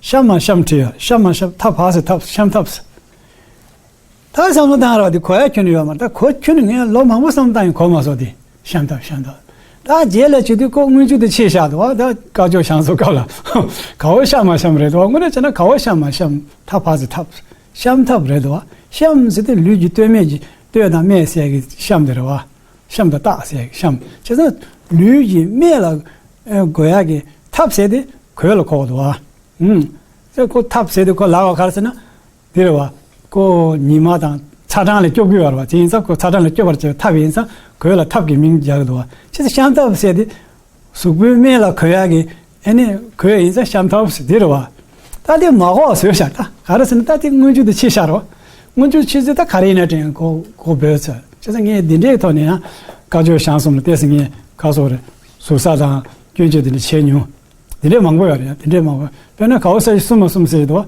གཤམ་མ་གཤམ་བྲིས་ཡ་གཤམ་མ་གཤམ་ཐབས་བ་ཟེར་ཐབས་གཤམ་ཐབས་ཟེར། ད་བསམ་བློ་བཏང་རོགས་དེ་གོ་ཡ་ཁྱོན་ནས་ཡོད་མ་རེད། ད་གོ་ཁྱོན་ནས་ངས་ལོ་མང་པོ་བསམ་བློ་བཏང་ཡང་གོ་མ་སོང་དེ་གཤམ་ཐབས་གཤམ་ཐབས། ད་རྗེས་ལ་བྱེད་དུས་ཁོ་སྔོན་འཇུག་དེ་ཆེ་བཞག་འདུག་བ། ད་སྐ་ཅོག་ཞང་གསུམ་སྐབས་ལ་ག་བོ་གཤམ་མ་གཤམ་རེད་འདུག་བ། དངོས་གནས་བྱས་ན་ག་བོ་གཤམ་མ་གཤམ་ཐབས་བ་ཟེར་ཐབས་གཤམ་ཐབས་རེད་འདུག་བ། གཤམ་ཟེར་དུས་ལུས་ཀྱི་སྟོད་སྨད་ཀྱི་སྟོད་དང་སྨད་ཟེར་གི་གཤམ་དེ་རེད་བ། གཤམ་དང་ལྟག་ཟེར་གི་གཤམ་བྱས་ཙང་ལུས་ཀྱི་སྨད་ལ་ཨེ་གོ་ཡ་གི་ཐབས་ཟེར་དེ་གོས་ལ་གོ་གི་འདུག་བ། ཨུམ། ད་ཁོ་ཐབས་ཟེར་དུས་ཁོ་ལབ་པ་ག་རེ་ཟེར་ན། དེ་རེད་བ། ཁོ་ཉི་མ་དང་ཚ་གྲང་ལ་སྐྱོབ་ཀྱི་ཡོད་རེད་བ། དེ་ཡིན་ཙང་ཁོ་ཚ་གྲང་ལ་སྐྱོབ་པར་བྱེད་པའི་ཐབས་ཡིན་ཙང་གོས་ལ་ཐབས་ཀྱི་མིང་རྒྱག་གི་འདུག་བ། ཕྱིས་སུ་གཤམ་ཐབས་ཟེར་དེ། གཟུགས་པོའི་སྨད་ལ་གོན་ཡག་གི་ཨ་ནི་གོས་ཡིན་ཙང་གཤམ་ཐབས་ཟེར་དེ་རེད་བ། ད་དེ་མ་གོ་བ་བཟོས་བཞག་ད་ག་རེ་ཟེར་ན་ད་དེ་སྔོན་འཇུག་དེ་ཕྱིས་བཞག་རེད་བ། སྔོན་འཇུག་ཕྱིས་ཚེ་ད་ག་རེ་ཡིན་ན་དྲན་གོ་གོ་བོད་ཚོས་བྱས་ཙང་ངས་འདི་འདྲའི་ཐོག་ནས་ཡང་སྐ་ཅོག་ཞང་གསུམ་ལ་བལྟས་ཟིན་ངས་ཁ་སོགས་རེད་ཟུར་ཟ་དང་སྐྱོན་བརྗོད་དེ་འདྲ་བྱས་མྱོང་། དེ་འདྲས་མང་པོ་ཡོད་རེད། དེ་འདྲས་མང་པོ་དཔེར་ན་གའོ་ས་ཡི་གསུམ་མ་གསུམ་ཟེར་གྱི་འདུག་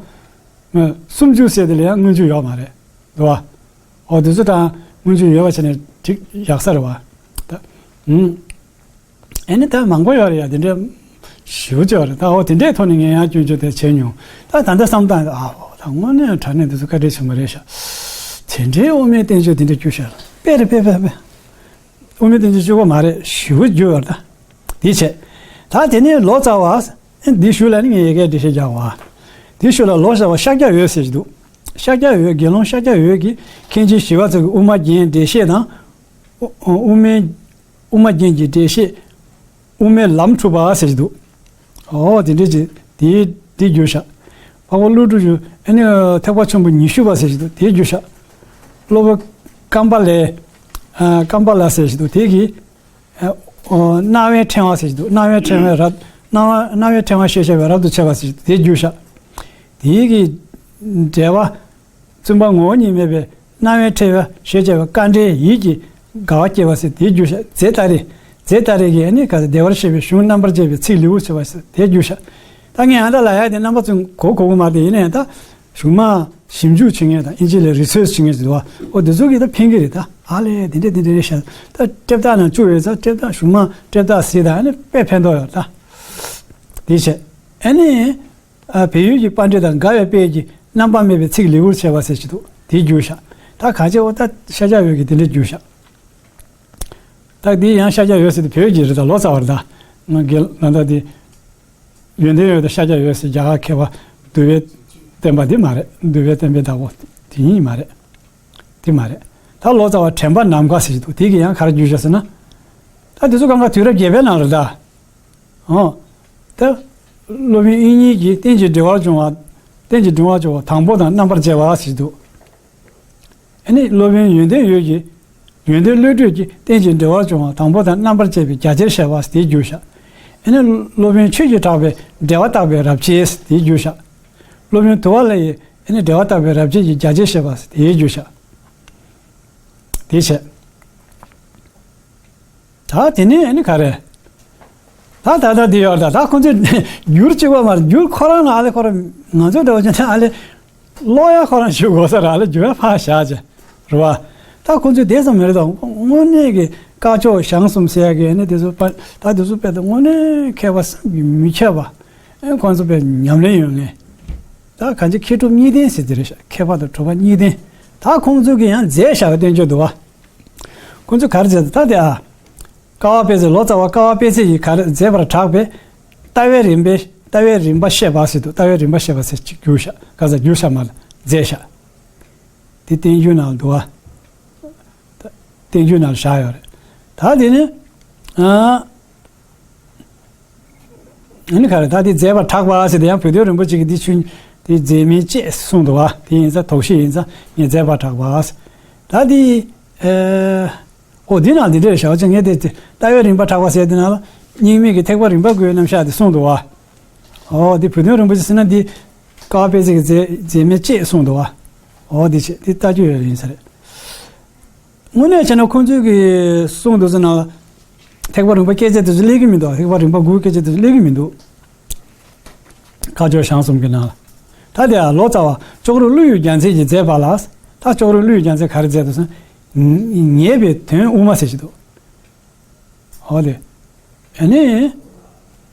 བ། སུམ་ཅུ་ཟེར་དེ་ལ་ཡང་སྔོན་འཇུག་ཡོད་མ་རེད་འདུག་བ། འོ་དེ་ཚོ་དང་སྔོན་འཇུག་ཡོད་པ་བྱས་ནས་འགྲིག་ཡག་ས་རེད་བ། ད་ཨུམ། ཨེ་ནི་ད་མང་པོ་ཡོད་རེད་ཡ། དེ་འདྲས་ཞེ་པོ་ཅིག་ཡོད་རེད། ད་འོ་དེ་འདྲས་ཐོག་ནས་ངས་ཡང་སྐྱོན་བརྗོད་དེ་བྱས་མྱོང་། ད་ད་ལྟ་བསམ་སྟངས་ཨ་འོ་ད་དངོས་གནས་དྲང་གནས་འདི་ཚོ་བཀའ་དྲིན་ཆེན་པོ་རེད་ཤག་དེ་འདྲའི་དབུ་མའི་བསྟན་བཅོས་དེ་འདྲས་བསྐྱུར་ཤག་དཔེ་རེད་དཔེ་དཔེ་དཔེ། དབུ་མའི་བསྟན་བཅོས་བཅུ་པ་མ་རེད་ཞེ་པོ་བསྐྱུར་ཡོད་རེད་ད། དེ་བྱས། ད་དེ་ནས་ལོ་ཙཱ་བ། འདི་ཞུ་ལ་ནི་ངས་ཡ་གིར་འགྲེལ་བཤད་རྒྱག་བ། དེ་ཞུ་ལ་ལོ་ཙཱ་བ་ཤཱཀྱ་འོད་ཟེར་གྱི་འདུག་ཤཱཀྱ་འོད་དགེ་སློང་ཤཱཀྱ་འོད་ཀྱིས་མཁན་ཆེན་ཞི་བ་འཚོ་གི་དབུ་མ་རྒྱན་འགྲེལ་བཤད་དང་། དབུ་དབུ་མའི་དབུ་མ་རྒྱན་གྱི་འགྲེལ་བཤད། དབུ་མའི་ལམ་འཁྲུགས་པ་ཟེར་གྱི་འདུག་ཨོ་དེ་འདྲས་ཀྱི་དེའི་དེ་བསྒྱུར་བཞག་འཕགས་པ་ཀླུ་སྒྲུབ་ཀྱི་ཨ་ནི་ཐེག་པ་ཆེན་པོ་ཉི་ཤུ་པ་ཟེར་གྱི་འདུག་དེ་བསྒྱུར་བཞག་སློབ་དཔོན་ཀམ་པ་ལའི་ཨ་ཀམ་པ་ལ་ཟེར་གྱི་འདུག་དེ་གིས། ཨ་ཨོ་རྣ་བའི་ཕྲེང་བ་ཟེར་གྱི་འདུག་རྣ་བའི་ཕྲེང་བའི་རབ་རྣ་བ་རྣ་བའི་ཕྲེང་བ་ཞེས་བྱ་བའི་རབ་ཏུ་ཕྱེ་བ་ཟེར་གྱི་འདུག་དེ་བསྒྱུར་བཞག་དེའི་གི་འགྲེལ་པ། བཙུན་པ་ངོ་བོ་ཉིད་མེད་པའི་རྣ་བའི་ཕྲེང་བ་ཞེས་བྱ་བའི་དཀའ་འགྲེལ་ཡིད་ཀྱི་དགའ་བ་སྐྱེ་བ་ཟེར་དེ་བསྒྱུར་བཞག་རྫས་ཏཱ་རེ། རྫས་ཏཱ་རེ་གིས་ཨ་ནི་ག་ཚོད་བདེ་བར་གཤེགས་པའི་གཞུང་རྣམ་པར་འབྱེད་པའི་ཚིག་ལེའུར་ཕྱེ་བ་ཟེར་དེ་བསྒྱུར་བཞག་ད་ངས་ཨ་ད་ལ་ཡ་དེ་རྣམ་པ་ཚོས་གོ་གོ་གི་མ་རེད། ཡིན་ན་ཡང་ད། གཞུང་མ་ཞིབ་འཇུག་བྱེད་མཁན་དང་ཨིན་ཇི་ལ་རི་སར་ཆི་བྱེད་མཁན་ཞིག་འདུག་བ། ཨོ་དེ་ཚོ་གིས་ད་ཕན་གི་རེད་ད། ཨ་ལས་དེ་འདྲས་དེ་འདྲས་རེད་ཤག་ད་སྐྲ་བཏགས་ནང་བཅུག་ཡོད་ཙང་སྐྲ་བཏགས་གཞུང་མ་སྐྲ་བཏགས་ཟེར་ད་ཨ་ནི་དཔེ་ཕན་ཐོགས་ཡོད་ད། དེ་བྱས། ཨ་ནི། ཨ་བལ་ཡུལ་གྱི་པཎྜི་ཏ་དགའ་བའི་དཔལ་གྱིས་རྣམ་པ་མེད་པའི་ཚིག་ལེའུར་ཕྱེ་བ་ཟེར་གྱི་འདུག་དེ་བསྒྱུར་ཤག་ད་གང་བྱས་ཨོ་ད་ཤཱཀྱ་འོད་ཀྱིས་དེ་འདྲས་བསྒྱུར་ཤག་ད་དེ་ཡང་ཤཱཀྱ་འོད་ཟེར་དེ་བོད་ཀྱི་རེད་ད། ལོ་ཙཱ་བ་རེད་ད། ང་དགེ་ང་ད་དེ། ཡོན་ཏན་འོད་དང་ཤཱཀྱ་འོད་ཟེར་རྒྱ་གར་མཁས་པ་འདུལ་བའི་བསྟན་པ་འདི་མ་རེད། འདུལ་བའི་བསྟན་པའི་བདག་པོ་དེ་ཡིན་མ་རེད། དེ་མ་རེད། ད་ལོ་ཙཱ་བ་དྲན་པ་ནམ་མཁའ་ཟེར་གྱི་འདུག་དེ་གིས་ཡང་ག་རེ་བསྒྱུར་བཞག་ཟེར་ན། ད་དེ་ཚོ་གང་ག་དུས་རབས་བརྒྱད་པའི་ནང་རེད་ད། ཨོ། ད། སློབ་དཔོན་དབྱིག་གཉེན་གྱིས་རྟེན་ཅིང་འབྲེལ་བར་འབྱུང་བ། རྟེན་ཅིང་འབྲེལ་བར་འབྱུང་བ་དང་པོ་དང་རྣམ་པར་འབྱེད་པ་ཟེར་གྱི་འདུག་ཨ་ནི་སློབ་དཔོན་ཡོན་ཏན་འོད་ཀྱིས། ཡོན་ཏན་བློ་གྲོས་ཀྱིས་རྟེན་ཅིང་འབྲེལ་བར་འབྱུང་བ་དང་པོ་དང་རྣམ་པར་འབྱེད་པའི་རྒྱ་ཆེར་བཤད་པ་དེ་བསྒྱུར་བཞག་ཨ་ནི་སློབ་དཔོན་ཆོས་ཀྱི་གྲགས་པས་འབྲེལ་བ་བརྟག་པའི་རབ་བྱེད་དེ་བསྒྱུར་བཞག་སློབ་དཔོན་དུལ་བ་ལ་ཡིས་ཨ་ནི་འབྲེལ་བ་བརྟག་པའི་རབ་བྱེད་ཀྱི་རྒྱ་ཆེར་བཤད་པ་དེ་བསྒྱུར་བཞག་དེ་བྱས། ད་དེ་ནས་ཨ་ནི་ག་རེ། ད་ད་ལྟ་འདི་ཡོད་ད། ད་ཁོང་ཚོས་བསྒྱུར་གཅིག་པ་མ་རེད། བསྒྱུར་ཁོ་རང་ལ་ཨ་ལེ་ཁོ་རང་ང་ཚོ་འདྲ་བོ་བྱས་ན་ཨ་ལེ། ཀློག་ཡ་ཁོ་རང་ཞུ་དགོས་ས་ར་ཨ་ལེ་བསྒྱུར་ཡ་ཕར་བཞག་བྱས་རེད་བ། ད་ཁོང་ཚོས་དེ་ཙམ་མ་རེད་ད། དངོས་གནས་ཀྱི་སྐ་ཅོག་ཞང་གསུམ་ཟེར་ཡ་གི་ཨ་ནི་དེ་ཚོ་ད་དེ་ཚོ་དཔེ་ད་དངོས་གནས་མཁས་པ་བསམ་གྱིས་མི་ཁྱབ་པ། ཨེ་ཁོང་ཚོ་དཔེ་ཉམས་ལེན་ཡོད་ངེས། ད་གང་ཅི་མཁས་གྲུབ་གཉིས་ལྡན་ཟེར་དེ་རེད་ཤག་མཁས་པ་དང་གྲུབ་པ་གཉིས་ལྡན། ད་ཁོང་ཚོ་གིས་ཡང་མཛད་བཞག་པའི་བསྟན་བཅོས་འདུག་བ། ཁོང་ཚོས་ག་རེ་བྱས་ད་དེ་ཨ། ཀ་བ་དཔེ་ཚད། ལོ་ཙཱ་བ་ཀ་བ་དཔེ་ཚད་ཀྱིས་ག་རེ་མཛད་པར་གྲགས་པས། ལྟ་བའི་རིམ་པས་ལྟ་བའི་རིམ་པ་བཤད་པ་ཟེར་འདུག་ལྟ་བའི་རིམ་པ་བཤད་པ་ཟེར་གཅིག་བསྒྱུར་བཞག་ག་ས་བསྒྱུར་བཞག་མ་ལ་མཛད་བཞག་དེ་བསྟན་བཅོས་ནང་འདུག་བ། བསྟན་བཅོས་ནང་བཞག་ཡོད་རེད། ད་དེ་ནི། ཨ། ཨ་ནི་ག་རེ་ད་དེ་མཛད་པར་གྲགས་པ་ཟེར་དེ་ཡང་བོད་དོན་རིན་པོ་ཆེ་གི་དེ་ཆུ་དེ་མཛད་མིན་བཅས་གསུངས་འདུག་བ། དེ་ཡིན་ཙང་དོགས་གཞི་ཡིན་ཙང་ངས་མཛད་པར་གྲགས་པ་ཟེར། ད་དེ་ཨེ། ཨོ་འདི་ནང་འདི་འདྲས་བྱ་བ་ཅན་ངས་དེ་ལྟ་བའི་རིམ་པ་གྲགས་པ་ཟེར་དེ་ནང་ལ་རྙིང་མའི་གི་ཐེག་པ་རིམ་པ་དགུའི་རྣམ་གཞག་དེ་གསུངས་འདུག་བ། ཨོ་འདི་བོད་དོན་རིན་པོ་ཆེ་ཟེར་ན་འདི་ཀ་པེ་ཙེ་གི་མཛད་མཛད་མིན་བཅས་གསུངས་འདུག་བ། ཨོ་འདི་བྱས་འདི་ལྟ་རྒྱུ་ཡོད་ཡིན་ས་རེད། དངོས་གནས་བྱས་ན་ཁོང་ཚོའི་གི་གསུང་དེ་ཚོ་ནང་ཐེག་པ་རིམ་པ་སྐད་ཆ་དེ་ཚོ་སླེབས་ཀྱི་མི་འདུག་ཐེག་པ་རིམ་པ་དགུ་སྐད་ཆ་དེ་ཚོ་སླེབས་ཀྱི་མི་འདུག་བཀའ་ཆོས་ཞང་གསུམ་གྱི་ནང་ལ། ད་དེ་ལོ་ཙཱ་བ་ཅོག་རོ་ཀླུ་ཡི་རྒྱལ་མཚན་གྱིས་མཛད་པ་ལ། ད་ཅོག་རོ་ཀླུ་ཡི་རྒྱལ་མཚན་ག་རེ་མཛད་འདུག་ཟེར་ན། ཉེས་པའི་དོན་དབུ་མ་ཟེར་གྱི་འདུག་འོ་དེ། ཨ་ནི།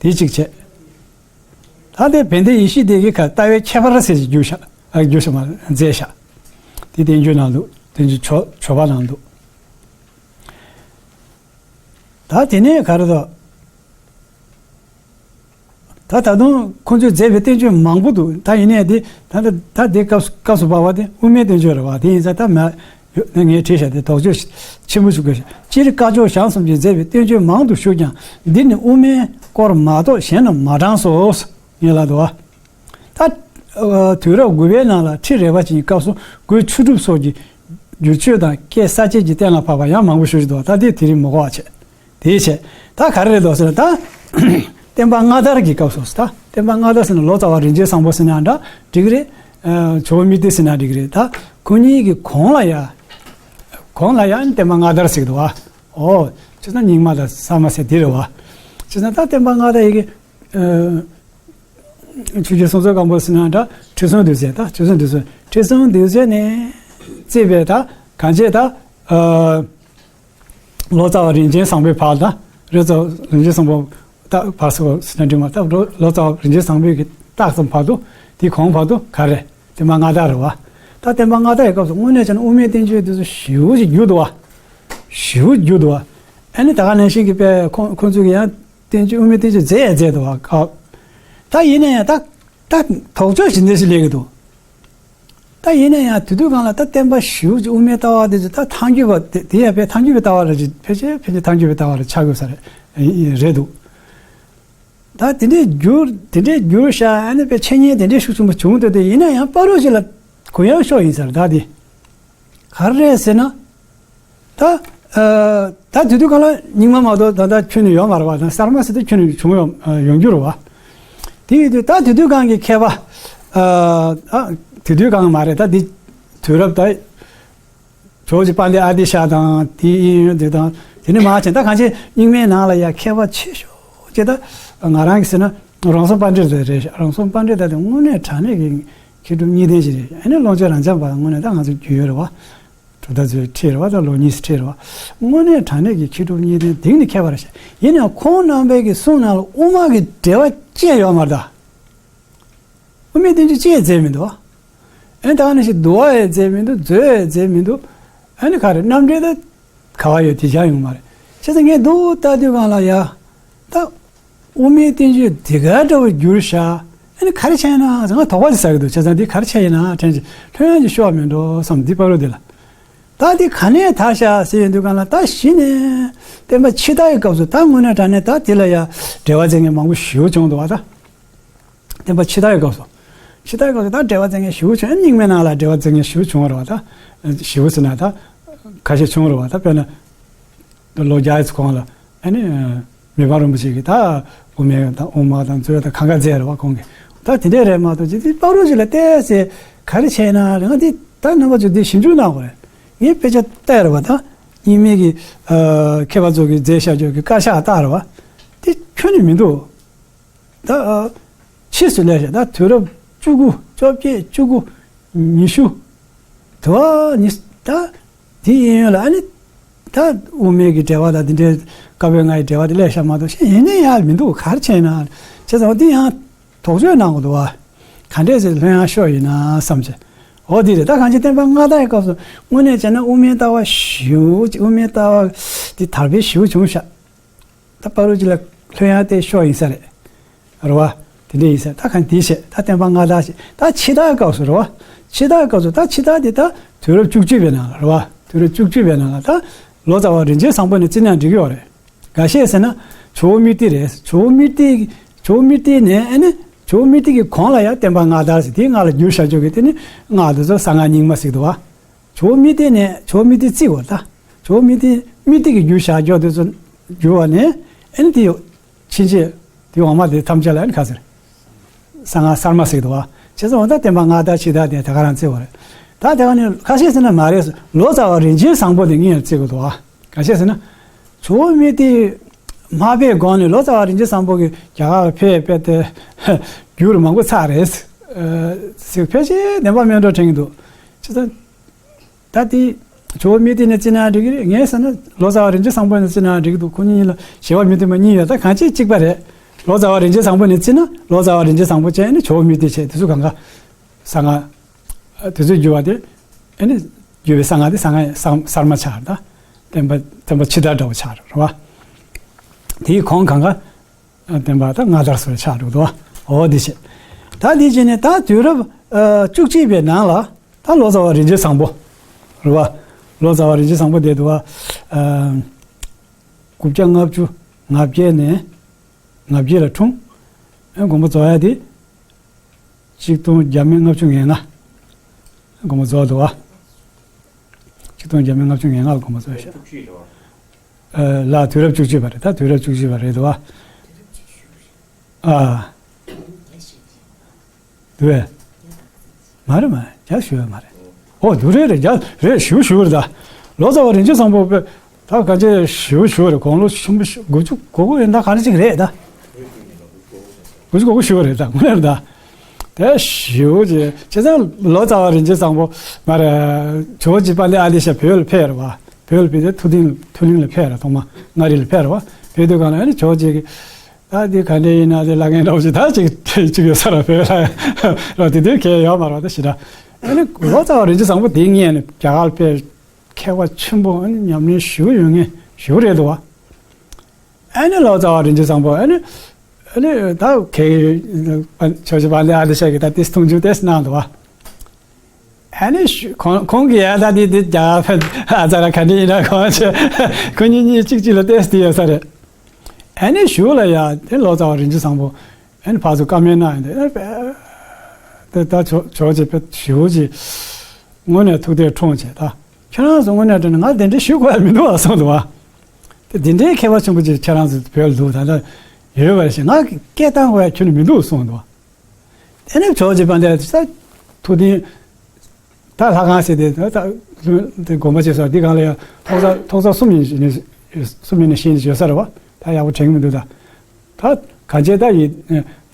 དེ་གཅིག་བྱས། ད་དེ་བན་དེ་ཡེ་ཤེས་སྡེ་དགེ་ཁ་ལྟ་བའི་ཁྱད་པར་ཟེར་གྱི་བསྒྱུར་བཞག་ཨ་བསྒྱུར་བཞག་མ་མཛད་བཞག་དེ་བསྟན་བཅོས་ནང་འདུག་བསྟན་བཅོས་ཆོས་ཆོས་པ་ནང་འདུག་ད་དེ་ནས་ག་རེ་དོ། ད་ད་དུང་ཁོང་ཚོས་མཛད་པའི་བསྟན་བཅོས་མང་པོ་འདུག་ད་ཡིན་ནའི་དེ་ད་ད་ད་དེ་སྐབས་སྐབས་སུ་བབས་པ་དེ་དབུ་མའི་བསྟན་བཅོས་རེད་བ། དེ་ཡིན་ཙང་ད་མ་ཡོད་ན་ངས་བྲིས་བཞག་དེ་དོགས་གཅོད་ཆེན་པོ་ཞུ་དགོས་ཤག་སྤྱིར་བཀའ་ཆོས་ཞང་གསུམ་གྱིས་མཛད་པའི་བསྟན་བཅོས་མང་དུ་བཞུགས་ཀྱང་འདི་ནི་དབུ་མའི་སྐོར་མ་གཏོགས་གཞན་ལ་མ་དྲངས་སོ། ངས་ལབ་འདུག་བ། ད། ཨ། དུས་རབས་དགུ་པའི་ནང་ལ་ཁྲི་རལ་པ་ཅན་གྱི་སྐབས་སུ་སྒོས་ཆོས་སྒྲུབ་སོགས་ཀྱི་བསྒྱུར་བཅོས་དང་སྐད་གསར་བཅད་ཀྱིས་གཏན་ལ་ཕབ་པ་ཡང་མང་པོ་ཞིག་འདུག་ད་དེ་དེ་རིང་མ་གོ་བ་བྱས། དེའི་ཆེད་ད་ག་རེ་རེད་འདུག་ཟེར་ན་ད། བསྟན་པ་སྔ་དར་གྱི་སྐབས་སུ་ད་བསྟན་པ་སྔ་དར་ཟེར་ན་ལོ་ཙཱ་བ་རིན་ཆེན་བཟང་པོ་ཟེར་ན་འདྲ་འགྲིག་གི་རེད། ཨ། ཇོ་བོ་རྨི་ལྡེ་ཟེར་ན་འགྲིག་གི་རེད། ད་ཁོ་གཉིས་ཀྱི་གོང་ལ་ཡ། གོང་ལ་ཡ་བསྟན་པ་སྔ་དར་ཟེར་གི་འདུག་བ། ཨོ། བྱས་ཙང་རྙིང་མ་དང་གསར་མ་ཟེར་དེ་རེད་བ། བྱས་ཙང་ད་བསྟན་པ་སྔ་དར་ཡི་གེ་ཨ། ཆོས་རྒྱལ་སྲོང་བཙན་སྒམ་པོ་ཟེར་ན་འདྲ་ཁྲི་སྲོང་ལྡེ་བཙན། ད་ཁྲི་སྲོང་ལྡེ་བཙན། ཁྲི་སྲོང་ལྡེ་བཙན་ནས་བརྩིས་པའི་ད་གང་བྱས་ད། ཨ། ལོ་ཙཱ་བ་རིན་ཆེན་བཟང་པོའི་བར་ད། རེད་ཙང་རིན་ཆེན་བཟང་པོ་ད་བར་སོ་ཟེར་ན་འགྲིག་མ། ད་ལོ་ལོ་ཙཱ་བ་རིན་ཆེན་བཟང་པོའི་གི་རྟགས་ཙམ་བར་དུ་དེའི་གོང་བར་དུ་ག་རེ་བསྟན་པ་སྔ་དར་རེད་བ། ད་བསྟན་པ་སྔ་དར་ཡི་སྐབས་སུ་དངོས་གནས་བྱས་ན་དབུ་མའི་བསྟན་བཅོས་དེ་ཚོ་ཞེ་པོ་ཅིག་འགྱུར་འདུག་བ། ཞེ་པོ་འགྱུར་འདུག་བ། ཨ་ནི་ད་ག་ནང་བཞིན་གྱི་དཔེ་ཁོང་ཁོང་ཚོས་ཀྱི་ཡང་བསྟན་བཅོས་དབུ་མའི་བསྟན་བཅོས་མཛད་ཡང་མཛད་འདུག་བ། ད་ཡིན་ན་ཡང་ད་ད་དོགས་གཅོད་ཞིག་འདི་ཞིག་སླེབས་ཀྱི་འདུག་ད་ཡིན་ན་ཡང་དེ་དུས་སྒང་ལ་ད་བསྟན་པ་ཞེ་པོ་ཅིག་དབུ་མའི་ལྟ་བ་དེ་ཚོ་ད་ཐལ་འགྱུར་བ་དེ་དེ་ཡང་དཔེ་ཐལ་འགྱུར་བའི་ལྟ་བ་རེད། ཅིག་ཕལ་ཆེར་ཕལ་ཆེར་ཐལ་འགྱུར་བའི་ལྟ་བ་རེད་ཆགས་དགོས་ས་རེད་རེད་འདུག་ད་དེ་འདྲའི་འགྱུར་དེ་འདྲའི་འགྱུར་ཤག་ཨ་ནི་དཔེ་འཆད་ཉན་དེ་འདྲའི་ཤུགས་ཆེན་པོ་བྱུང་འདུག་དེ་ཡིན་ན་ཡང་བར་དུ་ཅིག་ལ་གུ་ཡངས་ཤོར་ཡིན་ས་རེད། ད་དེ་ག་རེ་རེད་ཟེར་ན། ད། ཨ། ད་དེ་དུས་སྒང་ལ་རྙིང་མ་མ་གཏོགས་ད་ལྟ་ཁྱོན་ནས་ཡོད་མ་རེད་བ། ད་གསར་མ་ཟེར་དུས་ཁྱོན་ནས་བྱུང་ཡོང་ཡོང་རྒྱུ་རེད་བ། དེ་ཡིན་དུས་ད་དེ་དུས་སྒང་གི་མཁས་པ། ཨ། ཨ། དེ་དུས་སྒང་མ་རེད། ད་འདི་དུས་རབས་ད་ཇོ་བོ་རྗེ་དཔལ་ལྡན་ཨ་ཏི་ཤ་དང་དེའི་དབྱིན་ཡུལ་དེ་དང་དེ་ནས་མར་ཕྱིན་ད་གང་ཅི་རྙིང་མའི་ནང་ལ་ཡ་མཁས་པ་ཆེ་ཤོས་ཅིག་ད་ང་རང་གིས་ཟེར་ན་རང་སྲོང་པཎྜི་ཏ་རེད། རང་སྲོང་པཎྜི་ཏ་དེ་དངོས་གནས་དྲང་གནས་ཀྱི་མཁས་གྲུབ་གཉིས་ལྡན་ཞིག་རེད། ཨ་ནི་ཀློང་ཆེན་རབ་འབྱམས་པ་དངོས་གནས་ད་ང་ཚོ་རྒྱུས་ཡོད་རེད་བ། གྲུབ་མཐའ་ཚོའི་ཁྲིད་རེད་བ། ད་ལོ་གཉིས་སུ་ཁྲིད་རེད་བ། དངོས་གནས་དྲང་གནས་ཀྱི་མཁས་གྲུབ་གཉིས་ལྡན་གཏིང་ནས་མཁས་པ་རེད་ཤག་ཡིན་ནའང་ཁོང་རྣམ་པའི་གི་གསུང་ནང་ལ་དབུ་མ་གི་འགྲེལ་བ་ཅི་ཡང་ཡོད་མ་རེད་ད། དབུ་མའི་བསྟན་བཅོས་ཅི་ཡང་མཛད་མི་འདུག་ཨ་ནི་ད་ག་ནང་བཞིན་བསྡུ་བ་ཡང་མཛད་མི་འདུག་མཛོད་ཡང་མཛད་མི་འདུག་ཨ་ནི་ག་རེ་རྣམ་འགྲེལ་ད་ག་བ་ཡོད་དེ་བཞག་ཡོང་མ་རེད། བྱས་ཙང་ངས་འདུག་ལྟ་དུས་སྒང་ལ་ཡ། ད། དབུ་མའི་བསྟན་བཅོས་འདི་ག་འདྲ་བོ་བསྒྱུར་ཤག་ཨ་ནི་ག་རེ་བྱས་ན་ང་དོགས་པ་ཅིག་ཟ་གི་འདུག་བྱས་ཙང་འདི་ག་རེ་བྱས་ཡིན་ན་དྲན་ཅིག་ལྷོད་ཡངས་ཅིག་ཤོར་བ་མེད་འགྲོ་བསམ་འདི་བར་དུ་འདི་ལ། ད་འདི་ག་ནས་དར་ཤག་ཟེར་ཡོང་དུས་སྒང་ལ་ད་གཞི་ནས་བསྟན་པ་ཕྱི་དར་གྱི་སྐབས་སུ་ད་དངོས་གནས་དྲང་གནས་ད་འདི་ལ་ཡ་འགྲེལ་བ་མཛད་མཁན་མང་པོ་ཞེ་པོ་བྱུང་འདུག་བ་ད། བསྟན་པ་ཕྱི་དར་གྱི་སྐབས་སུ། ཕྱི་དར་གྱི་སྐབས་སུ་ད་འགྲེལ་བ་མཛད་མཁན་ཞེ་པོ་བྱུང་། རྙིང་མའི་ནང་ལ་འགྲེལ་བ་མཛད་མཁན་ཞེ་པོ་བྱུང་བ་རེད་བ་ད། ཞེ་པོ་ཟེར་ན་ད། ཁ་ཤས་བྱུང་བ་རེད་བ་ད། དཔེར་ན། ལོ་བརྒྱ་ཙམ་གོང་ལ་ཨ་ནི། མི་ཕམ་རིན་པོ་ཆེ་གིས་ད་དབུ་མའི་དང་དབུ་མ་དང་མཛོད་དང་གང་ག་མཛད་རེད་བ་ཁོང་གིས། ད་དེ་འདྲས་རེད་མ་གཏོགས་ཅི་དེ་བར་དུ་ཅིག་ལ་བལྟས་ཚེ་ག་རེ་བྱས་ན་རེད། ང་འདི་ད་རྣམ་པ་ཚོ་འདི་ཞིབ་འཇུག་གནང་དགོས་རེད། ངས་དཔེ་ཆ་བལྟས་རེད་བ་ད། རྙིང་མའི་གི་ཨ་མཁས་པ་ཚོ་གིས་མཛད་བཞག་རྒྱུ་གི་བཀའ་ཤག་བལྟས་རེད་བ། དེ་ཁྱོན་ནས་མི་འདུག་ད་ཨ་ཕྱིས་སུ་སླེབས་ཤག་ད་དུས་རབས་བཅུ་དགུ་བཅོ་བརྒྱད་བཅུ་དགུ་ཉི་ཤུ། དུ་བ་ཉི་ཤུ་ད། དེ་ཡིན་ཡོད་ལ་ཨ་ནི། ད་དབུ་མའི་གི་འགྲེལ་པ་དང་དེ་འདྲའི་བཀའ་པོད་ལྔའི་འགྲེལ་པ་དེ་སླེབས་ཤག་མ་གཏོགས་གཞན་ཡིན་ནའི་ཡག་མི་འདུག་ག་རེ་བྱས་ན། བྱས་ཙང་འདི་ཡང་དོགས་གཅོད་གནང་དགོས་འདུག་བ། ག་འདྲས་ཟེར་ལྷོད་ཡངས་ཤོར་ཡིན་ན་བསམ་བྱས། འོ་དེ་རེད། ད་གང་ཅི་བསྟན་པ་སྔ་དར་གྱི་སྐབས་སུ་དངོས་གནས་བྱས་ན་དབུ་མའི་ལྟ་བ་ཞེ་པོ་ཅིག་དབུ་མའི་ལྟ་བ་དེ་དར་འཕེལ་ཞེ་པོ་བྱུང་ཤག་ད་བར་དུ་ཅིག་ལ་ལྷོད་ཡངས་དེ་ཤོར་ཡིན་ས་རེད། རེད་བ། དེ་འདྲ་ཡིན་ས་ད་གང་དེ་བྱས་ད་བསྟན་པ་སྔ་དར་བྱས་ད་ཕྱི་དར་སྐབས་སུ་རེད་བ། ཕྱི་དར་སྐབས་སུ་ད་ཕྱི་དར་དེ་ད་དུས་རབས་བཅུ་གཅིག་པའི་ནང་ལ་རེད་བ། དུས་རབས་བཅུ་གཅིག་པའི་ནང་ལ་ད་ལོ་ཙཱ་བ་རིན་ཆེན་བཟང་པོ་ནས་བརྩི་ན་འགྲིག་གི་ཡོད་རེད། འགའ་ཤས་ཟེར་ན་ཇོ་བོ་རྨི་ལྡེ་རེད། ཇོ་བོ་རྨི་ལྡེ་ ཇོ་བོ་མུ་སྟེགས་ནས་ཨེ་ནི་ཇོ་བོ་མུ་སྟེགས་ཀྱི་གོང་ལ་ཡང་བསྟན་པ་སྔགས་དར་ཟེར། དེའི་སྔགས་ལ་བསྒྱུར་བཞག་ཆོག་གི་དེ་ནི་སྔགས་དེ་ཚོ་གསང་སྔགས་རྙིང་མ་ཟེར་འདུག་བ། ཇོ་བོ་མུ་སྟེགས་ནས་ཇོ་བོ་མུ་སྟེགས་བརྩིས་པ་ད། ཇོ་བོ་མུ་སྟེགས་མུ་སྟེགས་ཀྱིས་བསྒྱུར་བཞག་ཆོག་དེ་ཚོ་བསྒྱུར་བ་ནས་ཨེ་ནི་དེ་ཕྱིན་ཆད་དེ་འོག་མ་དེ་ཐམས་ཅད་ལ་ཨེ་ནི་ག་ཟེར། གསང་སྔགས་གསར་མ་ཟེར་འདུག་བ། བྱས་ཙང་འོ་ད་བསྟན་པ་སྔགས་དར་ཕྱི་དར་དེ་དེ་ག་རང་བརྩི་བ་རེད། ད་དེ་ག་ནི་ཁ་ཤས་ཟེར་ན་མ་རེད། ལོ་ཙཱ་བ་རིན་ཆེན་བཟང་པོ་དེ་ངས་བརྩི་དགོས་འདུག་བ། ག་ཤས་ཟེར་ན། ཇོ་བོ་མུ་སྟེགས་མ་ཕེབས་གོང་ནས་ལོ་ཙཱ་བ་རིན་ཆེན་བཟང་པོ་གིས་རྒྱ་གར་ལ་ཕེབས་ཕེབས་ཏེ་བསྒྱུར་མང་པོ་ཚར་རེད། ཨ་ཟེར་ཕལ་ཆེར་བདེན་པ་མེད་འགྲོ་དྲན་གྱི་འདུག་བྱས་ཙང་། ད་དེ་ཇོ་བོ་མུ་སྟེགས་ནས་བརྩིས་ན་འགྲིག་གི་རེད། ངས་ཟེར་ན་ལོ་ཙཱ་བ་རིན་ཆེན་བཟང་པོ་ནས་བརྩིས་ན་འགྲིག་གི་འདུག་ཁོ་གཉིས་ལ་ཞི་བ་མུ་སྟེགས་མ་གཉིས་ཡོད། ད་གང་ཅི་གཅིག་པ་རེད། ལོ་ཙཱ་བ་རིན་ཆེན་བཟང་པོ་ནས་བརྩིས་ན་ལོ་ཙཱ་བ་རིན་ཆེན་བཟང་པོ་བྱས་ནས་ཇོ་བོ་མུ་སྟེགས་བྱས། དེ་ཚོ་གང་ག་གསང་སྔགས་དེ་ཚོས་བསྒྱུར་བ་དེ། ཨེ་ནི་བསྒྱུར་བའི་གསང་སྔགས་དེ་གསང་སྔགས་གསར་མ་ཆགས་རེད་ད། བསྟན་པ་བསྟན་པ་ཕྱི་དར་འདྲ་བོ་ཆགས་རེད་བ། དེའི་གོང་གང་ག་བསྟན་པ་ད་སྔ་དར་སོགས་ཆགས་འགྲོ་འདུག་བ། འོ་དེ་བྱས། ད་དེ་བྱས་ནས་ད་དུས་རབས་ཨ་བཅུ་གཅིག་པའི་ནང་ལ་ད་ལོ་ཙཱ་བ་རིན་ཆེན་བཟང་པོ་རེད་བ། ལོ་ཙཱ་བ་རིན་ཆེན་བཟང་པོ་དེ་འདུག་བ། ཨ་དགུ་བརྒྱ་ལྔ་བཅུ་ང་བརྒྱད་ནས་ང་བརྒྱད་ལ་འཁྲུངས། ཨ་དགོངས་པ་རྫོགས་ཡ་དེ། ཆིག་སྟོང་བརྒྱ་མེད་ལྔ་བཅུ་ང་ལྔ། དགོངས་པ་རྫོགས་འདུག་བ། ཆིག་སྟོང་བརྒྱ་མེད་ལྔ་བཅུ་ང་ལྔ་ལ་དགོངས་པ་རྫོགས་ཤག་ཨ་ལ་དུས་རབས་བཅུ་གཅིག་པ་རེད། ད་དུས་རབས་བཅུ་གཅིག་པ་རེད་འདུག་བ། ཨ། འདུག་བས། མ་རེད་མ་རེད། རྒྱ་ཞུ་བས་མ་རེད། ཨོ་འདུག་རེད་རེད། རྒྱ་རེད། ཞུ་ཞུ་རེད་ད། ལོ་ཙཱ་བ་རིན་ཆེན་བཟང་པོ་དཔེ། ད་ག་ཅེ་ཞུ་ཞུ་རེད། དགུང་ལོ་ཆུང་པོ་ཞུ་དགུ་བཅུ་གོ་དགུ་ཡིན་ད་ག་རེ་ཅིག་རེད་ད། དགུ་བཅུ་གོ་དགུ་ཞུ་རེད་ད། དངོས་གནས་རེད་ད། དེ་ཞུ་ཅེ་བྱས་ཙང་ལོ་ཙཱ་བ་རིན་ཆེན་བཟང་པོ་མ་རེད། ཇོ་བོ་རྗེ་དཔལ་ལྡན་ཨ་ཏི་ཤ་བོད་ལ་ཕེབས་རེད་བ། བོད་ལ་ཕེབས་ཏེ་ཐུབ་བསྟན་ཐུབ་གླིང་ལ་ཕེབས་རེད། ཐོག་མ་མངའ་རིས་ལ་ཕེབས་རེད་བ། ཕེབས་དུས་གང་ལ་ཨ་ནི་ཇོ་བོ་རྗེ་གིས། ད་འདི་ག་འདྲ་ཡིན་ན་དེ་ལ་ངན་འདྲ་བོ་ཞིག་ད་ཅིག་ཅིག་ཡོད་ས་ར་བོད་ལ་ར་དེ་དུས་གལ་ཡོད་མ་རེད་བ། ད་ཞེ་དྲག་ཨ་ནི་ལོ་ཙཱ་བ་རིན་ཆེན་བཟང་པོ་དེ་ངས་ནི་རྒྱ་གར་དཔེ་མཁས་པ་ཆེན་པོ་ཨ་ནི་ཉམས་ལེན་ཞུ་ཡོད་ངེས་ཞུ་རེད་འདུག་བ། ཨ་ནི་ལོ་ཙཱ་བ་རིན་ཆེན་བཟང་པོ་ཨ་ནི་ཨ་ནི་ད་གལ་ཆོས་རྗེ་དཔལ་ལྡན་ཨ་ཏི་ཤ་གིས་ད་ཏིས་མཐོང་ཆུང་ཏེས་གནང་འདུག་བ། ཨ་ནི་ཞུ་ཁོང་ཁོང་གིས་ཡ་ད་འདི་འདི་རྒྱ་ཕན་ཨ་ཙ་ར་ག་འདྲ་ཡིན་ན་ཁོང་ཆེ་ཁོ་གཉིས་གཉིས་གཅིག་གཅིག་ལ་ཏེས་དེ་ཡོད་ས་རེད། ཨ་ནི་ཞུ་ལ་ཡ་དེ་ལོ་ཙཱ་བ་རིན་ཆེན་བཟང་པོ་ཨ་ནི་ཕར་ཚུར་བཀའ་མོལ་གནང་ཡིན་དེ་ཨ་དེ་ད་ཇོ་ཇོ་རྗེ་དཔེ་ཞུ་ཅི་དངོས་གནས་ཐུགས་དད་འཁྲུངས་བྱས། ད་ཁྱེད་རང་ཚོ་དངོས་གནས་དྲན་ན་ང་དེ་འདྲ་ཞུ་དགོས་ཡ་མི་འདུག་བ་གསུངས་འདུག་བ། དེ་འདི་འདྲའི་མཁས་པ་ཆེན་པོ་ཅིག་ཁྱེད་རང་ཚོ་བོད་ལ་འདུག་ད་ལྟ་ཡོད་པ་རེད་ཞེས་ང་སྐད་བཏང་དགོས་ཡ་ཁྱོན་ནས་མི་འདུག་གསུངས་འདུག་བ། དེ་ནས་ཇོ་བོ་རྗེ་དཔལ་ལྡན་ས་ཐུགས་བདེན་ད་ལྷ་ཁང་ཟེར་ཏེ་ད་ད་དེ་དགོངས་པ་བཞེས་སོང་། འདི་སྒང་ལ་ཡང་ཐོག་ས་ཐོག་ས་གསུམ་ཡིན་ནས་གསུམ་ཡིན་ནས་ཤེས་ནས་བརྗོད་ས་རེད་བ། ད་ཡག་པོ་དྲན་གྱི་མི་འདུག་ད་ད་གང་བྱས་ད་ཡི་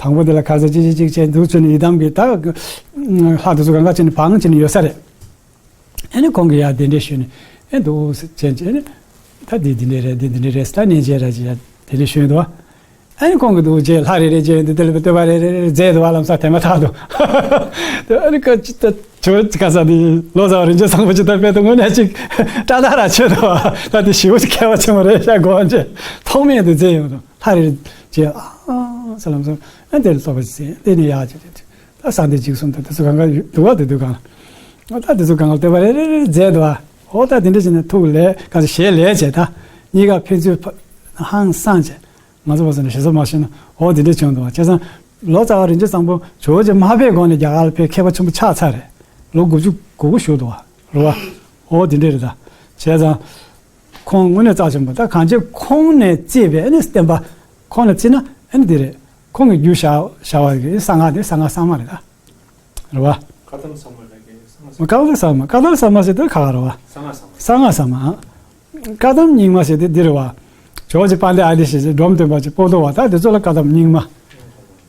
དང་པོ་དེ་ལ་ཁ་ས་ཅི་ཅི་ཅིག་བྱས་འདུག་ཚུལ་ནས་ཡི་དམ་གྱི་ད་ལྷ་དེ་ཚོ་གང་ག་བྱས་ནས་བང་བྱས་ནས་ཡོད་ས་རེད། ཨ་ནི་ཁོང་གིས་ཡར་གདན་འདྲེན་ཞུས་ནས་ཨེ་འདུག་སེ་བྱས་བྱས་ནས་ད་འདི་འདི་འདྲས་རེད། འདི་འདི་འདྲས་རེད་ཟེར་ད་ནན་བྱས་ར་ཅིག་ཡར་གདན་འདྲེན་ཞུས་འདུག་ཨ་ནི་ཁོང་གིས་འདུག་བྱས་ལྷ་རེ་རེ་བྱས་འདི་དེ་ལ་བསྟོད་པ་རེ་རེ་རེ་མཛད་འདུག་ཨ་ལམ་སང་དེ་མ་ཐག་ཏུ་དེ་ཨ་ནི་ཁ་ཅི་ད་ཇོ་ཁ་ས་འདི་ལོ་ཙཱ་བ་རིན་ཆེན་བཟང་པོ་ཅིག་ད་དཔེ་དུ་དངོས་གནས་ཅིག་སྐྲག་ཐག་ར་ཆོད་འདུག་ད་འདི་ཞེ་པོ་ཅིག་མཁས་པ་ཆེན་པོ་རེད་ཤག་དགོངས་བྱས་ཐོགས་མེད་དུ་མཛད་ཡོང་འདུག་ལྷ་རེ་རེ་བྱས་ཨ་ཟེར་ལམ་སང་ཨ་དེ་ལ་བསྟོད་པ་ཅིག་མཛད་དེ་ནས་ཡར་བྱས་ཏེ། ད་གསང་བདེ་འཇིགས་གསུམ་དང་དེ་ཚོ་གང་ག་འདུག་བ། དེ་དུས་གང་ལ་ད་དེ་ཚོ་གང་ལ་བསྟོད་པ་རེ་རེ་རེ་མཛད་འདུག་བ། འོ་ད་དེ་འདྲ་བྱས་ནས་ཐུགས་ལས་གང་ཞེ་ལས་བྱས་ད་གཉིས་ཀ་ཕན་ཚུན་ཧང་སངས་བྱས་ང་ཚོ་བ་ཚོ་ནས་ཞེ་ས་མ་ཤེས་ན་འོ་དེ་འདྲ་བྱུང་འདུག་བ། བྱས་ཙང་ལོ་ཙཱ་བ་རིན་ཆེན་བཟང་པོ་ཇོ་བོ་རྗེ་མ་ཕེབས་གོང་ནས་རྒྱ་གར་ལ་ཕེབས་མཁས་པ་ཆེན་པོ་ཆགས་ཚར་རེད། ལོ་དགུ་བཅུ་གོ་དགུ་བཞུགས་འདུག་བ་རེད་བ། འོ་དེ་འདྲ་རེད་ད། བྱས་ཙང་། ཁོང་དངོས་གནས་རྩ་ཆེན་པོ་ད་གང་ཅི་ཁོང་ནས་བརྩིས་པའི་ཨ་ནི་བསྟན་པ་ཁོང་ནས་བརྩིས་ན་ཨ་ནི་འདི་རེད། ཁོང་གིས་བསྒྱུར་བཞག་བཞག་པ་གི་གསང་སྔགས་དེ་གསང་སྔགས་གཙང་མ་རེད་ད། རེད་བ། བཀའ་གདམས་གཙང་མ་རེད་གི་གསང་སྔགས། བཀའ་གདམས་གཙང་མ་བཀའ་གདམས་གཙང་མ་ཟེར་དུས་ག་ག་རེད་བ། གསང་སྔགས་གཙང་མ། གསང་སྔགས་གཙང་མ། བཀའ་གདམས་རྙིང་མ་ཟེར་དུས་འདི་རེད་བ། ཇོ་བོ་རྗེ་དཔལ་ལྡན་ཨ་ཏི་ཤ་ཟེར་འབྲོམ་སྟོན་པ་ཅིག་པོ་ཏོ་བ་ད་དེ་ཚོ་ལ་བཀའ་གདམས་རྙིང་མ།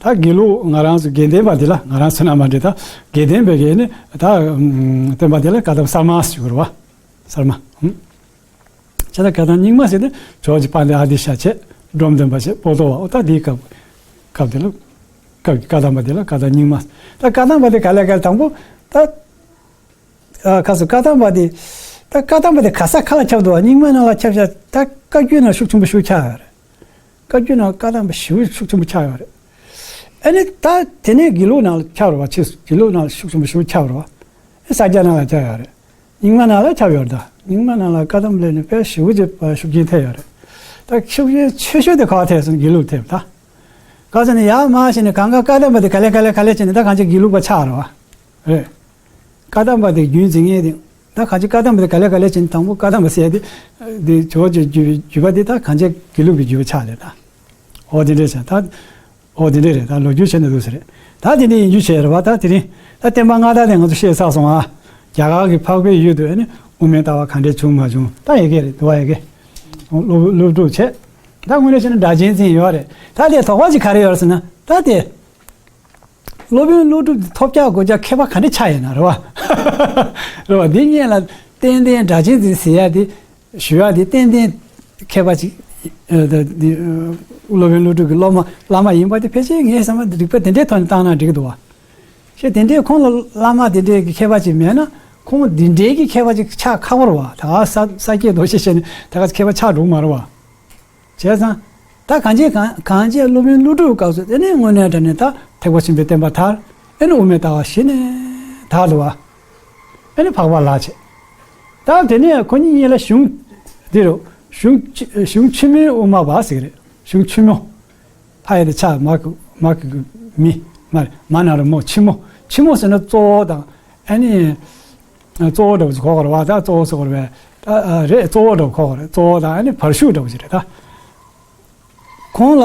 ད་དགེ་ལུགས་ང་རང་ཚོ་དགེ་ལྡན་པ་འདི་ལ་ང་རང་ཚོ་ན་མ་འདྲེ་ད་དགེ་ལྡན་པའི་གི་ནི་ད་སྟོན་པ་འདི་ལ་བཀའ་གདམས་གསར་མ་ཟེར་གི་རེད་བ། གསར་མ། ཨུམ། ཆ་ད་བཀའ་གདམས་རྙིང་མ་ཟེར་ཏེ་ཇོ་བོ་རྗེ་དཔལ་ལྡན་ཨ་ཏི་ཤ་བྱས་འབྲོམ་སྟོན་པ་བྱས་པོ་ཏོ་བ་ཨོ་ད་དེའི་སྐབས་སྐབས་དེ་ལ་སྐབས་ཀྱི་བཀའ་གདམས་པ་དེ་ལ་བཀའ་གདམས་རྙིང་མ། ད་བཀའ་གདམས་པ་དེ་ག་ལས་ག་ལས་དང་པོ་ད་ཨ་ཁ་སོ་བཀའ་གདམས་པ་དེ་ད་བཀའ་གདམས་པ་དེ་ག་ས་ག་ལ་ཁྱབ་འདུག་བ། རྙིང་མ་ནང་ལ་ཁྱབ་ཤག་ད་བཀའ་བརྒྱུད་ནང་ཤུགས་ཆེན་པོ་ཞིག་ཁྱབ་ཡོད་རེད། བཀའ་བརྒྱུད་ནང་བཀའ་གདམས་པ་ཞེ་པོ་ཤུགས་ཆེན་པོ་ཁྱབ་ཡོད་རེད། ཨ་ནི་ད་དེ་ནས་དགེ་ལུགས་ནང་ལ་ཁྱབ་རེད་བ། ཕྱིས་སུ་དགེ་ལུགས་ནང་ལ་ཤུགས་ཆེན་པོ་ཞེ་པོ་ཁྱབ་རེད་བ། ཨ་ས་སྐྱ་ནང་ལ་ཁྱབ་ཡོད་རེད། རྙིང་མ་ནང་ལ་ཁྱབ་ཡོད་རེད་ད། རྙིང་མ་ནང་ལ་བཀའ་གདམས་ལས་ནི་དཔེ་ཞེ་པོ་ཅིག་ཤུགས་རྐྱེན་ཐེབས་ཡོད་རེད། ད་ཤུགས་རྐྱེན་ཆེ་ཤོས་དེ་ག་པར་ཐེབས་སོང་དགེ་ལུགས་ཐེབས་ད། ག་ཟེར་ན་ཡར་མར་བྱས་ནས་གང་ག་བཀའ་གདམས་པ་དེ་ག་ལེ་ག་ལེ་ག་ལེ་བྱས་ནས་ད་གང་ཅི་དགེ་ལུགས་པ་ཆགས་རེད་བ། རེད། བཀའ་གདམས་པ་དེ་རྒྱུན་འཛིན་མཁན་དེ། ད་གང་ཅི་བཀའ་གདམས་པ་དེ་ག་ལེ་ག་ལེ་བྱས་ནས་དང་པོ་བཀའ་གདམས་པ་ཟེར་དེ། དེ་ཇོ་བོ་རྗེ་བརྒྱུད་པའི་བརྒྱུད་པ་དེ་ད་གང་ཅི་དགེ་ལུགས་པའི་བརྒྱུད་པ་ཆགས་རེད་ད། འོ་དེ་འདྲས་བྱས་ད། འོ་དེ་འདྲས་རེད་ད། ལོ་རྒྱུས་བྱས་ན་འདུག་ཟེར་རེད། ད་དེ་འདྲས་ཡིན་རྒྱུ་བྱས་རེད་བ། ད་དེ་རིང་ད་བསྟན་པ་སྔ་དར་དེ་ང་ཚོ་ཤེས་ཚར་སོང་ཨ། རྒྱ་གར་གྱི་འཕགས་པའི་ཡུལ་དུ་ཨ་ནི་དབུ་མའི་ལྟ་བ་ག་འདྲས་བྱུང་མ་བྱུང་ད་ཡི་གེ་རེད་འདུག་བ། ཡི་གེ་སློབ་སློབ་ཕྲུག་བྱས། ད་དངོས་གནས་བྱས་ན་སྒྲ་གཅན་འཛིན་ཡོད་རེད། ད་དེ་དོགས་པ་ཅིག་ག་རེ་ཡོད་རེད་ཟེར་ན་ད་དེ། སློབ་དཔོན་ཀླུ་སྒྲུབ་དེ་ཐོབ་རྒྱག་དགོས་རྒྱག་མཁས་པ་ག་འདྲ་ཆགས་ཡོད་ན་རེད་བ། རེད་བ། འདི་སྔོན་ལ་ཏན་ཏན་སྒྲ་གཅན་འཛིན་ཟེར་ཡ་དེ་ཞུ་ཡ་དེ་ཏན་ཏན་མཁས་པ་ཅིག་ཨ་ད་འདི་ཨ་སློབ་དཔོན་ཀླུ་སྒྲུབ་ཀྱི་སློབ་མ་བླ་མ་ཡིན་པ་དེ་ཕལ་ཆེར་ངའི་བསམ་པ་རིག་པ་དེ་འདྲའི་ཐོག་ནས་བཏང་ན་འགྲིག་གི་འདུག་བ། ཞེས་དེ་འདྲའི་ཁོང་ལ་བླ་མ་དེ་འདྲའི་གི་མཁས་པ་ཅིག་མེད་ན་ཁོང་འདི་འདྲའི་གི་མཁས་པ་ཅིག་ཆགས་ཁག་པོ་རེད་བ། ད་ག་ས་ས་སྐྱེས་རྡོ་རྗེ་བྱས་ནས་ད་ག་མཁས་པ་ཆགས་འགྲོ་གི་མ་རེད་བ། བྱས་ཙང་། ད་གང་ཅི་གང་གང་ཅི་སློབ་དཔོན་ཀླུ་སྒྲུབ་སྐབས་སུ་དེ་ནས་དངོས་གནས་དྲང་གནས་ད་ཐེག་པ་ཆེན་པོའི་བསྟན་པ་དར། ཨེ་ནི་དབུ་མའི་ལྟ་བ་གཞི་ནས་དར་འདུག་བ། ཨེ་ནི་འཕགས་པ་ལག་བྱེད། ད་དེ་ནས་ཁོ་གཉིས་གཉིས་ལ་གཞུང་། འདི་རུ་གཞུང་ཆེ་གཞུང་ཆེན་མོའི་དབུ་མ་པ་ཟེར་གི་རེད། གཞུང་ཆེན་མོ། ཕ་ཡ་དེ་ཕྱ་མ་གི་མ་གི་གི་མི། མ་རེད། མ་ན་རོ་མོ། ཆེན་མོ། ཆེན་མོ་ཟེར་ན་གཙོ་བོ་དང་། ཨ་ནི། གཙོ་བོ་འདྲ་བོ་ཞིག་གོ་དགོས་རེད་བ། ད་གཙོ་བོ་ཟེར་དགོས་རེད་པས། ད་ཨ་རེད། གཙོ་བོ་འདྲ་བོ་གོ་དགོས་རེད། གཙོ་བོ་དང་ཨ་ནི་བར་ཤུགས་འདྲ་བོ་ཞིག་རེད་ད། ཁོང་ལ་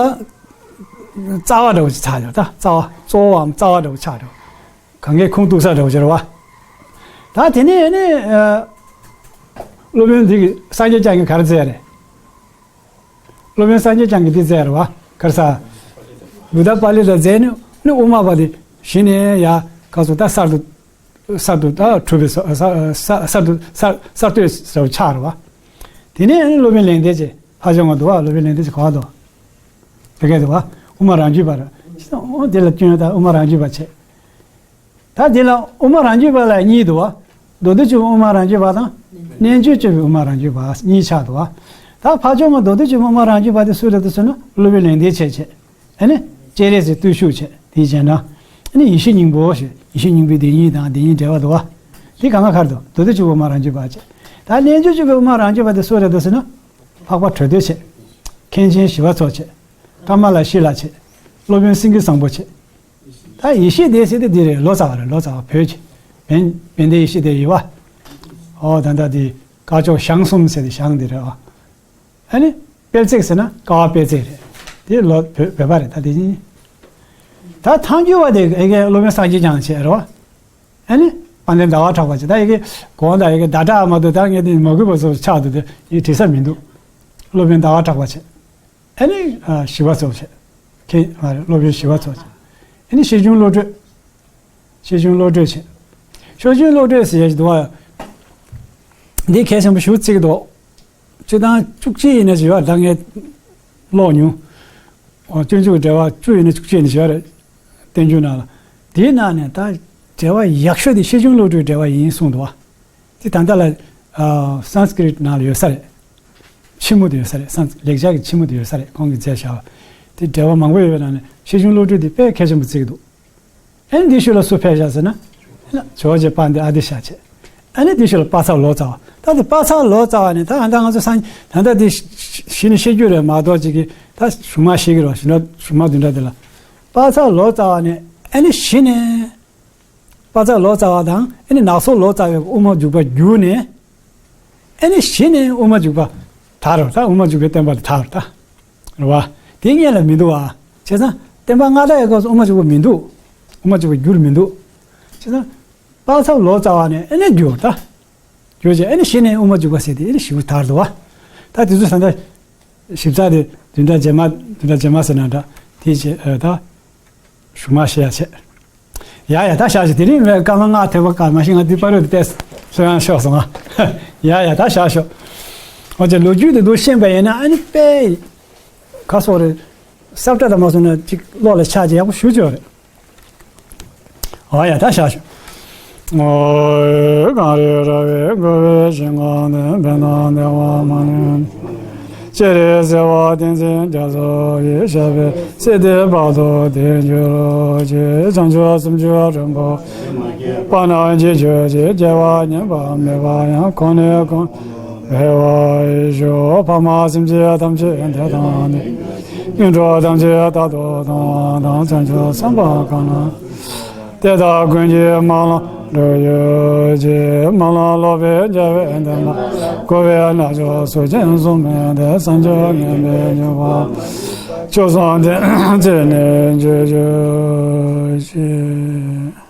རྩ་བ་འདྲ་བོ་ཞིག་ཆགས་ཡོད་ད། རྩ་བ་གཙོ་བོའམ་རྩ་བ་འདྲ་བོ་ཆགས་འདྲ་བོ། གང་གའི་ཁུངས་གཏུགས་ས་འདྲ་བོ་ཞིག་རེད་བ། ད་དེ་ནས་ཨ་ནི་ཨ་སློབ་དཔོན་འདི་གི་སངས་རྒྱས་བསྐྱངས་ཀྱིས་ག་རེ་མཛད་རེད། སློབ་དཔོན་སངས་རྒྱས་བསྐྱངས་ཀྱིས་འདི་མཛད་རེད་བ། ག་རེ་ཟེར། བུདྡྷ་པཱ་ལི་ཏ་མཛད་ནས་ནི་དབུ་མ་པ་དེ་གཞི་ནས་ཡ་ག་ཚོད་ད་གསར་དུ། གསར་དུ་ད་གྲུབ་པའི་ས་ས་ས་གསར་དུ་གསར་གསར་གཏོད་ཟེར་བ་ཆགས་རེད་བ། དེ་ནས་ཨ་ནི་སློབ་དཔོན་ལེགས་ལྡན་འབྱེད། ཕ་ཆོས་ང་འདུག་བ། སློབ་དཔོན་ལེགས་ལྡན་འབྱེད་ག་བ་འདུག་དེ་གས་འདུག་བ། དབུ་མ་རང་རྒྱུད་པ་རེད། ཨོ་དེ་ལ་སྐྱོན་ད་དབུ་མ་རང་རྒྱུད་པ་བྱས། ད་དེ་ལ་དབུ་མ་རང་རྒྱུད་པ་ལ་གཉིས་འདུག་བ། མདོ་སྡེ་སྤྱོད་པའི་དབུ་མ་རང་རྒྱུད་པ་དང་། རྣལ་འབྱོར་སྤྱོད་པའི་དབུ་མ་རང་རྒྱུད་པ་གཉིས་ཆགས་འདུག་བ། ད་ཕ་ཆོས་ང་མདོ་སྡེ་སྤྱོད་པའི་དབུ་མ་རང་རྒྱུད་པ་དེ་སུ་རེད་འདུག་ཟེར་ན་སློབ་དཔོན་ལེགས་ལྡན་འབྱེད་བྱས། ཨ་ནི། སྤྱན་རས་གཟིགས་བརྟུལ་ཞུགས་བྱས་དེའི་རྗེས་འབྲང་། ཨ་ནི་ཡེ་ཤེས་སྙིང་པོ་ཞེས་ཡེ་ཤེས་སྙིང་པོའི་བདེན་གཉིས་དང་བདེན་གཉིས་འབྲེལ་བ་འདུག་བ། དེ་གང་ག་གར་འདུག་མདོ་སྡེ་སྤྱོད་པའི་དབུ་མ་རང་རྒྱུད་པ་བྱས། ད་རྣལ་འབྱོར་སྤྱོད་པའི་དབུ་མ་རང་རྒྱུད་པ་དེ་སུ་རེད་འདུག་ཟེར་ན། འཕགས་པ་གྲོལ་སྡེ་བྱས། མཁན་ཆེན་ཞི་བ་འཚོ་བྱས། ཀ་མ་ལ་ཤཱི་ལ་བྱས། སློབ་དཔོན་སེང་གེ་བཟང་པོ་བྱས། ད་ཡེ་ཤེས་སྡེ་ཟེར་དེ་འདི་རེད། ལོ་ཙཱ་བ་རེད། ལོ་ཙཱ་བ་བོད་ཀྱི། བན་བན་དེ་ཡེ་ཤེས་སྡེ་ཡི་བ། ཨོ་ད་ལྟ་དེ་སྐ་ཅོག་ཞང་གསུམ་ཟེར་དེ་ཞང་འདི་རེད་བ། ཨ་ནི། དཔལ་བརྩེགས་ཟེར་ན་ཀ་བ་དཔལ་བརྩེགས་རེད། དེ་ལོ་བོད་བོད་པ་རེད་ད་དེ་ཡིན། ད་ཐང་རྒྱུད་པ་དེ་ཨེ་གའི་སློབ་དཔོན་སངས་རྒྱས་བསྐྱངས་བྱས་རེད་བ། ཨ་ནི། དཔལ་ལྡན་ཟླ་བ་གྲགས་པ་བྱས། ད་ཨེ་གའི་གོང་ད་ཨེ་གའི་ཟླ་གྲགས་མ་གཏོགས་ད་ངས་དེ་མ་གུས་པ་ཚོ་ཆགས་འདུག་དེ་ཡིན་བྲིས་ས་མི་འདུག་སློབ་དཔོན་ཟླ་བ་གྲགས་པ་བྱས། ཨ་ནི། ཨ་ཞི་བ་འཚོ་བྱས། ཁྱེད་མ་རེད། སློབ་དཔོན་ཞི་བ་འཚོ་བྱས། ཨ་ནི་ཤེར་ཕྱིན་བློ་གྲོས། ཤེར་ཕྱིན་བློ་གྲོས་བྱས། ཤེར་ཕྱིན་བློ་གྲོས་ཟེར་ཡ་ཞིག་འདུག་བ། འདི་གལ་ཆེན་པོ་ཞེ་པོ་བརྩི་གི་འདུག་སྤྱིར་བཏང་བཅུ་གཅིག་ཡིན་ན་ཞེ་པོ་ད་ངས་ཀློག་མྱོང་། ཨོ་སྤྱོད་འཇུག་འགྲེལ་པ་བཅུ་ཡིན་ན་བཅུ་གཅིག་ཡིན་ན་ཞེ་པོ་རེད། བསྟན་འགྱུར་ནང་ལ། དེའི་ནང་ནས་ད་འགྲེལ་པ་ཡག་ཤོས་དེ་ཤེར་ཕྱིན་བློ་གྲོས་འགྲེལ་པ་ཡིན་གསུངས་འདུག་བ། དེ་ད་ལྟ་ལ། ཨ་སཾ་སྐྲྀཏ་ནང་ལ་ཡོད་ས་རེད། ཕྱི་མོ་དེ་ཡོད་ས་རེད། སཾ་ལེགས་སྦྱར་གྱི་ཕྱི་མོ་དེ་ཡོད་ས་རེད། ཁོང་གིས་མཛད་བཞག་པ། དེ་འགྲེལ་པ་མང་པོ་ཡོད་པའི་ནང་ནས་ཤེར་ཕྱིན་བློ་གྲོས་དེ་དཔེ་གལ་ཆེན་པོ་བརྩི་གི་འདུག་ཨ་ནི་འདི་ཤུལ་ལ་སུ་ཕེབས་བཞག་ཟེར་ན། ཇོ་བོ་རྗེ་དཔལ་ལྡན་ཨ་ཏི་ཤ་བྱས། ཨ་ནི་འདི་ཤུལ་ལ་དཔག་བསམ་ལོ་ཙཱ་བ། ད་དེ་དཔག་བསམ་ལོ་ཙཱ་བ་ནི་ད་ད་ང་ཚོ་སང་ད་ལྟ་འདི་གཞི་ནས་བཤད་རྒྱུ་རེད་མ་གཏོགས་ཅིག་གིས་ད་གཞུང་མ་ཤེས་ཀྱི་རེད་བ། གཞུང་ལ་གཞུང་མ་བདུན་ཕྲག་འདི་ལ། དཔག་བསམ་ལོ་ཙཱ་བ་ནི་ཨ་ནི་གཞི་ནས། དཔག་བསམ་ལོ་ཙཱ་བ་དང་ཨ་ནི་ནག་ཚོ་ལོ་ཙཱ་བའི་དབུ་མ་འཇུག་པ་བརྒྱུད་ནས། ཨ་ནི་གཞི་ནས་དབུ་མ་འཇུག་པ་དར་རོ། ད་དབུ་མ་འཇུག་པའི་བསྟན་པ་དེ་དར་རོ་ད། རེད་བ། དེ་སྔོན་ལ་མི་འདུག་བ། བྱས་ཙང་བསྟན་པ་སྔ་དར་ཡི་སྐབས་སུ་དབུ་མ་འཇུག་པ་མི་འདུག་དབུ་མ་འཇུག་པ་བརྒྱུད་མི་འདུག་བྱས་ཙང་། དཔག་བསམ་ལོ་ཙཱ་བ་ནས་ཨ་ནི་བརྒྱུད་རོ་ད། བརྒྱུད་བྱས་ཨ་ནི་གཞི་ནས་དབུ་མ་འཇུག་པ་ཟེར་དེ་ཨ་ནི་ཞེ་པོ་དར་འདུག་བ། ད་དེ་ཚོ་ད་ལྟ་ཞིབ་ཚགས་དེ་བདུན་ཕྲག་རྗེས་མ་བདུན་ཕྲག་རྗེས་མ་ཟེར་ན་འདྲ། དེ་བྱས་ཨ་ད། གཞུག་མ་བཤད་ཡ་བྱས། ཡ་ཡ་ད་བཞག་ཤོག་དེ་རིང་བའི་སྐར་མ་ལྔ་ཐེག་པ་སྐར་མ་ཞིག་ང་འདི་པ་རོ་དེ་ཏེས་སོ་ཡང་ཤོག་སོང་ང་། ཡ་ཡ་ད་བཞག་ཤོག་འོ་ཅེ་ལོ་རྒྱུས་དེ་འདུག་ཤེས་པ་ཡིན་ན་ཨ་ནི་དཔེ། ཁ་སོག་རེད། ས་བཀྲ་དང་མ་སོང་ན་ཅིག་བློ་ལ་ཆགས་ཀྱི་ཡག་པོ་ཞུ་ཆོག་རེད། འོ་ཡ་ད་བཞག་ཤོག་ཨོ། གངས་རི་ར་བས་བསྐོར་བའི་ཞིང་ཁམས་ནི། བོད་ནང་བདེ་བ་མ་ལུས་ན། སྤྱན་རས་གཟིགས་དབང་བསྟན་འཛིན་རྒྱ་མཚོ་ཡི། ཞབས་པད་སྲིད་མཐའི་བར་དུ་བརྟན་གྱུར་ཅིག་བྱང་ཆུབ་སེམས་མཆོག་རིན་པོ་ཆེ། དཔག་བསམ་གྱི་ཆོས་ཀྱི་རྒྱལ་བ་མཉམ་པ་མེད་པ་ཡང་། གོང་ནས་གོང་འཕེལ་བར་ཤོག་ཕ་མ་སེམས་ཅན་ཐམས་ཅད་བདེ་དང་ལྡན། ཡོངས་གྲུབ་ཐམས་ཅད་རྟག་ཏུ་མཐོང་བ་དང་། བྱང་ཆུབ་སེམས་དཔའ་གང་ལ། དེ་དག་ཀུན་གྱི་སྨོན་ལམ་འགྲུབ་གྱུར་ཅིག། སྨོན་ལམ་ལོག་པའི་རྒྱལ་བའི་འདུན་མ། འཁོར་བའི་རྣལ་འབྱོར་ཚོགས་ཆེན་གསུམ་མེད་དེ། སངས་རྒྱས་མཉན་པའི་འབྱུང་པོ། མཆོག་གསུམ་ཐུགས་བརྩེ་ནས་མཆོད་གྱུར་ཅིག།